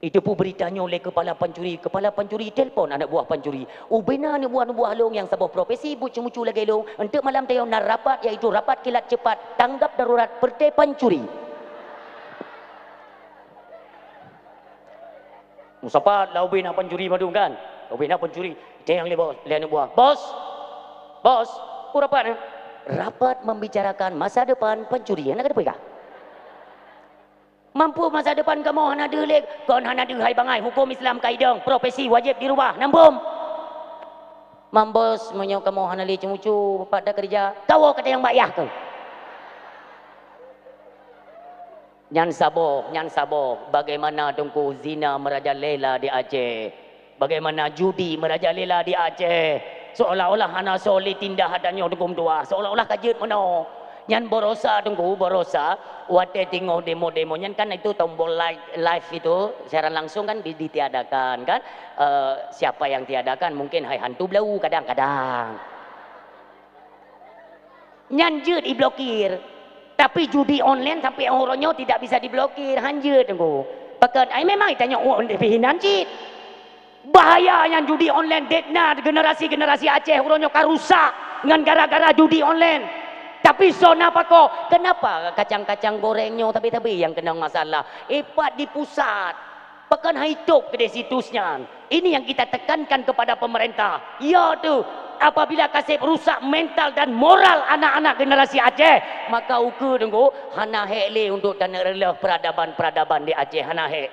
Jiteupeue berita nyoe lé kepala pancuri. Kepala pancuri telepon aneuk buah pancuri. "Ubena aneuk buah-aneuk buah lôn nyang saboh profesi buet ceumeucue lagée lôn, eunteuk malam tanyoe na rapat, yaitu rapat kilat cepat tanggap darurat peureté pancuri." Meusapat lah ubena pancuri mandum kan? Ubena pancuri. Tanyong lé bos, lé aneuk buah. "Bos! Bos! Peue rapat nyoe?" "Rapat membicarakan masa depan pancuri." Hana ka teupeue kah? Mampu masa depan kamoe hana deuh lé, kon hana deuh hai bangai, huköm Islam ka idong, profesi wajéb dirubah, na muphom? Mambos, meunyoe kamoe hana lé ceumeucue, pat takeureuja, kawoe ka tanyong bak yah keuh. Nyan saboh, nyan saboh, bagaimana Teungku zina merajalela di Aceh. Bagaimana judi merajalela di Aceh, seolah-olah hana soe lé tindah ata nyoe Teungku meutuah, seolah-olah ka jeuet meunoe. Nyan baroesa Teungku, baroesa watée teungoh demo-demo nyan kan itu tombol like, live itu siaran langsung kan di-, ditiadakan kan. Eh, siapa yang tiadakan? Mungkin hai hantu blau kadang-kadang. Nyan jeuet iblokir. Tapi judi online sampai uroe nyoe tidak bisa diblokir, hanjeuet Teungku. Pakon ai memang itanyong ueh pih inan cit. Bahaya nyan judi online, detna generasi-generasi Aceh uroe nyoe ka rusak ngon gara-gara judi online. Tapi soe na pakoe, kenapa kacang-kacang goreng nyoe sabe-sabe nyang keunong masalah? Eh, pat di pusat. Pakon hai top keudeh situs nyan. Ini yang kita tekankan kepada pemerintah. Ya tu, apabila kaseb rusak mental dan moral anak-anak generasi Aceh, maka ukeue Teungku hana hék lé untuk taneuk reuloh peradaban-peradaban di Aceh, hana hék.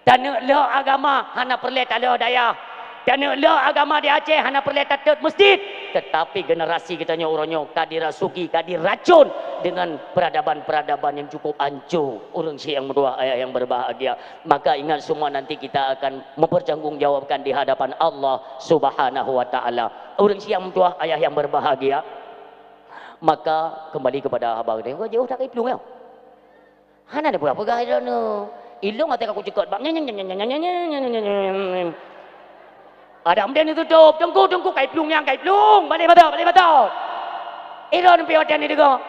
Taneuk lhok agama hana peureulée talhok dayah. Taneuk lhok agama di Aceh hana peureulée tatot meuseujid. Tetapi generasi geutanyoe uroe nyoe ka dirasuki, ka diracun dengan peradaban-peradaban yang cukup anco. Ureuëng syiek nyang meutuwah, ayah yang berbahagia. Maka ingat semua, nanti kita akan mempertanggungjawabkan di hadapan Allah Subhanahu wa Ta'ala. Ureuëng syiek nyang meutuwah, ayah yang berbahagia. Maka kembali kepada haba tadi. Jauh that ka iplueng nyoe. Hana neupeugah-peugah droeneuh. Ilong até ka kucukot bak. Ada meudan neututôp. Teungku, teungku, ka iplueng nyan, ka iplueng. Balik mata, balik mata. Ilong neumpi watèe ni deungoe.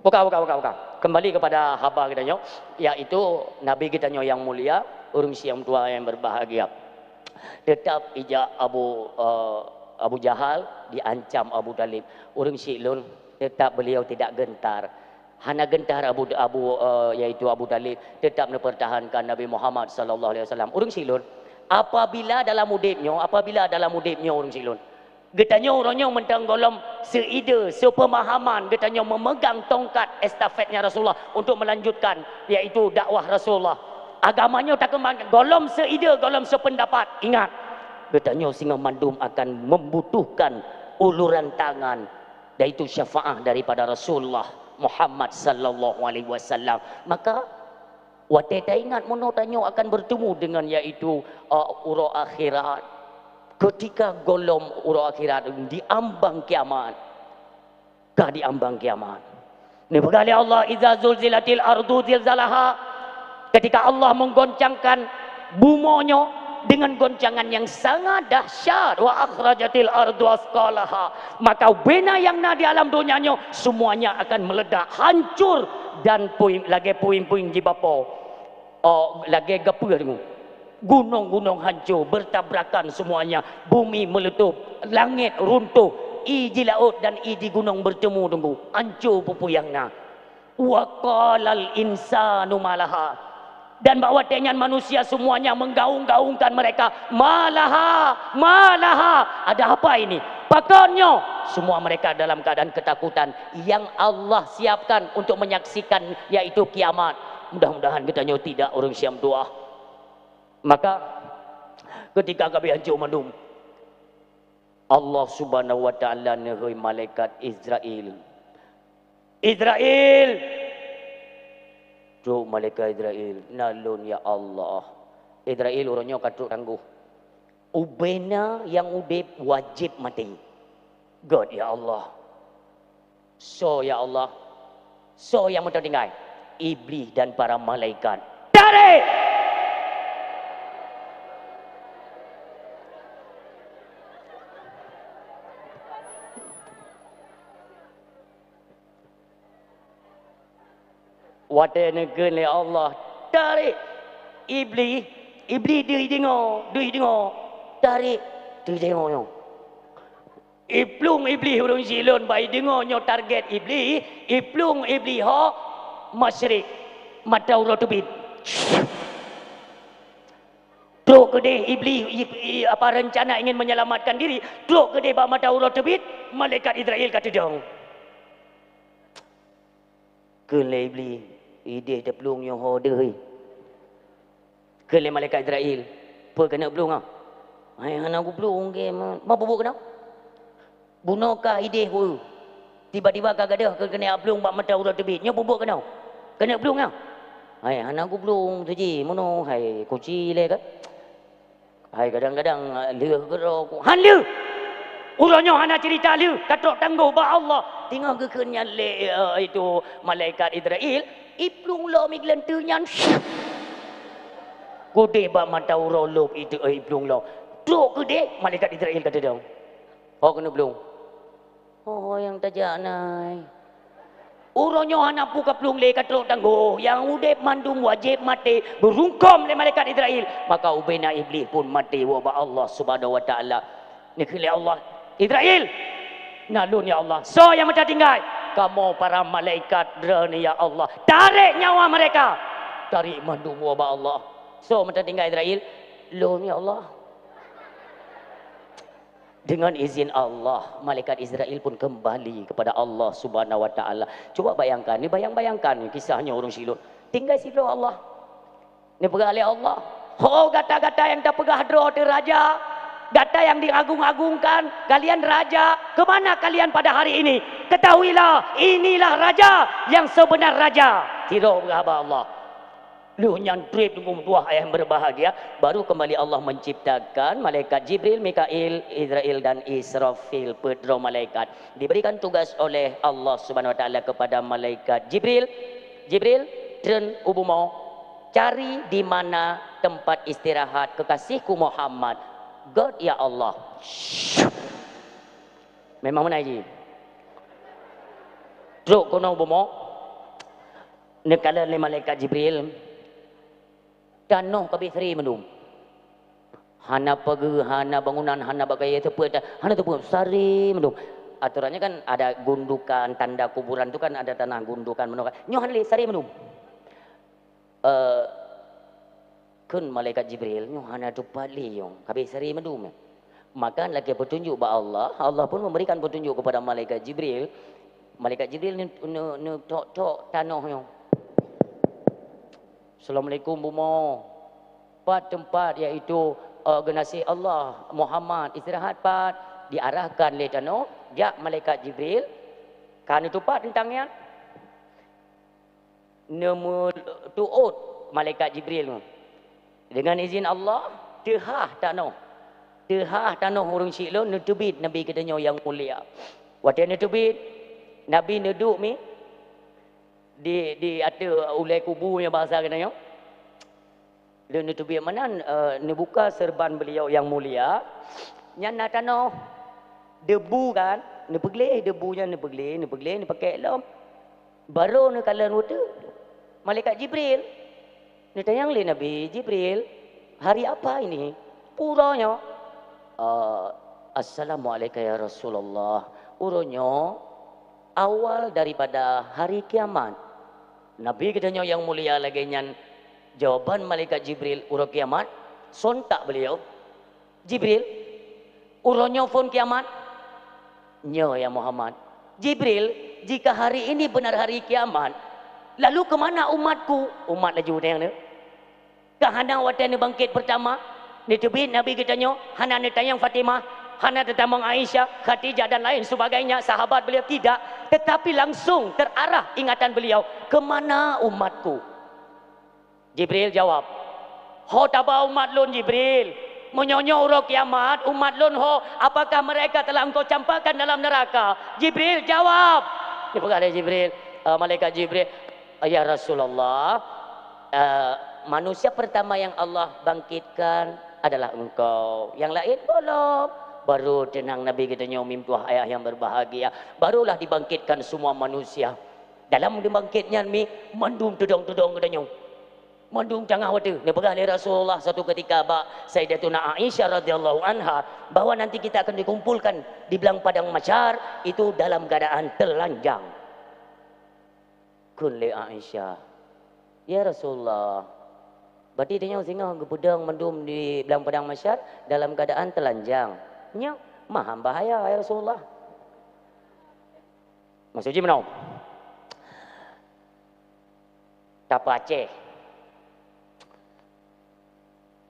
Buka, buka, buka, buka. Kembali kepada haba geutanyoe, yaitu Nabi geutanyoe yang mulia, ureuëng syiek nyang meutuwah yang berbahagia. Tetap ijak Abu, eh, Abu Jahal diancam Abu Talib. Ureuëng syiek lôn, tetap beliau tidak gentar. Hana gentar Abu, Abu, eh, yaitu Abu Talib, tetap neupertahankan Nabi Muhammad sallallahu alaihi wasallam. Ureuëng syiek lôn, apabila dalam udép nyoe, apabila dalam udép nyoe, ureuëng syiek lôn, geutanyoe uroe nyoe mantong gohlom seuide, seupeumahaman, geutanyoe memegang tongkat estafetnya Rasulullah untuk melanjutkan, yaitu dakwah Rasulullah. Agama nyoe takeumbang gohlom seuide, gohlom seupeundapat. Ingat, geutanyoe singoh mandum akan membutuhkan uluran tangan, yaitu syafaat daripada Rasulullah Muhammad sallallahu alaihi wasallam. Maka, watèe taingat meunoe tanyoe akan bertemu dengan, yaitu, uh, uroe akhirat. Ketika gohlom uroe akhirat diambang kiamat. Ka diambang kiamat. Neupeugah lé Allah, "Idza zulzilatil ardu zilzalaha." Ketika Allah menggoncangkan bumoe nyoe dengan goncangan yang sangat dahsyat, "Wa akhrajatil ardu asqalaha." Maka ubena nyang na di alam donya nyoe semuanya akan meledak, hancur dan puing, lagèe puing-puing jibapo. Oh, lagèe gapeue deungoe. Gunong-gunong hancô, bertabrakan semuanya, bumi meletup, langét runtuh, ie di laôt dan ie di gunong bertemu deungoe, hancô peue-peue nyang na. Wa qalal insanu ma laha. Dan bak watèe nyan manusia semuanya menggaung-gaungkan mereka, "Ma laha, ma laha." Ada apa ini? Pakon nyoe? Semua mereka dalam keadaan ketakutan yang Allah siapkan untuk menyaksikan, yaitu kiamat. Mudah-mudahan geutanyoe tidak, ureuëng syiek nyang meutuwah. Maka, ketika ka abéh hancô mandum, Allah Subhanahu wa Ta'ala neuhôi malaikat Izrail. "Izrail!" Trok malaikat Izrail, "Na lôn, ya Allah." Izrail uroe nyoe ka trok tanggoh. Ubena nyang udép wajéb maté. Göt, ya Allah. Soe, ya Allah? Soe nyang meuteumé tinggai? Iblih dan para malaikat. Tarek! Watèe neukheun lé Allah, "Tarek!" Iblih, Iblih deuh deungoe, deuh deungoe. "Tarek!" Deuh deungoe nyoe. Iplueng Iblih ureuëng Silon bak ideungoe nyoe target Iblih, iplueng Iblih ho masyrik, mata uroe teubiet. Trok keudeh Iblih, i, i, apa, rencana ingin menyelamatkan diri, trok keudeh bak mata uroe teubiet, malaikat Izrail ka teudong. Kheun lé Iblih, "Ideh teuplueng nyoe ho deuh." Kheun lé malaikat Izrail, "Peue keuneuk plueng, ah?" "Hai, hana kuplueng, ge, ma, ma peubuet keunoe?" "Bunoe kah ideh, hu. Tiba-tiba ka gadôh keu keuneuk plueng bak mata uroe teubiet. Nyoe peubuet keunoe. Keuneuk plueng, ah?" "Hai, hana kuplueng, tu ji, meunoe, hai, kuci lé ka." Hai, kadang-kadang, ah, lheueh keudroe ku. Han lheueh! Uroe nyoe hana cerita lheueh, ka trok tanggoh bak Allah. Teungoh geukheun nyan lé, eh, itu malaikat Izrail, iplueng lom igleueng teuk nyan. Keudeh bak mata uroe lom itu, eh, iplueng lom. Trok keudeh, malaikat Izrail ka teudong. Ho keuneuk plueng. Ho nyang tajak nai. Uroe nyoe hana peue kaplueng lé, ka trok tanggoh. Nyang udeb mandum wajéb maté, beurungkôm lé malaikat Izrail. Maka ubena Iblih pun maté woe bak Allah Subhanahu wa Ta'ala. Neukheun lé Allah, "Izrail, na lôn, ya Allah. Soe nyang meuta tinggai?" "Kamoe para malaikat Droeneuh, ya Allah." "Tarek nyawa mereka." Tarek mandum woe bak Allah. "Soe meuta tinggai, Izrail?" "Lôn, ya Allah." Dengan izin Allah, malaikat Izrail pun kembali kepada Allah Subhanahu wa Ta'ala. Cuba bayangkan, ni bayang-bayangkan kisah nyoe ureuëng Silon. Tinggai sidroe Allah. Neupeugah lé Allah, "Ho gata-gata nyang tapeugah droe teuh raja, Gata yang diagung-agungkan, kalian raja, ke mana kalian pada hari ini? Ketahuilah, inilah raja yang sebenar raja. Sidroe beurah haba Allah. Lheueh nyan treb teungku meutuah ayah yang berbahagia, baru kembali Allah menciptakan malaikat Jibril, Mikail, Izrail, dan Israfil, peuet droe malaikat. Diberikan tugas oleh Allah Subhanahu Wa Taala kepada malaikat Jibril, "Jibril, treun u bumoe, cari di mana tempat istirahat kekasihku Muhammad." "Göt, ya Allah." Memang meunan jih. Trok keunoe u bumoe, neukalon lé malaikat Jibril, tanoh ka abéh saré mandum. Hana pageue, hana bangunan, hana bak kayèe teupeu, hana teupeu, saré mandum. Aturannya kan ada gundukan, tanda kuburan tu kan ada tanah gundukan, meunoe kan. Nyoe hana lé, saré mandum. Eh, kheun malaikat Jibril, "Nyoe hana teumpat lé nyoe, ka abéh saré mandum." Maka lakèe peutunjuk bak Allah, Allah pun memberikan petunjuk kepada malaikat Jibril. Malaikat Jibril neu-, neu-, neutok-tok tanoh nyoe. "Assalamualaikum bumoe. Pat teumpat, yaitu, eh, geunaséh Allah, Muhammad, istirahat pat?" Diarahkan lé tanoh jak malaikat Jibril. Ka neutupat teuntang nyan, neumeutuot malaikat Jibril nyoe. Dengan izin Allah, teuhah tanoh. Teuhah tanoh ureueng syiek lôn, neuteubiet Nabi geutanyoe nyang mulia. Watèe neuteubiet, Nabi neuduek mi di, di ateueh ulèe kubu nyoe bahasa geutanyoe. Lheueh neuteubiet meunan, eh, neubuka seureuban beliau nyang mulia, nyan na tanoh, debu kan, neupeugleh debu nyan, neupeugleh, neupeugleh, neupakèk lom. Barô neukalon watèe malaikat Jibril. Neutanyong lé Nabi, "Jibril, hari apa ini? Peue uroe nyoe?" "Eh, assalamualaikum ya Rasulullah. Uroe nyoe awal daripada hari kiamat." Nabi geutanyoe nyang mulia lagèe nyan jawaban malaikat Jibril uroe kiamat, sontak beliau, "Jibril, uroe nyoe phon kiamat?" "Nyoe, ya Muhammad." "Jibril, jika hari ini benar hari kiamat, lalu ke mana umatku?" Umat laju tanyong nyoe. Ka hana watèe neubangkét peurtama, neuteubiet Nabi geutanyoe, hana neutanyong Fatimah, hana teutamong Aisyah, Khadijah dan lain sebagainya, sahabat beliau, tidak, tetapi langsung terarah ingatan beliau, "Ke mana umatku?" Jibril jawab, "Ho taba umat lôn, Jibril. Meunyoe nyoe uroe kiamat, umat lôn ho, apakah mereka telah engkau campakkan dalam neraka?" Jibril jawab. Dipeugah lé Jibril, eh, malaikat Jibril, "Ya Rasulullah, eh, manusia pertama yang Allah bangkitkan adalah engkau. Yang lain belum." Baru teunang Nabi geutanyoe, meutuah ayah yang berbahagia. Barulah dibangkitkan semua manusia. Dalam dibangkit nyan mi mandum tudong-tudong geutanyoe. Mandum tangah watèe, neupeugah lé Rasulullah satu ketika bak Sayyidatuna Aisyah radhiyallahu anha, bahwa nanti kita akan dikumpulkan di blang padang mahsyar itu dalam keadaan telanjang. Kheun lé Aisyah, "Ya Rasulullah, berarti tanyoe singoh geupeudong mandum di blang padang mahsyar dalam keadaan telanjang? Nyoe meuham bahaya, ya Rasulullah." Maksud jih meunoe. Tapa Aceh.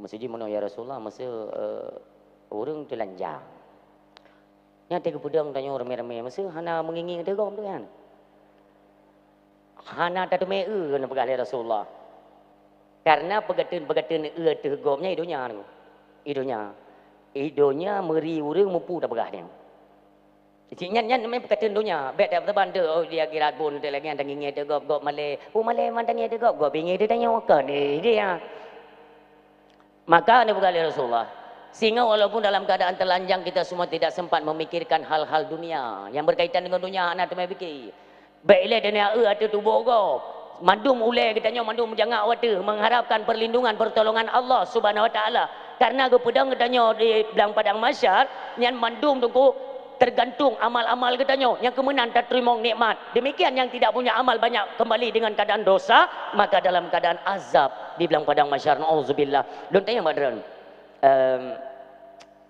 Maksud jih meunoe, "Ya Rasulullah, masa, eh, ureueng teulanjang. Nyan teuh geupeudong tanyoe ramé-ramé, masa hana meungieng-ngieng teuh gob tu nyan. Hana tateumé eu," neupeugah lé Rasulullah. Karena peugateun-peugateun eu teuh gob nyan i donya tu. I donya. I donya meuri ureueng mupu tapeugah nyan. Cit nyan, nyan namanya peukateun donya. Bèk that teuban teuh, oh, di akhirat pun teuh lagèe nyan tangieng teuh gob, gob malèe. Oh, malèe man tangieng teuh gob, gob bingèe teuh tanyoe kon, eh, dia. Maka neupeugah lé Rasulullah, sehingga walaupun dalam keadaan telanjang, kita semua tidak sempat memikirkan hal-hal dunia yang berkaitan dengan dunia, hana teumé pikir. Bèk ilèe dônya eu ateueh tuboh gob. Mandum ulèe geutanyoe mandum meujangak watèe mengharapkan perlindungan pertolongan Allah Subhanahu wa Taala. Karena geupeudong geutanyoe di blang padang mahsyar, nyan mandum teungku tergantung amal-amal geutanyoe nyang keumeunan tateurimong nikmat. Demikian yang tidak punya amal banyak kembali dengan keadaan dosa, maka dalam keadaan azab di blang padang mahsyar. Nauzubillah. Lôn tanyong bak droen. Em,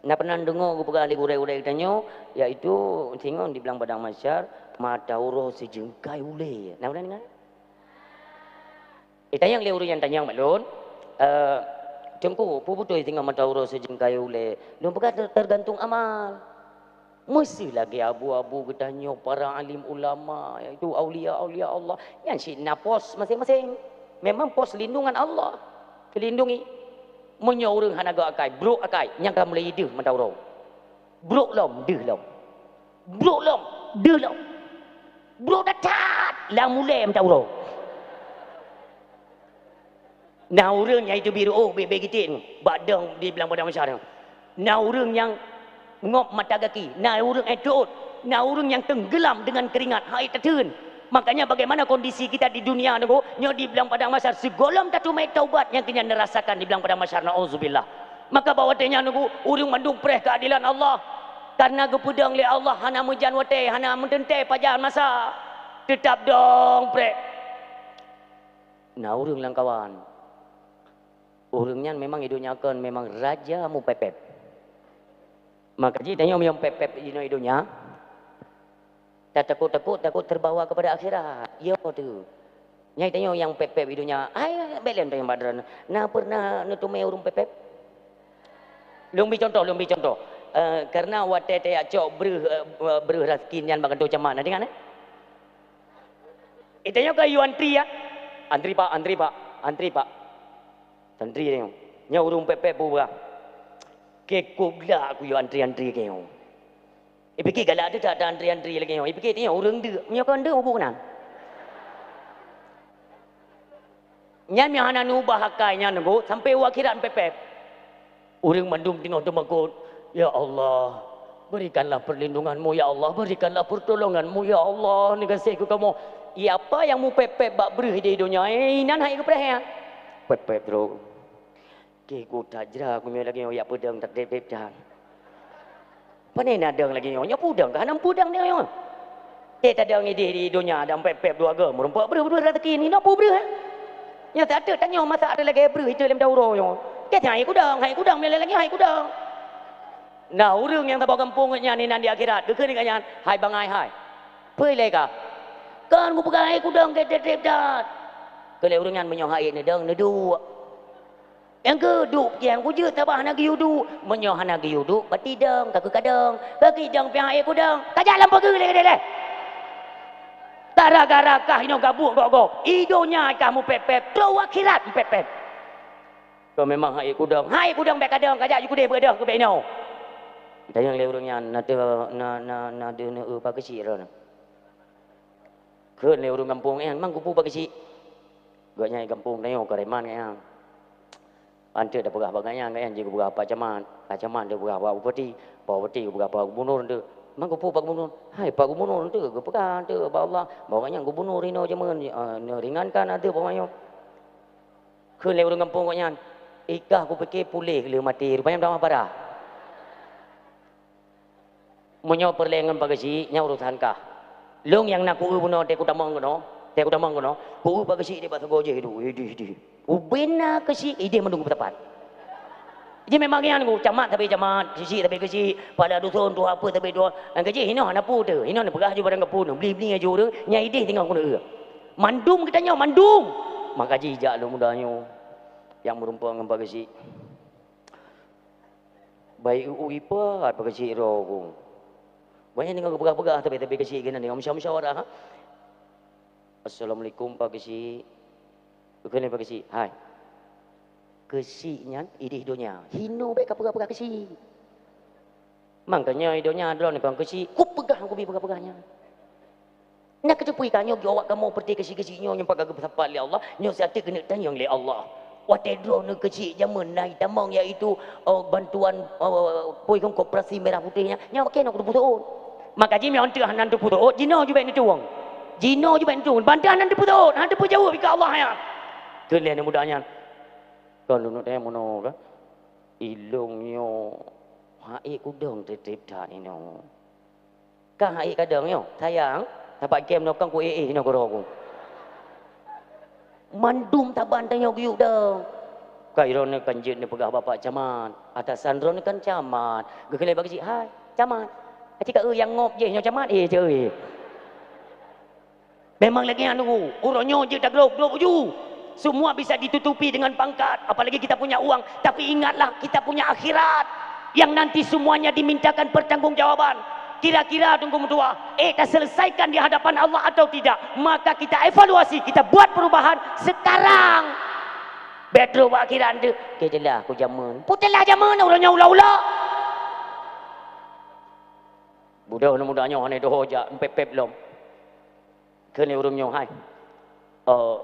Na pernah deungoe geupeugah lé gurèe-gurèe geutanyoe, yaitu singoh di blang padang mahsyar, mata uroe sijeungkai ulèe. Na pernah deungoe? Itanyong lé ureueng nyang tanyong bak lôn, eh, Teungku, peue beutôi singoh mata uroe seujeungkai ulée? Lôn peugah ter-, tergantung amal. Meuseuh lagée abu-abu geutanyoe para alim ulama, yaitu aulia-aulia Allah, nyan cit na pos maséng-maséng. Memang pos lindungan Allah, geulindungi. Meunyoe ureuëng hana gok akai, brok akai, nyang ka mulai deuh mata uroe. Brok lom, deuh lom. Brok lom, deuh lom. Brok that-that, lam ulée mata uroe. Na ureuëng nyang itu biru bit-bit giting bak dong di bilang padang masyar. Na ureuëng nyang ngop mata gaki, na ureuëng écot, na ureuëng nyang tenggelam dengan keringat, hai tatheun. Makanya bagaimana kondisi kita di dunia nyoe, nyoe di bilang padang masyar, sigohlom tateumé taubat nyang keunyan neurasakan di bilang padang masyar, naudzubillah. Maka bak watée nyan nyoe, ureuëng mandum preh keadilan Allah. Karena geupeudong lé Allah hana meujan watée, hana meuteuntée pajan masa. Teutap dong preh. Na ureuëng lam kawan. Ureuëng nyan memang i donya kon memang raja mupép-pép. Maka jih tanyoe meunyoe pép-pép inoe i donya, tatakot-takot, takot terbawa kepada akhirat. Yo tu. Nyai tanyoe nyang pép-pép i donya, ai bèk lé tanyoe bak droeneuh. Na pernah neuteumé ureuëng pép-pép? Lôn bi contoh, lôn bi contoh. Eh, karena watée tajak cok breuh, eh, breuh raseuki nyan bak kantô camat, na ingat, eh? Itanyoe ka yue antri, ya? Antri, Pak, antri, Pak, antri, Pak. Antri tanyoe. Nyoe ureuëng pép-pép peue beuah. Keu kok glak kuyue antri-antri keu nyoe. Ipike galak teuh that antri-antri lagée nyoe. Ipike tanyoe ureuëng deuk. Meunyoe kon deuk, hubung keunan. Nyan nyang hana neuubah akai nyan, Teungku, sampai u akhirat pép-pép. Ureuëng mandum teungoh teumakot, "Ya Allah, berikanlah perlindungan-Mu, ya Allah, berikanlah pertolongan-Mu, ya Allah, neugaséh keu kamoe." Iya, apa nyang mupép-pép bak breuh di donya, eh, inan hai geupreh, ya? Pép-pép terus. Keu kok tajra kuyue lagée nyoe, jak peudong that treb-treb that. Pane na dong lagée nyoe, nyoe peudong ka hana peudong nyoe. Teuh tadong idéh di donya dan pép-pép dua goe, meurumpok breuh-breuh raseuki ni, na peue breuh, eh? Nyoe sateuk tanyoe masak lagée breuh itu lem dauro nyoe. Teuh hai kudong, hai kudong, meulée lagée hai kudong. Na ureuëng nyang saboh gampông nyan inan di akhirat, geukheun lé gobnyan, "Hai bangai hai, peue ilée ka?" "Kon kupeugah hai kudong keu treb-treb that." Kheun lé ureuëng nyan, "Meunyoe hai neudong, neuduek." Nyang keu duek nyang kujeuet sabab hana geuyue duek. Meunyoe hana geuyue duek, berarti dong, ka keu kadong. Ka keu dong piah hai kudong. Ka jak lam pageue lé keudeh lé. Gara-gara kah inoe gabuek gok-gok. I donya kah mupép-pép, troh u akhirat mupép-pép. Keu memang hai kudong. Hai kudong bèk kadong, ka jak ju keudeh beudoh keu bèk inoe. Tanyong lé ureuëng nyan, na teu, na, na, na deuh neu-eu pakeusi droeneuh. Kheun lé ureuëng gampông nyan, "Mang kupeue pakeusi?" Gobnyan gampông tanyoe Kariman nyan. Anteuk tapeugah bak gobnyan, gobnyan jeuet geupeugah Pak Camat. Pak Camat jeuet geupeugah Pak Bupati. Pak Bupati geupeugah Pak Gubunur anteuk. "Mang kupeue Pak Gubunur?" "Hai, Pak Gubunur anteuk geupeugah anteuk bak Allah bahwa gobnyan gubunur inoe jameun, eh, neuringankan ateueh bak gobnyan." Kheun lé ureuëng gampông gobnyan, "Ikah kupike puléh lé maté, rupanya meutamah parah." Meunyoe peureulée ngon pakeusi, nyan urosan kah. Lôn nyang na ku-eu bunoe teuh kutamong keunoe, teuh kutamong keunoe, ku-eu pakeusi di bak sagoe jih duek, idih, idih. Ubena keusi, idih mandum geupeusapat. Jadi memang nyan ku, camat sabe camat, keusi sabe keusi, pala duson tuha peue sabe tuha. Nyang keusi hinoe hana peue teuh, hinoe neupeugah aju barang keu peue, neubli-bli aju ureuëng, nyan idih singoh keuneuk eu. Mandum geutanyoe, mandum. Maka jih jak lôn muda nyoe, nyang meurumpok ngon pakeusi. Baik u ipat pakeusi droe ku. Banyak deungoe geupeugah-peugah tapi-tapi keusi keunan deungoe musyawarah-musyawarah, ha? "Assalamualaikum pakeusi." Keuneuk pakeusi, "Hai. Keusi nyan idih donya. Hinoe bèk kapeugah-peugah keusi. Mangkanya i donya droeneuh kon keusi, kupeugah kubi peugah-peugah nyan." Na keuteupue ka nyoe geuwak kamoe peureute keusi-keusi nyoe nyang pakat geupeusapat lé Allah, nyoe siat keuneuk tanyong lé Allah. Watée droeneuh keuci jameun na itamong yaitu, oh, bantuan, oh, peue kheun koperasi merah putih nyan, nyan wakée na kuteupeu seuôt. Maka jih meunyoe teuk hana teupeu seuôt, jinoe jubek neutuwong. Jinoe jubek neutuwong, ban teuk hana teupeu seuôt, hana teupeu jaweueb keu Allah nyan. Kheun lé aneuk muda nyan, "Kon lôn tanyong meunoe ka, ilôn nyoe haiek kudong treb-treb that inoe." Kah haiek kadong nyoe, sayang, sapat kem nokong ku éh-éh nyoe keudroe ku. Mandum saban tanyoe geuyue dong. Kai droeneuh kan jeuet neupeugah bapak camat, atasan droeneuh kan camat. Geukheun lé bak keuci, "Hai, camat. Aci ka eu nyang ngop jih nyoe camat, éh, ceu éh." Memang lagée nyan, uroe nyoe jeuet tagrôp, grôp uju. Semua bisa ditutupi dengan pangkat, apalagi kita punya uang. Tapi ingatlah, kita punya akhirat yang nanti semuanya dimintakan pertanggungjawaban. Kira-kira, Teungku Meutuah, eh, taselesaikan di hadapan Allah atau tidak? Maka kita evaluasi, kita buat perubahan sekarang. Bèk trôk bak akhirat tu, "Oke, teulah aku jameun." Peue teulah jameun, ureueng nyoe ula-ula. Budak muda nyoe hana doho jak, pép-pép lom. Kheun lé ureueng nyoe, "Hai, oh,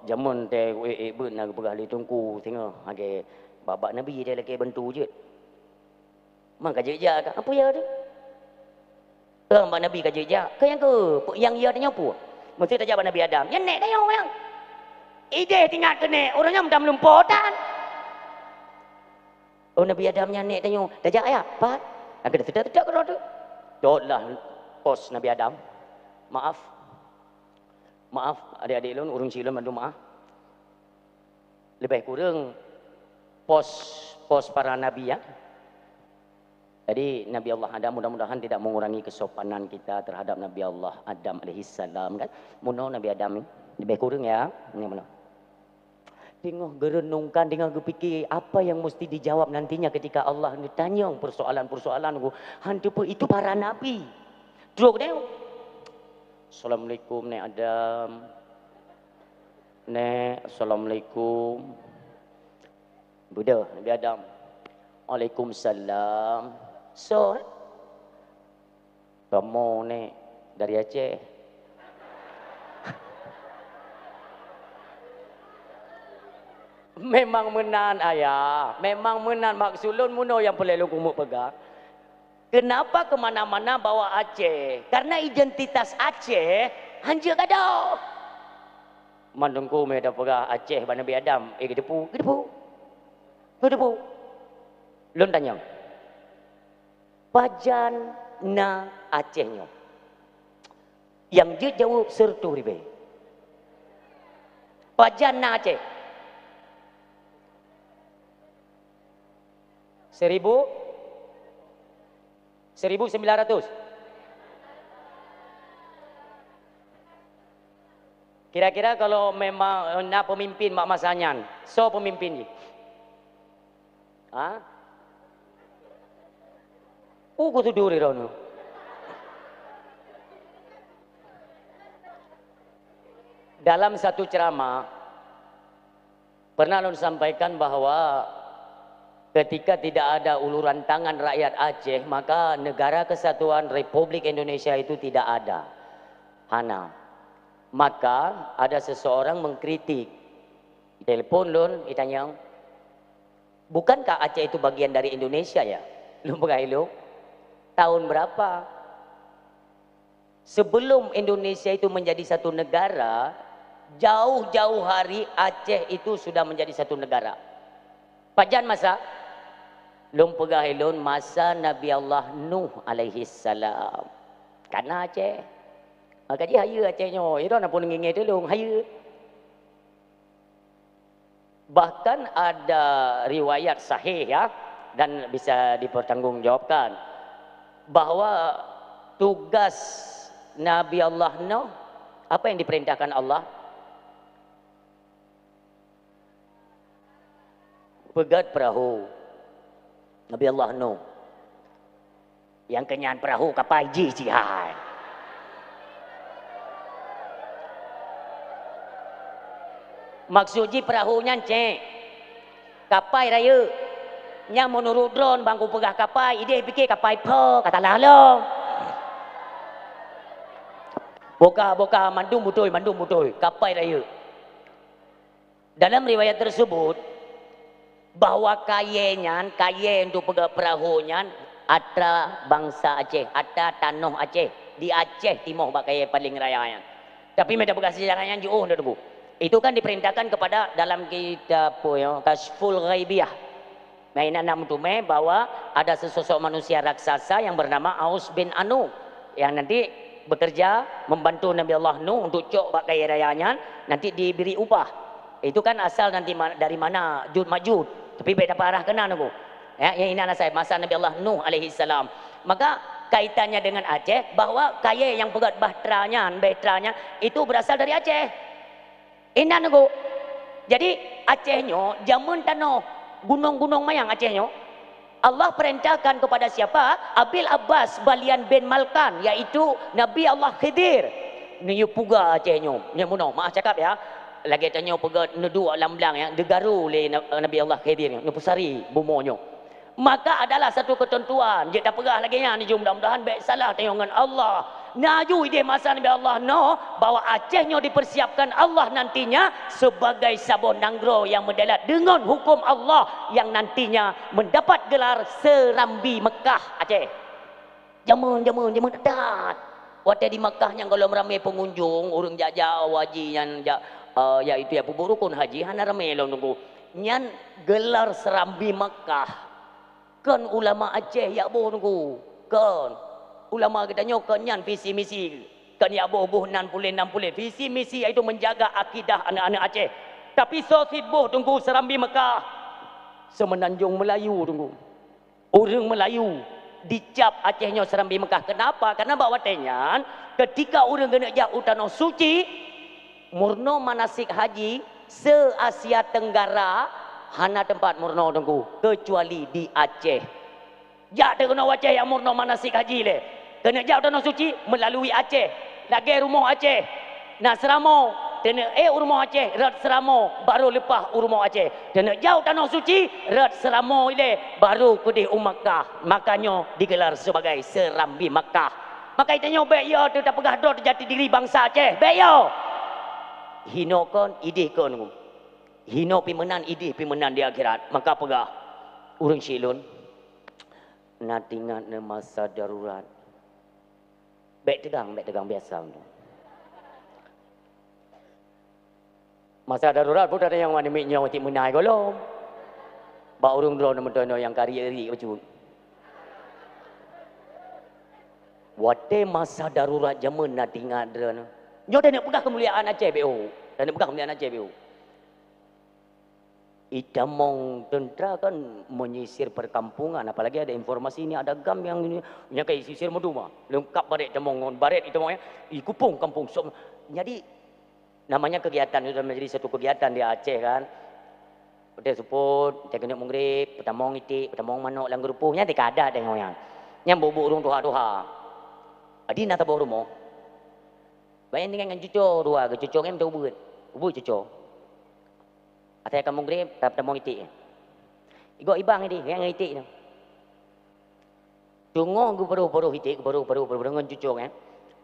jameun teuh ék-ék beuet na geupeugah lé Teungku singoh, lagèe bak-bak Nabi teuh lakèe bantu jeuet." "Man ka jeuet jak ka?" "Peue ya teuh?" "Kan bak Nabi ka jeuet jak." "Keu nyang keu, nyang ya tanyoe peue?" "Meusé tajak bak Nabi Adam." "Nyan nèk tanyoe nyang." Idéh teuingat keu nèk, ureueng nyan meutam lumpoe tan. "Oh, Nabi Adam nyan nèk tanyoe, tajak ya?" "Pat." Nyang keuneuk seutôt-seutôt keudroe teuh. Tot lah pos Nabi Adam. Maaf. Maaf, adék-adék lôn, ureueng chik lôn mandum maaf. Leubeh kureueng pos, pos para nabi, ya. Jadi, Nabi Allah Adam, mudah-mudahan tidak mengurangi kesopanan kita terhadap Nabi Allah Adam alaihissalam, kan. Meunoe Nabi Adam ni, leubeh kureueng, ya. Ni meunoe. Teungoh geureunungkan, teungoh geupike, apa yang mesti dijawab nantinya ketika Allah neutanyong persoalan-persoalan nyoe? Han teupeu, itu para nabi. Trok deh. "Assalamualaikum, Nèk Adam. Nèk, assalamualaikum." Beudôh Nabi Adam. "Waalaikumsalam." "Soe?" "Kamoe, Nèk, dari Aceh." "Memang meunan, Ayah. Memang meunan, maksud lôn meunoe nyang peureulèe lôn keumeung peugah. Kenapa ke mana-mana bawa Aceh? Karena identitas Aceh hanjeuet gadôh." "Man Teungku, meunyoe tapeugah Aceh bak Nabi Adam, eh, geuteupeue, geuteupeue. Geuteupeue." Lôn tanyong. Pajan na Aceh nyoe? Nyang jeuet jaweueb sireutoh ribèe. Pajan na Aceh? Seribu? Seribu sembilan ratus? Kira-kira kalau memang, eh, na peumimpin bak masa nyan, soe peumimpin jih? Ha? Uku tudu di droeneuh. Dalam satu ceramah, pernah lôn sampaikan bahwa ketika tidak ada uluran tangan rakyat Aceh, maka Negara Kesatuan Republik Indonesia itu tidak ada. Hana. Maka ada seseorang mengkritik. Telepon lôn, itanyong, "Bukankah Aceh itu bagian dari Indonesia, ya?" Lôn peugah ilôn, "Tahun berapa?" Sebelum Indonesia itu menjadi satu negara, jauh-jauh hari Aceh itu sudah menjadi satu negara. Pajan masa? Lôn peugah ilôn, masa Nabi Allah Nuh alaihissalam. Ka na Aceh. Maka jih hayeue Aceh nyoe, droeneuh pun ngieng-ngieng tulông, hayeue. Bahkan ada riwayat sahih, ya, dan bisa dipertanggungjawabkan, bahwa tugas Nabi Allah Nuh, apa yang diperintahkan Allah? Peugöt peurahô. Nabi Allah Nuh. Nyang keunyan peurahô kapai jih cit hai. Maksud jih peurahô nyan cék, kapai rayeuk. Nyang meunurot droeneuh ban kupeugah kapai, idéh pike kapai pho, ka salah lom. Boka, boka, mandum beutôi, mandum beutôi, kapai rayeuk. Dalam riwayat tersebut, bahwa kayèe nyan, kayèe untuk peugöt peurahô nyan, atra bansa Aceh, atra tanoh Aceh, di Aceh Timoh bak kayèe paleng raya nyan. Tapi meunyoe tapeugah seujarah nyan jiôh, Teungku. Itu kan diperintahkan kepada dalam kitab, apa ya, Kasyful Ghaibiyah. Nah, inan na meuteumé bahwa ada sesosok manusia raksasa yang bernama Aus bin Anu yang nanti bekerja membantu Nabi Allah Nuh untuk cok bak kayèe raya nyan, nanti diberi upah. Itu kan asal nanti ma-, dari mana, Jud Majud. Tapi bèk tapeurah keunan aku. Ya, nyang inan asai masa Nabi Allah Nuh alaihissalam. Maka kaitannya dengan Aceh, bahwa kayèe nyang peugöt bahtera nyan, bahtera nyan, itu berasal dari Aceh. Inan aku. Jadi, Aceh nyoe jameun tanoh gunong-gunong manyang Aceh nyoe. Allah perintahkan kepada siapa? Abil Abbas Balian bin Malkan, yaitu Nabi Allah Khidir. Neuyue puga Aceh nyoe, nyoe meunoe, maaf cakap ya. Lagèe tanyoe peugah neuduek lam blang ya, deugaru lé Na-, Nabi Allah Khidir nyoe, neupeusari bumoe nyoe. Maka adalah satu ketentuan, jeuet tapeugah lagèe nyan, jeuet mudah-mudahan bèk salah tanyoe ngon Allah. Neujak idéh masa Nabi Allah Nuh bahwa Aceh nyoe dipersiapkan Allah nantinya sebagai saboh nanggroe yang mendarat deungon huköm Allah yang nantinya mendapat gelar Serambi Mekah Aceh. Jameun, jameun, jameun adat. Watèe di Makkah nyan gohlom ramé pengunjung, ureueng jak-jak haji nyan jak, eh, yaitu jak peubuet rukun haji, hana ramé lom teungku. Nyan gelar Serambi Makkah. Kon ulama Aceh jak boh teungku. Kon. Ulama geutanyoe kon nyan visi misi. Kon jak boh-boh nan puléh, nan puléh. Visi misi yaitu menjaga akidah aneuk-aneuk Aceh. Tapi soe cit boh teungku Serambi Makkah? Semenanjung Melayu teungku. Ureueng Melayu dicap Aceh nyoe Serambi Mekah. Kenapa? Karena bak watèe nyan, ketika ureueng keuneuk jak u Tanoh Suci, meurunoe manasik haji se-Asia Tenggara hana teumpat meurunoe teungku, keucuali di Aceh. Jak teuh keunoe u Aceh jak meurunoe manasik haji lé. Keuneuk jak u Tanoh Suci meulalui Aceh, lagèe rumoh Aceh. Na seuramoe, teuneuk ék u rumoh Aceh, rot seuramoe, barô leupah u rumoh Aceh. Teuneuk jak u Tanoh Suci, rot seuramoe ilèe, barô keudéh u Makkah. Makanyoe digelar sebagai Serambi Makkah. Maka geutanyoe bèk yo teuh tapeugah droe jati diri bansa Aceh. Bèk yo! Hinoe kon, idéh kon. Hinoe pih meunan, idéh pih meunan di akhirat. Maka peugah, ureueng syik lôn, na teuingat neuh masa darurat. Bèk teugang, bèk teugang, biasa. Masa darurat pun ada nyang wani miet nyoe cit meunai gohlom. Bak ureueng droeneuh meudonoe nyang ka riek-riek bacut. Watèe masa darurat jameun na teuingat droeneuh. Nyoe taneuk peugah keumuliaan Aceh beu. Taneuk peugah keumuliaan Aceh beu. Itamong teuntra kan menyisir perkampungan, apalagi ada informasi ini ada GAM yang ini, yang kayak sisir Maduma, lengkap barét tamong ngon barét itamong ya, ikupung kampung. So, jadi namanya kegiatan itu menjadi satu kegiatan di Aceh kan. Pada suput, kita kena menggrib, petamong itik, petamong manok lam gerupuh, nyan tika ada dengan orang. Yang bubuk urung tuha-tuha. Adi na taboh rumoh. Bayang dengan cuco dua ke cuco kan betul buat. Buat cuco. Asai kamoe greb, ka peutamong iték nyan. Igok ibang idéh, nyan ngon iték nyan. Teungoh geuparoh-paroh iték, geuparoh-paroh, paroh ngon cucong nyan.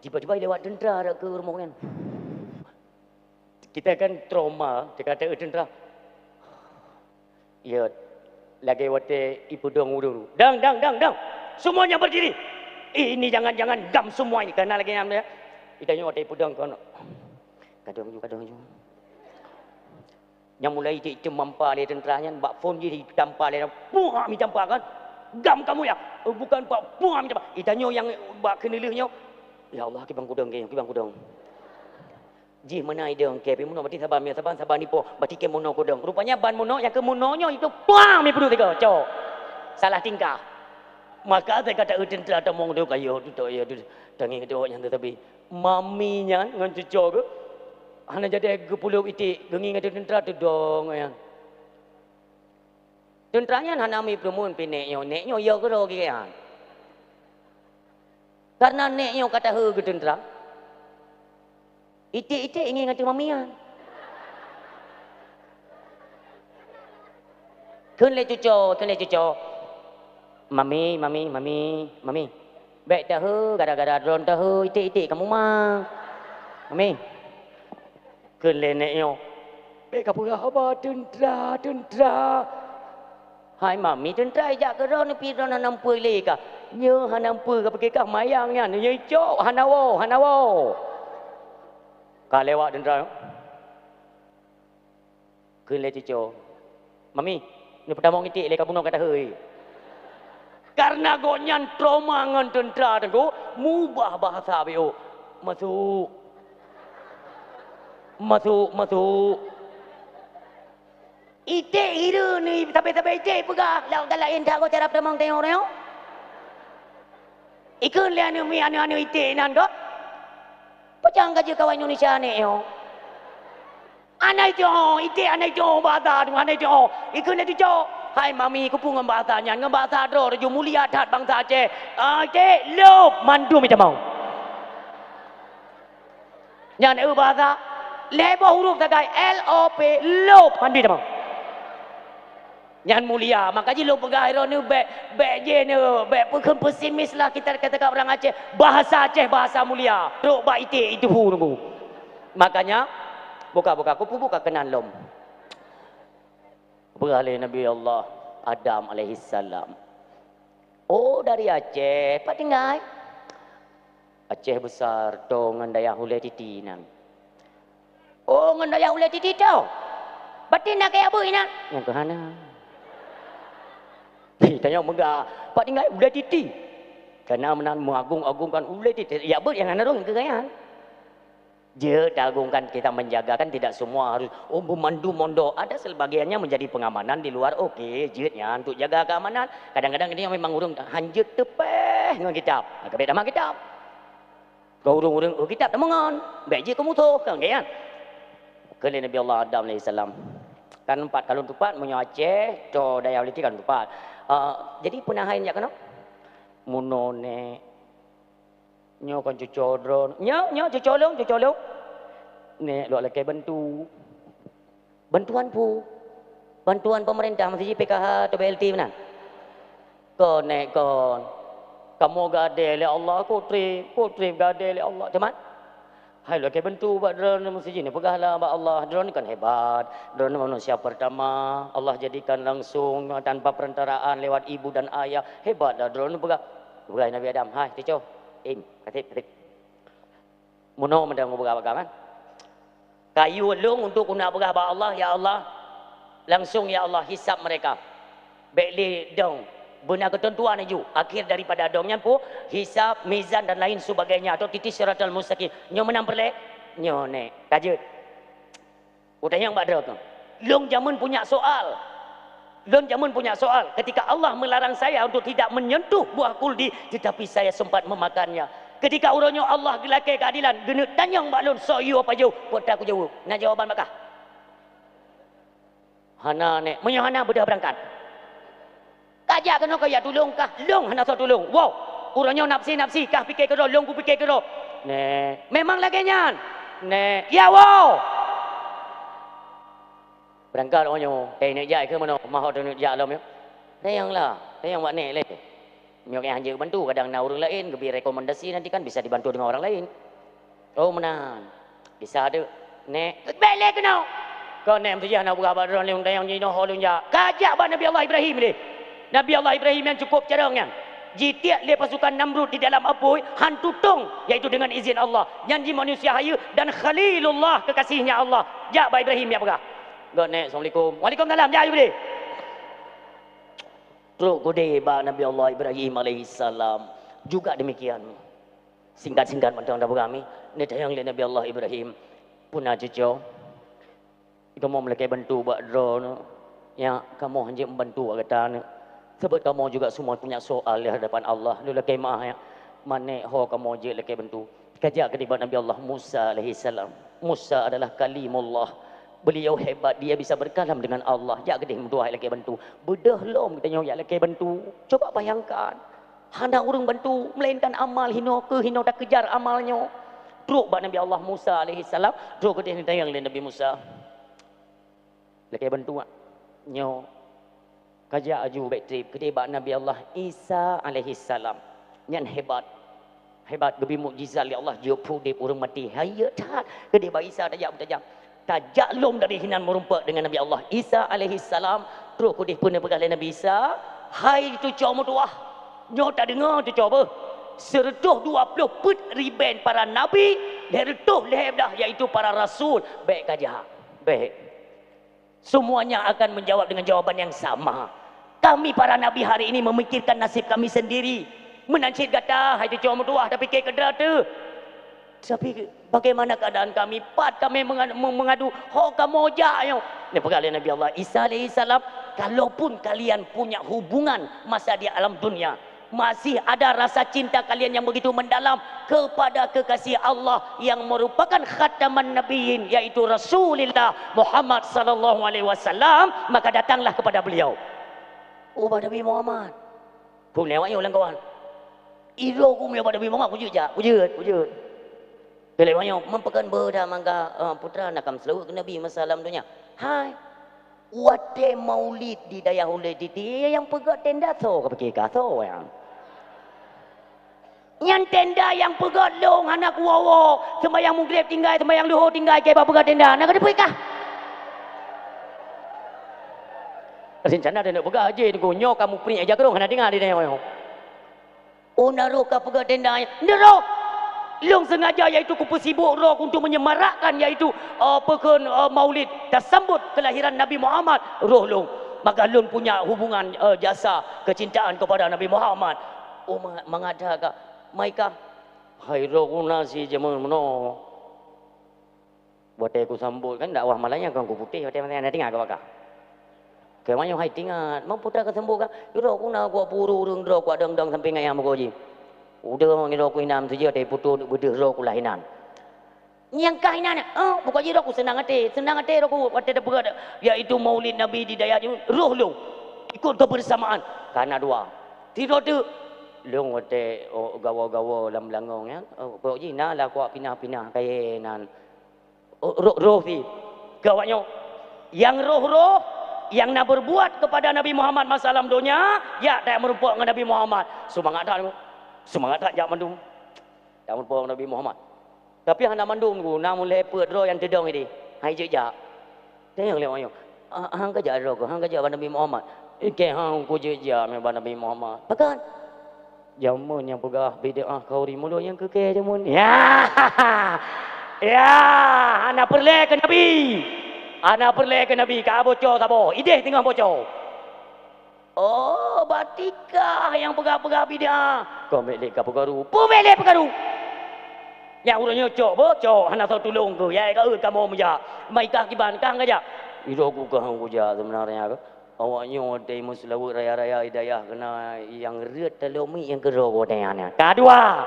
Tiba-tiba ilewat teuntra rot keu rumoh nyan. Kita kan trauma, teuka-teuka teuntra. Ya, lagèe watèe ipeudong ureueng. Dang, dang, dang, dang. Semuanya berdiri. Ini jangan-jangan GAM semua ini. Kana lagèe nyan ya. Itanyoe watèe ipeudong kon. Kadang ju, kadang ju. Nyang mulai iték-iték mampa lé teuntra nyan, bak phon jih itampa lé, puah mi tampa kan. GAM kamu ya? Oh, bukan pak, puah mi tampa. Itanyoe nyang bak keuneulheueh nyoe. Ya Allah, kibang kudong ke, kibang kudong. Jih meunan idong ke, pi meunoe bati saban, saban, saban ipoh, bati ke meunoe kudong. Rupanya ban meunoe, nyang keu meunoe nyoe itu puah mi peuduek tiga, cok. Salah tingkah. Maka saya kata, "Eh, teuntra tamong tu kayo tu, tu, ya tu, tangi tu nyan tu tapi." Mami nyan ngon cuco geuh hana jadi geupulop iték, geungieng ateueh teuntra teudong nyan. Teuntra nyan hana mi peureumeun pi nèk nyoe, nèk nyoe yo keudroe geuh nyan. Karena nèk nyoe ka taheu keu teuntra, iték-iték ngieng ateueh mami nyan. Kheun lé cuco, kheun lé cuco, "Mami, mami, mami, mami, bèk taheu gara-gara droen taheu iték-iték kamoe ma. Mami." Kheun lé nèk nyoe, "Bèk kapeugah haba teuntra, teuntra." "Hai mami, teuntra ijak keu droeneuh pi droeneuh hana meupeue lé kah." "Nyoe hana meupeue kapike kah mayang nyan, nyoe icok hana woe, hana woe." Ka lewat teuntra. Kheun lé cuco, "Mami, neupeutamong iték lé ka bunoe ka taheu." Karena gobnyan trauma ngon teuntra teungku, mubah bahasa beu. "Masuk. Masuk, masuk." Iték hireuen ni sabe-sabe iték peugah, lam laén that goe cara peutamong tengok-tengok. Ikheun lé aneuk mi, aneuk-aneuk iték nan gob. Peucang ka jeuet kawan Indonesia nèk nyoe. Hana itoe, iték hana itoe bahasa tu, hana itoe. Ikheun lé cucoe, "Hai mami, keupeue ngon bahasa nyan? Ngon bahasa droe laju, mulia that bansa Aceh. Ah, iték, lôb mandum itamong." Nyan eu bahasa, lhèe boh huruf sagai, L O P, lôb mandum itamong. Nyan mulia, maka jih lôn peugah droeneuh bèk, bèk jih neuh, bèk peukheun pesimis lah kita kata-kata orang Aceh. Bahasa Aceh bahasa mulia. Trok bak iték itu hu nunggu. Makanya, buka-buka kupu buka keunan lom. Peugah lé Nabi Allah Adam alaihissalam. Oh, dari Aceh, pat tinggai? Aceh Besar, to ngon dayah Ulèe Titi nan. Oh, ngon dayah Ulèe Titi to. Berarti na kaya beuh inan? Nyang keuhana. Tanyong meuga, pat tinggai Ulèe Titi. Karena meunan meuagung-agungkan Ulèe Titi. Ya beuh nyang hana rhung keu gaya. Jeuet taagungkan, kita menjaga kan, tidak semua harus, oh, memandu mondok. Ada sebagiannya menjadi pengamanan di luar, oke, jeuet nyan untuk jaga keamanan. Kadang-kadang kita memang ureueng hanjeuet teupèh ngon kitab. Ka bèk tamah kitab. Keu ureueng-ureueng, oh, kitab tameungon, bèk jeuet keu musoh, kan, kan? Kheun lé Nabi Allah Adam alaihissalam. Kan pat kalon tupat, meunyoe Aceh, to dayah Ulèe Titi kalon tupat. Ah, jadi peue na hai jak keunoe? Meunoe nèk, nyoe kon cucoe droe. Nyoe, nyoe cucoe lôn, cucoe lôn. Nèk lôn lakèe bantu. Bantuan peue? Bantuan pemerintah, meusti jih P K H atau B L T meunan. Kon nèk kon. Kamoe gadée lé Allah, kutrép, kutrép gadée lé Allah. Teuma, hai lôn lakèe bantu bak droeneuh, meusti jih neupeugah lah bak Allah, droeneuh kan hebat. Droeneuh manusia pertama Allah jadikan langsung tanpa perantaraan lewat ibu dan ayah. Hebat lah droeneuh peugah. Peugah Nabi Adam, "Hai, cucoe, im, kaseb, kaseb." Meunoe mantong geupeugah bak gobnyan. Kayue lôn untuk keuneuk peugah bak Allah, "Ya Allah, langsung ya Allah hisab mereka." Bèk lé dong, beuna keuteuntuan laju. Akhé daripada dong nyan peue? Hisab, mizan dan lain sebagainya atau titis siratal mustaqim. Nyoe meunan peureulèe? Nyoe nèk, ka jeuet. Kutanyong bak droe keuh, lôn jameun punya soal. Lôn jameun punya soal. Ketika Allah melarang saya untuk tidak menyentuh buah kuldi, tetapi saya sempat memakannya. Ketika uroe nyoe Allah geulakée keadilan, geuneuk tanyong bak lôn, soe yue pajoh, peue ta kujaweueb? Na jawaban bak kah? Hana, nèk. Meunyoe hana, beudôh beurangkat. Kajak keunoe kajak tulông kah, lôn hana soe tulông. Wow, uroe nyoe nafsi-nafsi kah pike keudroe, lôn kupike keudroe. Nèk, memang lagèe nyan. Nèk, ya wow. Beurangkat uroe nyoe, eh, neuk jak keu meunoe, mah uroe neuk jak lom nyoe. Tanyong lah, tanyong bak nèk lé. Meunyoe kayang hanjeuet bantu, kadang na ureueng laén geubri rekomendasi, nanti kan bisa dibantu dengan orang lain. Oh, meunan. Bisa teuk, nèk. Bèk lé keunoe. Kon nèk meutujoh na peugah bak droe lôn tanyong jinoe ho lôn jak. Kajak bak Nabi Allah Ibrahim lé. Nabi Allah Ibrahim nyang cukup carông nyan. Jitiek lé pasukan Namrud di dalam apui, han tutông, yaitu dengan izin Allah. Nyan jih manusia hayeue dan Khalilullah, kekasihnya Allah. Jak bak Ibrahim jak peugah. Kon nèk, assalamualaikum. Waalaikumsalam, jak Ibrahim. Trok keudeh bak Nabi Allah Ibrahim alaihissalam. Juga demikian. Singkat-singkat mantong tapeugah mi, neutanyong lé Nabi Allah Ibrahim, "Peue na cucoe? Kamoe meulakée bantu bak droeneuh, ya, kamoe hanjeuet meubantu bak gata nyoe. Sabab kamoe juga semua punya soal di hadapan Allah, lôn lakée meu'ah, ya. Manèk ho kamoe jeuet lakée bantu." Kajak keudeh bak Nabi Allah Musa alaihissalam. Musa adalah kalimullah. Beliau hebat, dia bisa berkalam dengan Allah. Jak keudeh meutuah lakée bantu. Beudôh lom geutanyoe jak lakée bantu. Coba bayangkan. Hana ureueng bantu, melainkan amal hinoe keuh hinoe takeujar amal nyoe. Trok bak Nabi Allah Musa alaihissalam, trok keudeh neutanyong lé Nabi Musa. Lakée bantu, nyoe. Kajak aju bèk trép keudeh bak Nabi Allah Isa alaihissalam. Nyan hebat. Hebat, geubri mukjizat lé Allah, jeuet peuudép ureueng maté. Hayeue that. Keudeh bak Isa tajak beutajam. Tajak lom dari hinan meurumpok dengan Nabi Allah Isa alaihissalam. Trok keudeh peue neupeugah lé Nabi Isa, "Hai cucoe meutuah, nyoe tadeungoe cucoe beuh. Sireutôh dua ploh peuet ribèe para nabi, lhèe reutôh lhèe blah, yaitu para rasul. Bèk kajak. Bèk." Semuanya akan menjawab dengan jawaban yang sama. Kami para nabi hari ini memikirkan nasib kami sendiri. Meunan cit gata, hai cucoe meutuah, tapike keu droe teuh. Tapi bagaimana keadaan kami? Pat kami menga-, me-, mengadu, ho kamoe jak nyoe. Neupeugah lé Nabi Allah Isa alaihissalam, "Kalaupun kalian punya hubungan masa di alam dunia, Masih ada rasa cinta kalian yang begitu mendalam kepada kekasih Allah yang merupakan khataman nabiyyin, yaitu Rasulullah Muhammad sallallahu alaihi wasallam, maka datanglah kepada beliau. Oh, bak Nabi Muhammad. Kum lewat yue lam kawan. Iro kum lewat Nabi Muhammad, kujeuet jak, kujeuet, kujeuet. Keu lewat nyoe, meupeukon beuda mangga, eh, putra nakam seulaweuet keu Nabi masa lam donya. Hai, watée maulid di dayah ulée titi, nyang peugöt tenda soe ka pike ka soe nyang. Nyan tenda nyang peugöt lôn hana kuwoe-woe, seumayang Maghrib tinggai, seumayang Luhur tinggai, keu bak peugöt tenda, na ka teupeue kah? Rencana teuneuk peugah jih, nyoe ka mupriek jakrong hana tinggai di dayah nyoe. Oh, na roh ka peugah tenda nyan. Nyan roh! Lôn sengaja, yaitu kupeusibok roh untuk menyemarakkan, yaitu, eh, peukon, eh, maulid, tasambot kelahiran Nabi Muhammad, roh lôn. Maka lôn punya hubungan, eh, jasa kecintaan kepada Nabi Muhammad. Oh, ma-, mangat that ka. Mai kah? Hai roh guna si jameun meunoe. Watée kusambot kan dakwah malam nyan kon kuputéh, watée masa nyan tinggai keu bakah. Keu manyuh hai tingat, mampu that kasambot kan, droe kuna kuak puru ureuëng droe kuak dong-dong sampai ngayah muka jih. Udah mang droe ku inan sijeuh, tapi putoh beudeuh droe ku lah inan. Nyang kah inan, eh, buka jih droe ku seunang até, seunang até droe ku watée tapeugah, yaitu maulid Nabi di dayah jih, roh lôn ikut kebersamaan. Kana dua. Sidroe teuk, lôn watée, oh, gawa-gawa lam beulangong nyan, oh, pok jih na lah kuak pinah-pinah kayée nan. Oh, roh, roh pih. Keu awak nyoe, nyang roh-roh nyang na berbuat kepada Nabi Muhammad masa lam donya, jak tajak meurumpok ngon Nabi Muhammad. Seumangat that, seumangat that jak mandum. Jak meurumpok ngon Nabi Muhammad. Tapi hana mandum ku, na mulai peuet droe nyang teudong ideh. Hai jeuet jak. Tanyong lé awak nyoe, "Ah, han ka jak droe keuh, han ka jak bak Nabi Muhammad?" "Ikei han kujeuet jak meuba Nabi Muhammad." Pakon? Jameun nyang peugah bid'ah khauri mulod nyang keu kèe jameun. Ya! Ya! Hana peureulèe keu Nabi! Hana peureulèe keu Nabi! Ka boco saboh, ideh teungoh boco. Oh, batikah nyang peugah-peugah bid'ah. Kau mèk lé ka peukaru. Peue mèk lé peukaru? Nyang ureueng nyoe cok boh, cok. Hana soe tulông keuh. Ya, ka eu kamoe meujak. Mai kah kiban, kah han ka jak? Idok ku kah han kujak seubeunarnya keuh. Awak nyoe watèe meuseulaweuet raya-raya hidayah keunan nyang rhët taloe miet nyang keudroe watèe nyan. Ka dua.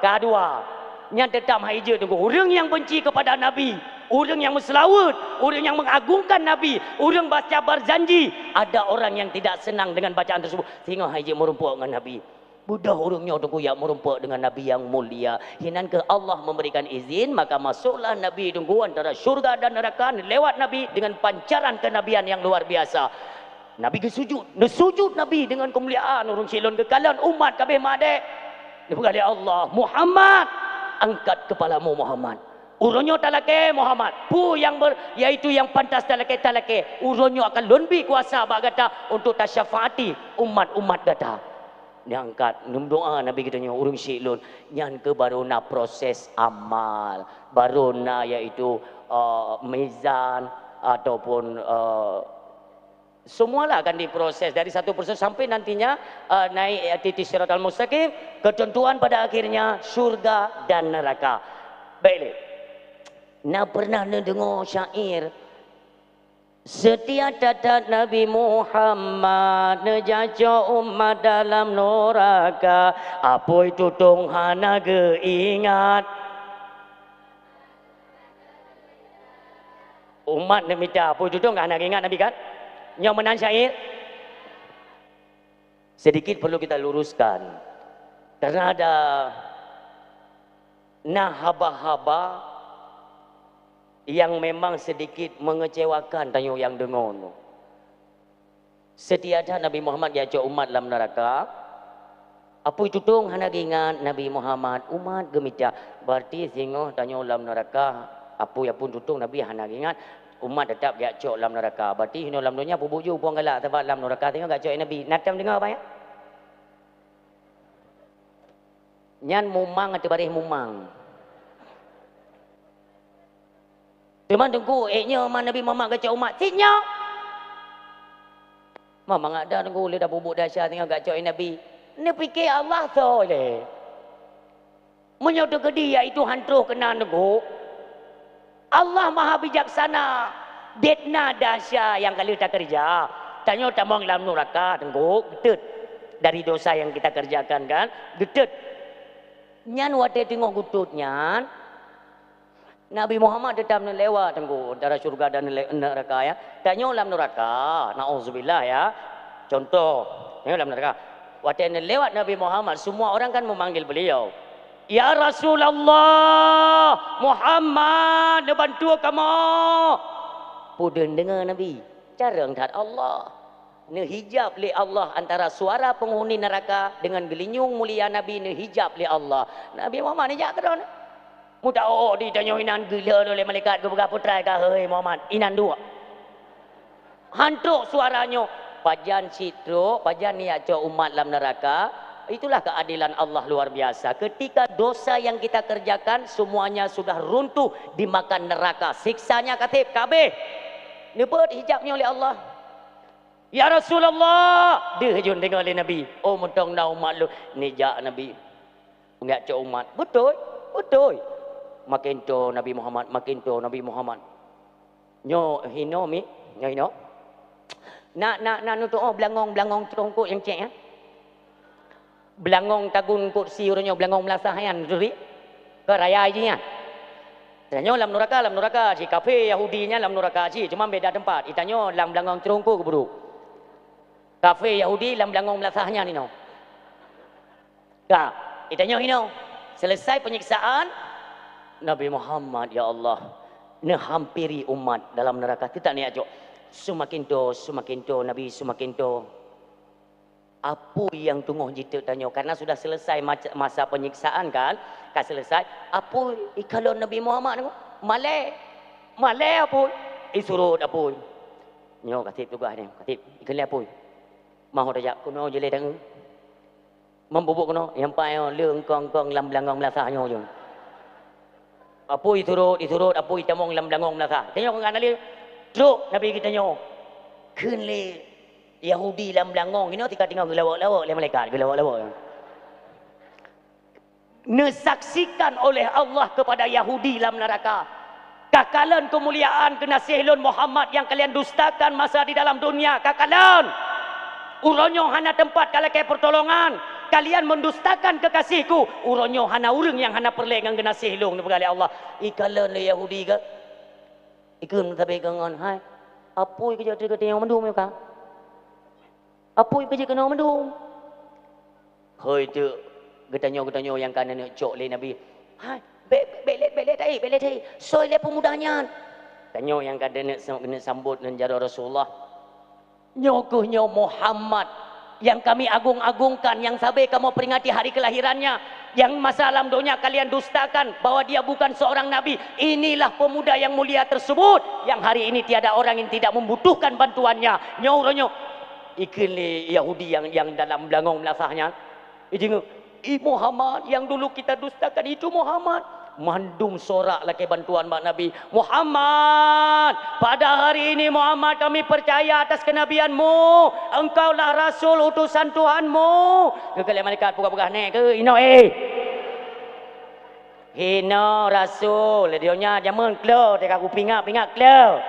Ka dua. Nyan teutap hai jeuet teungku. Ureueng nyang beunci keupada Nabi, ureueng nyang meuseulaweuet, ureueng nyang mengagungkan Nabi, ureueng baca berjanji, ada orang yang tidak senang dengan bacaan tersebut, singoh hai jeuet meurumpok ngon Nabi. Beudôh ureueng nyoe teungku jak meurumpok dengan Nabi nyang mulia. Hinan keuh Allah memberikan izin, maka masuklah Nabi teungku antara syurga dan neraka lewat Nabi dengan pancaran kenabian yang luar biasa. Nabi geusujud, neusujud Nabi dengan kemuliaan, ureueng syik lôn geukalon umat kabeh madé. Neupeugah lé Allah, "Muhammad, angkat kepalamu, Muhammad." Uroe nyoe talakèe Muhammad, peue nyang ber-, yaitu nyang pantas talakèe, talakèe. Uroe nyoe akan lôn bi kuasa bak gata untuk tasyafaati umat-umat gata. Neuangkat, neumeudoa Nabi geutanyoe, ureueng syik lôn, nyan keuh baru na proses amal, baru na yaitu, eh, mizan ataupun, eh, semualah akan diproses dari satu persatu sampai nantinya, eh, naik, eh, titi Siratal Mustaqim, ketentuan pada akhirnya syurga dan neraka. Baik lé. Na pernah neudeungoe syair, "Seutia that-that Nabi Muhammad, neujak cok umat dalam nuraka, apui tutong hana geuingat." Umat neumita, apui tutong ka hana geuingat Nabi kan? Nyoe meunan syair. Sedikit perlu kita luruskan. Karena ada na haba-haba yang memang sedikit mengecewakan tanyoe nyang deungoe nyoe. Seutia that Nabi Muhammad jak cok umat lam neuraka. Apui tutong hana geuingat Nabi Muhammad, umat geumita. Berarti singoh tanyoe lam neuraka, apui-apui tutong Nabi hana geuingat, umat teutap jak cok lam neuraka. Berarti hinoe lam donya peubuet ju puang galak, sabab lam neuraka singoh jak cok Nabi. Na tom deungoe, Abang, ya? Nyan mumang ateueh baréh mumang. Teuma teungku, ék nyoe ma Nabi Muhammad geucok umat, cit nyoe. Ma mangat dah teungku, lé dah bubuk dasya singoh geucok Nabi. Neupike Allah soe lé. Meunyoe teukeudi yaitu han troh keunan teungku, Allah Maha Bijaksana, det na dasya nyang ka lheueh takeureuja. Tanyoe tamong lam nuraka, teungku, beutôi. Dari dosa yang kita kerjakan, kan? Geutot. Nyan watée teungoh geutot nyan, Nabi Muhammad teutap neulewat, Teungku, antara syurga dan nele-, neraka, ya. Tanyoe lam neraka, naudzubillah, ya. Contoh, tanyoe lam neraka. Watée neulewat Nabi Muhammad, semua orang kan memanggil beliau, "Ya Rasulullah, Muhammad, neubantu kamoe!" Peue deungon Nabi? Carông that Allah. Neuhijab lé Allah antara suara penghuni neraka dengan geulinyueng mulia Nabi, neuhijab lé Allah. Nabi Muhammad neujak keudroe. Meuta-o di tanyoe inan geulheueh lé malaikat geupeugah, "Peutrai ka, hei Muhammad, inan duek." Han trok suara nyoe, pajan cit trok, pajan neujak cok umat lam neraka. Itulah keadilan Allah luar biasa. Ketika dosa yang kita kerjakan, semuanya sudah runtuh dimakan neraka. Siksanya ka seb, ka abéh. Neubeuet hijab nyoe lé Allah. "Ya Rasulullah!" Deuh jeuet deungoe lé Nabi. Oh, mantong na umat lôn. Neujak Nabi. Neujak cok umat. Beutôi, beutôi. Makin toe Nabi Muhammad, makin toe Nabi Muhammad. Nyoe hinoe mi, nyoe hinoe. Na, na, na neutuoh beulangong-beulangong teurongkok nyang cek, ya. Beulangong tagun kursi uroe nyoe, beulangong meulasah nyan, turi. Ka raya jih nyan. Tanyoe lam nuraka, lam nuraka cit. Kafé Yahudi nyan lam nuraka cit, cuma beda teumpat. Itanyoe lam beulangong teurongkok geubrôk. Kafé Yahudi lam beulangong meulasah nyan inoe. Ka, itanyoe inoe. Selesai penyiksaan, Nabi Muhammad, ya Allah, neuhampiri umat dalam neraka. Teutak neujak cok. Seumaken toe, seumaken toe, Nabi, seumaken toe. Apui nyang teungoh jiteuk tanyoe, karena sudah selesai mac-, masa penyiksaan kan, ka selesai. Apui ikalon Nabi Muhammad nyoe, malée, malée apui, isurot apui. Nyoe ka seb tugaih nyoe, ka seb ikheun lé apui. Maho tajak keunoe jilée tangieng. Meububuet keunoe, nyang paih nyoe le eungkong-eungkong lam beulangong meulasah nyoe jeuet. Apui isurot, isurot, apui itamong lam beulangong meulasah. Tanyoe ngon Nabi, trok Nabi geutanyoe. Kheun lé Yahudi lam beulangong, inoe tika teungoh geulawok-lawok lé malaikat, geulawok-lawok. Neusaksikan oleh Allah kepada Yahudi lam neraka, "Ka kalon keumuliaan geunaséh lôn Muhammad nyang kalian dustakan masa di dalam dunia, ka kalon! Uroe nyoe hana teumpat ka lakée peurtolongan, kalian mendustakan kekasihku, uroe nyoe hana ureuëng nyang hana peureulée ngon geunaséh lôn," neupeugah lé Allah. Ikalon lé Yahudi ka, ikheun meusabe keu ngon, "Hai, apui keujeuet teuka tanyoe mandum nyoe ka? Apui keujeuet keunoe mandum?" Hôi teuk geutanyoe-geutanyoe nyang ka neuneuk cok lé Nabi. "Hai, bék, bék lé, bék lé taék, bék lé taék. Soe lé peumuda nyan?" Tanyoe nyang ka neuneuk sam-, neuneuk sambot ngon jaroe Rasulullah. "Nyoe kheueh nyoe Muhammad nyang kami agung-agungkan, nyang sabe kamoe peringati hari kelahirannya, nyang masa lam donya kalian dustakan bahwa dia bukan seorang nabi. Inilah pemuda yang mulia tersebut, yang hari ini tiada orang yang tidak membutuhkan bantuannya." Nyoe uroe nyoe, ikheun lé Yahudi nyang, nyang dalam beulangong meulasah nyan, ideungoe, "Ih, Muhammad yang dulu kita dustakan itu Muhammad." Mandum sorak lakée bantuan bak Nabi. "Muhammad, pada hari ini Muhammad kami percaya atas kenabianmu. Engkaulah Rasul utusan Tuhanmu." Keu lé malaikat peugah-peugah nèk keu inoe, eh. Hinoe Rasul, di donya jameun klo, teuka kupingat-pingat klo.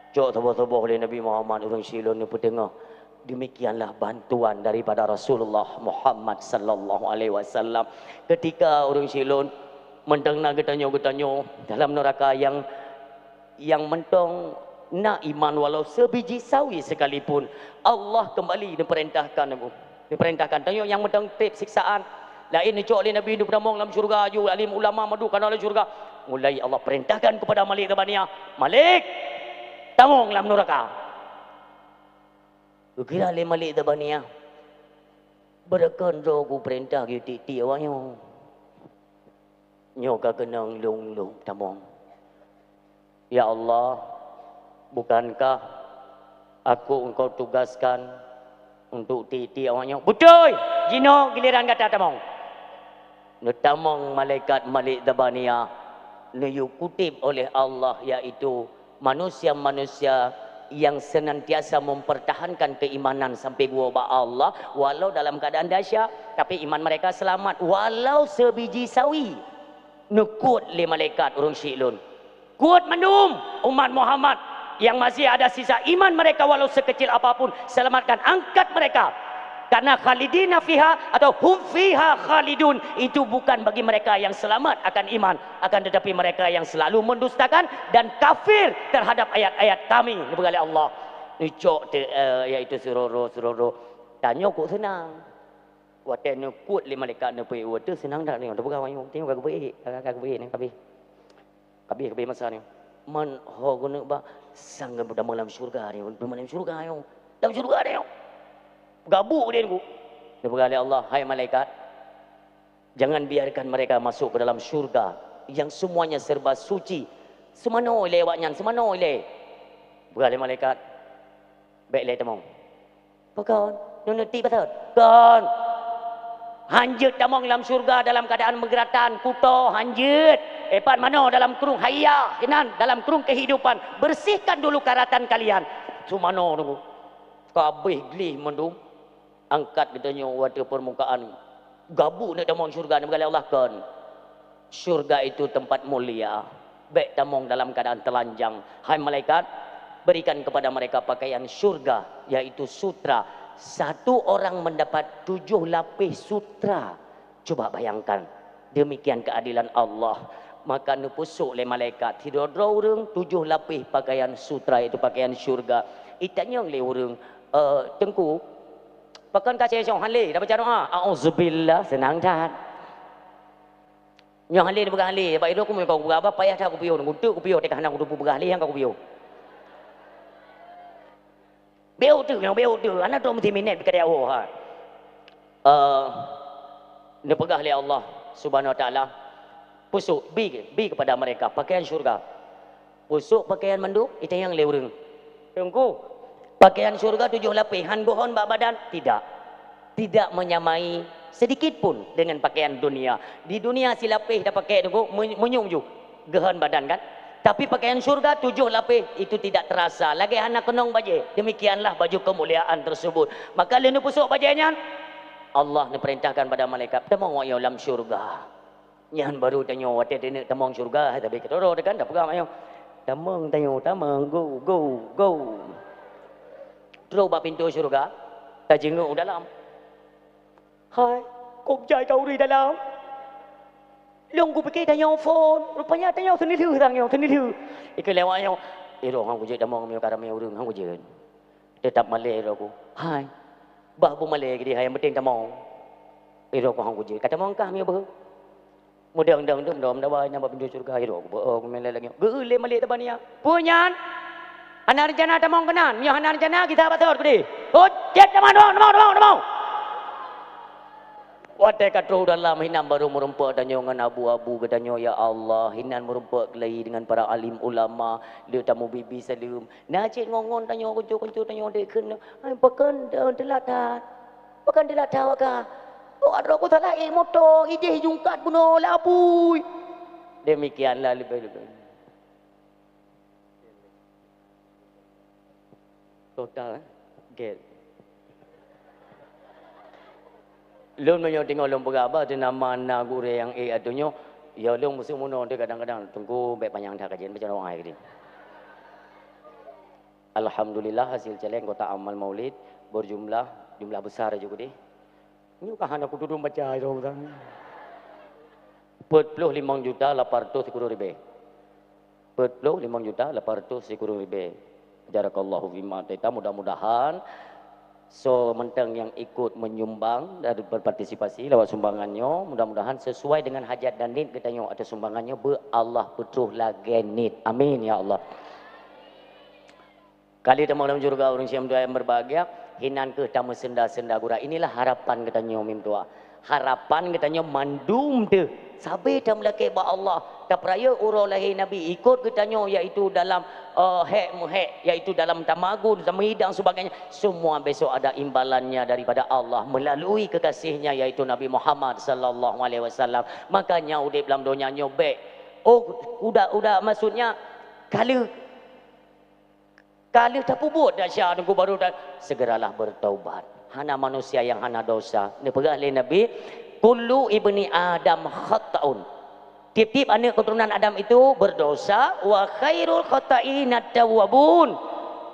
Cok tuboh-tuboh lé Nabi Muhammad ureuëng Silon neupeuteungoh. Demikianlah bantuan daripada Rasulullah Muhammad sallallahu alaihi wasallam. Ketika ureuëng Silon mantong na geutanyoe-geutanyoe dalam neraka yang, yang mantong na iman walau sebiji sawi sekalipun, Allah kembali diperintahkan, neuperintahkan tanyoe nyang mantong treb siksaan. Laén neucok lé Nabi neupeutamong lam syurga, aju alim ulama mandum ka na lam syurga. Mulai Allah perintahkan kepada Malik Zabaniyah, "Malik, tamong lam neraka." Geukira lé Malik Zabaniyah, "Beureukan droe kupeurintah geutik-tik awaknyoe. Nyoe ka keunong lôn lôn tamong." "Ya Allah, bukankah aku Engkau tugaskan untuk tik-tik awaknyoe?" "Beutôi! Jinoe giliran gata tamong." Neutamong malaikat Malik Zabaniyah, neuyue kutéb oleh Allah, yaitu manusia-manusia yang senantiasa mempertahankan keimanan sampai geuwoe bak Allah, walau dalam keadaan dahsyat, tapi iman mereka selamat, walau sebiji sawi. Neukot lé malaikat ureuëng syiek lôn. Kuat mandum umat Muhammad yang masih ada sisa iman mereka walau sekecil apapun, selamatkan, angkat mereka. Karena khalidina fiha atau hum fiha khalidun itu bukan bagi mereka yang selamat akan iman, akan tetapi mereka yang selalu mendustakan dan kafir terhadap ayat-ayat Kami, neupeugah lé Allah. Neucok teu, eh, iaitu siroro-siroro. Tanyoe kok seunang. Watée neukot lé malaikat neupeuék uroe teuh seunang that nyoe. Teupeugah nyoe, teupeugah ka geupeuék, ka geupeuék nyoe kabeh. Kabeh, kabeh masa nyoe. Man ho geuneuk ba sang geutamong lam syurga nyoe, lam syurga nyoe. Lam syurga nyoe. Gabuk deh nyoe. Neupeugah lé Allah, "Hai malaikat, jangan biarkan mereka masuk ke dalam syurga yang semuanya serba suci." Seumanoe ilée awaknyan, seumanoe ilée. Peugah lé malaikat, "Bék lé tamong." Pakon? Nyoe neuti patot? Kon. Hanjeuet tamong lam syurga dalam keadaan meugeuratan, kuto hanjeuet. Epat manoe dalam krueng haya, inan dalam krueng kehidupan. Bersihkan dulu karatan kalian. Seumanoe nunggu. Kabeh gleh mandum. Angkat geutanyoe u ateueh permukaan. Gabuk neuk tamong syurga, neupeugah lé Allah kon. Syurga itu tempat mulia. Bék tamong dalam keadaan telanjang. Hai malaikat, berikan kepada mereka pakaian syurga, yaitu sutra. Satu orang mendapat tujuh lapis sutra. Coba bayangkan, demikian keadilan Allah. Maka neupeusok lé malaikat, sidroe-droe ureuëng tujoh lapéh pakaian sutra, yaitu pakaian syurga. Itanyong lé ureuëng, "Eh, Teungku, pakon ka sesong hale, dah baca doa?" "Auzubillah, seunang that." Nyoe hale, neupeugah hale, bak idong ku meukawen peugah haba, payah that kupiôh, nguntuk kupiôh, teuka hana kutupeue peugah hale nyang ka kupiôh. Bék teuh, nyang bék teuh, hana troh meusiminét beu kadée woe, ha. Eh, neupeugah lé Allah Subhanahu wa Taala, "Peusok, bi, bi kepada mereka pakaian syurga." Peusok pakaian mandum, itanyong lé ureuëng, "Teungku, pakaian syurga tujoh lapéh, han geuhon bak badan?" "Tidak." Tidak menyamai sedikit pun dengan pakaian dunia. Di dunia silapéh tapakai, Teungku, meu-, meunyoe ju geuhon badan kan? Tapi pakaian syurga tujoh lapéh itu tidak terasa, lagée hana keunong bajée. Demikianlah baju kemuliaan tersebut. Maka lheueh neupeusok bajée nyan, Allah neupeurintahkan pada malaikat, "Tamong awak nyoe lam syurga." Nyan baru tanyoe watée teuneuk tamong syurga, hai tabi keudroe-droe kan, tapeugah awak nyoe, "Tamong tanyoe, tamong, go, go, go." Trok bak pintoe syurga, tajingok u dalam. Hai, kok jai ka ureuëng dalam? Lôn kupike tanyoe phon, rupanya tanyoe seuneulheueh tanyoe, seuneulheueh. Ikeu lewat nyoe, "Iroh han kujeuet tamong meunyoe ka ramé ureuëng, han kujeuet." Teutap malée iroh ku. "Hai, bah bu malée keudeh hai, nyang penting tamong." Iroh ku han kujeuet. "Ka tamong kah meunyoe beuh?" Meudong-dong dum dom daba nyang bak pintoe syurga, iroh ku beuh, oh, ku malée lagée nyoe. Geu lé malée tabania. Peue nyan? Hana reuncana tamong keunan. Meunyoe hana reuncana, gisa bak sot keudeh. Hot, jeuet tamong, tamong, tamong, tamong, tamong. Watée ka troh u dalam, hinan baru meurumpok tanyoe ngon abu-abu geutanyoe, ya Allah, hinan meurumpok lé dengan para alim ulama, lheueh tamubibi saleuem. Na cit ngon-ngon tanyoe, kuncu-kuncu tanyoe dek kheun, "Hai, pakon teulat that? Pakon teulat that awak kah? Awak droe ku salah ék moto, ideh jungkat bunoe labui." Demikianlah leubeh-leubeh. Total, eh? Gel. Lôn meunyoe teungoh lôn peugah haba, teuh nama na gurée nyang ék ateueh nyoe, ya lôn meuseumeunyoe teuh kadang-kadang, "Teungku, bék panyang that kajian, baca doa keudeh." Alhamdulillah, hasil caleg anggota amal maulid berjumlah, jumlah besar juga deh. Nyoe ka hana kutudong baca, ya Allah. Peuet ploh limong juta lapan ratus sikureueng ribée. Peuet ploh limong juta lapan ratus sikureueng ribée. Barakallahu fima ataita. Mudah-mudahan soe mantong nyang ikut menyumbang dan berpartisipasi lewat sumbangan nyoe, mudah-mudahan sesuai dengan hajat dan niet geutanyoe ateueh sumbangan nyoe, beu Allah peutroh lagée niet. Amin, ya Allah. Kali tamong lam syeuruga ureuëng siam dua yang berbahagia, hinan kheueh tameuseunda-seunda gura. Inilah harapan geutanyoe mim tuha. Harapan geutanyoe mandum teuh sabe tameulakée bak Allah, tapeurayeuk uroe lahé Nabi, ikot geutanyoe, yaitu dalam, eh, hék meuhék, yaitu dalam tamagun, tameuidang sebagainya. Semua besok ada imbalannya daripada Allah melalui kekasihnya, yaitu Nabi Muhammad sallallahu alaihi wasallam. Makanya udeb lam donya nyoe bék, oh, uda-uda, maksudnya, ka lheueh Ka lheueh tapeubuet desya teungku baru ta-, segeralah bertaubat. Hana manusia nyang hana desya. Neupeugah lé Nabi, "Kullu ibni Adam khatta'un." Tieb-tieb aneuëk keuturonan Adam itu berdosa, "Wa khairul khatta'ina tawwabun."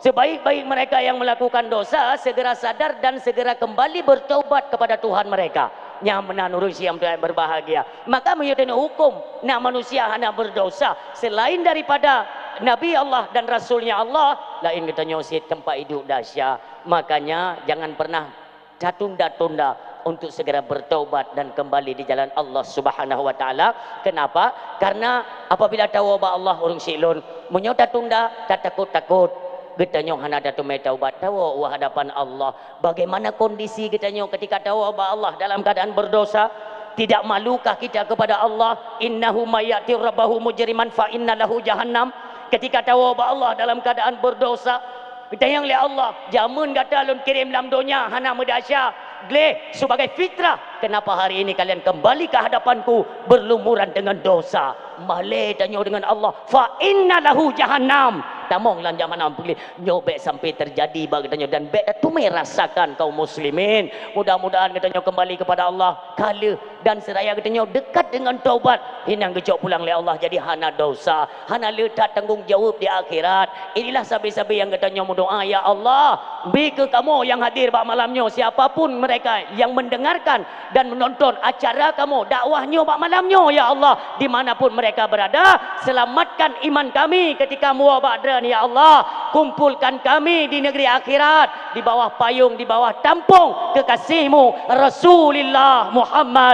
Sebaik-baik mereka yang melakukan dosa segera sadar dan segera kembali bertaubat kepada Tuhan mereka. Nyan meunan ureuëng siang berbahagia. Maka meunyoe tanyoe huköm na manusia hana berdosa selain daripada Nabi Allah dan Rasulnya Allah, laén geutanyoe cit teumpat idup dahsyat. Makanya jangan pernah tatunda-tunda untuk segera bertaubat dan kembali di jalan Allah Subhanahu wa Taala. Kenapa? Karena apabila tawoe bak Allah ureuëng syiek lôn, meunyoe tatunda, tatakot-takot, geutanyoe hana tateumé taubat, tawoe u hadapan Allah. Bagaimana kondisi geutanyoe ketika tawoe bak Allah dalam keadaan berdosa? Tidak malukah kita kepada Allah? Innahu may ya'ti rabbahu mujriman fa inna lahu jahannam. Ketika tawoe bak Allah dalam keadaan berdosa, geutanyong lé Allah, "Jameun gata lôn kirém lam donya hana meudesya, gleh sebagai fitrah. Kenapa hari ini kalian kembali ke hadapan-Ku berlumuran dengan dosa?" Malée tanyoe deungon Allah, "Fa inna lahu jahannam." Tamong lam jahannam gleh. Nyoe bék sampai terjadi bak geutanyoe dan bék tateumé rasakan, kaum muslimin. Mudah-mudahan geutanyoe kembali kepada Allah ka lheueh dan seraya geutanyoe dekat dengan taubat. Hinan geucok pulang lé Allah jadi hana dosa, hana le that tanggong jaweueb di akhirat. Inilah sabe-sabe nyang geutanyoe meudoa, "Ya Allah, bri keu kamoe nyang hadir bak malam nyoe, siapa pun mereka yang mendengarkan dan menonton acara kamoe dakwah nyoe bak malam nyoe, ya Allah, di mana pun mereka berada, selamatkan iman kami ketika meuwoe bak Droeneuh, ya Allah. Kumpulkan kami di negeri akhirat, di bawah payung, di bawah tampông kekasih-Mu, Rasulullah Muhammad."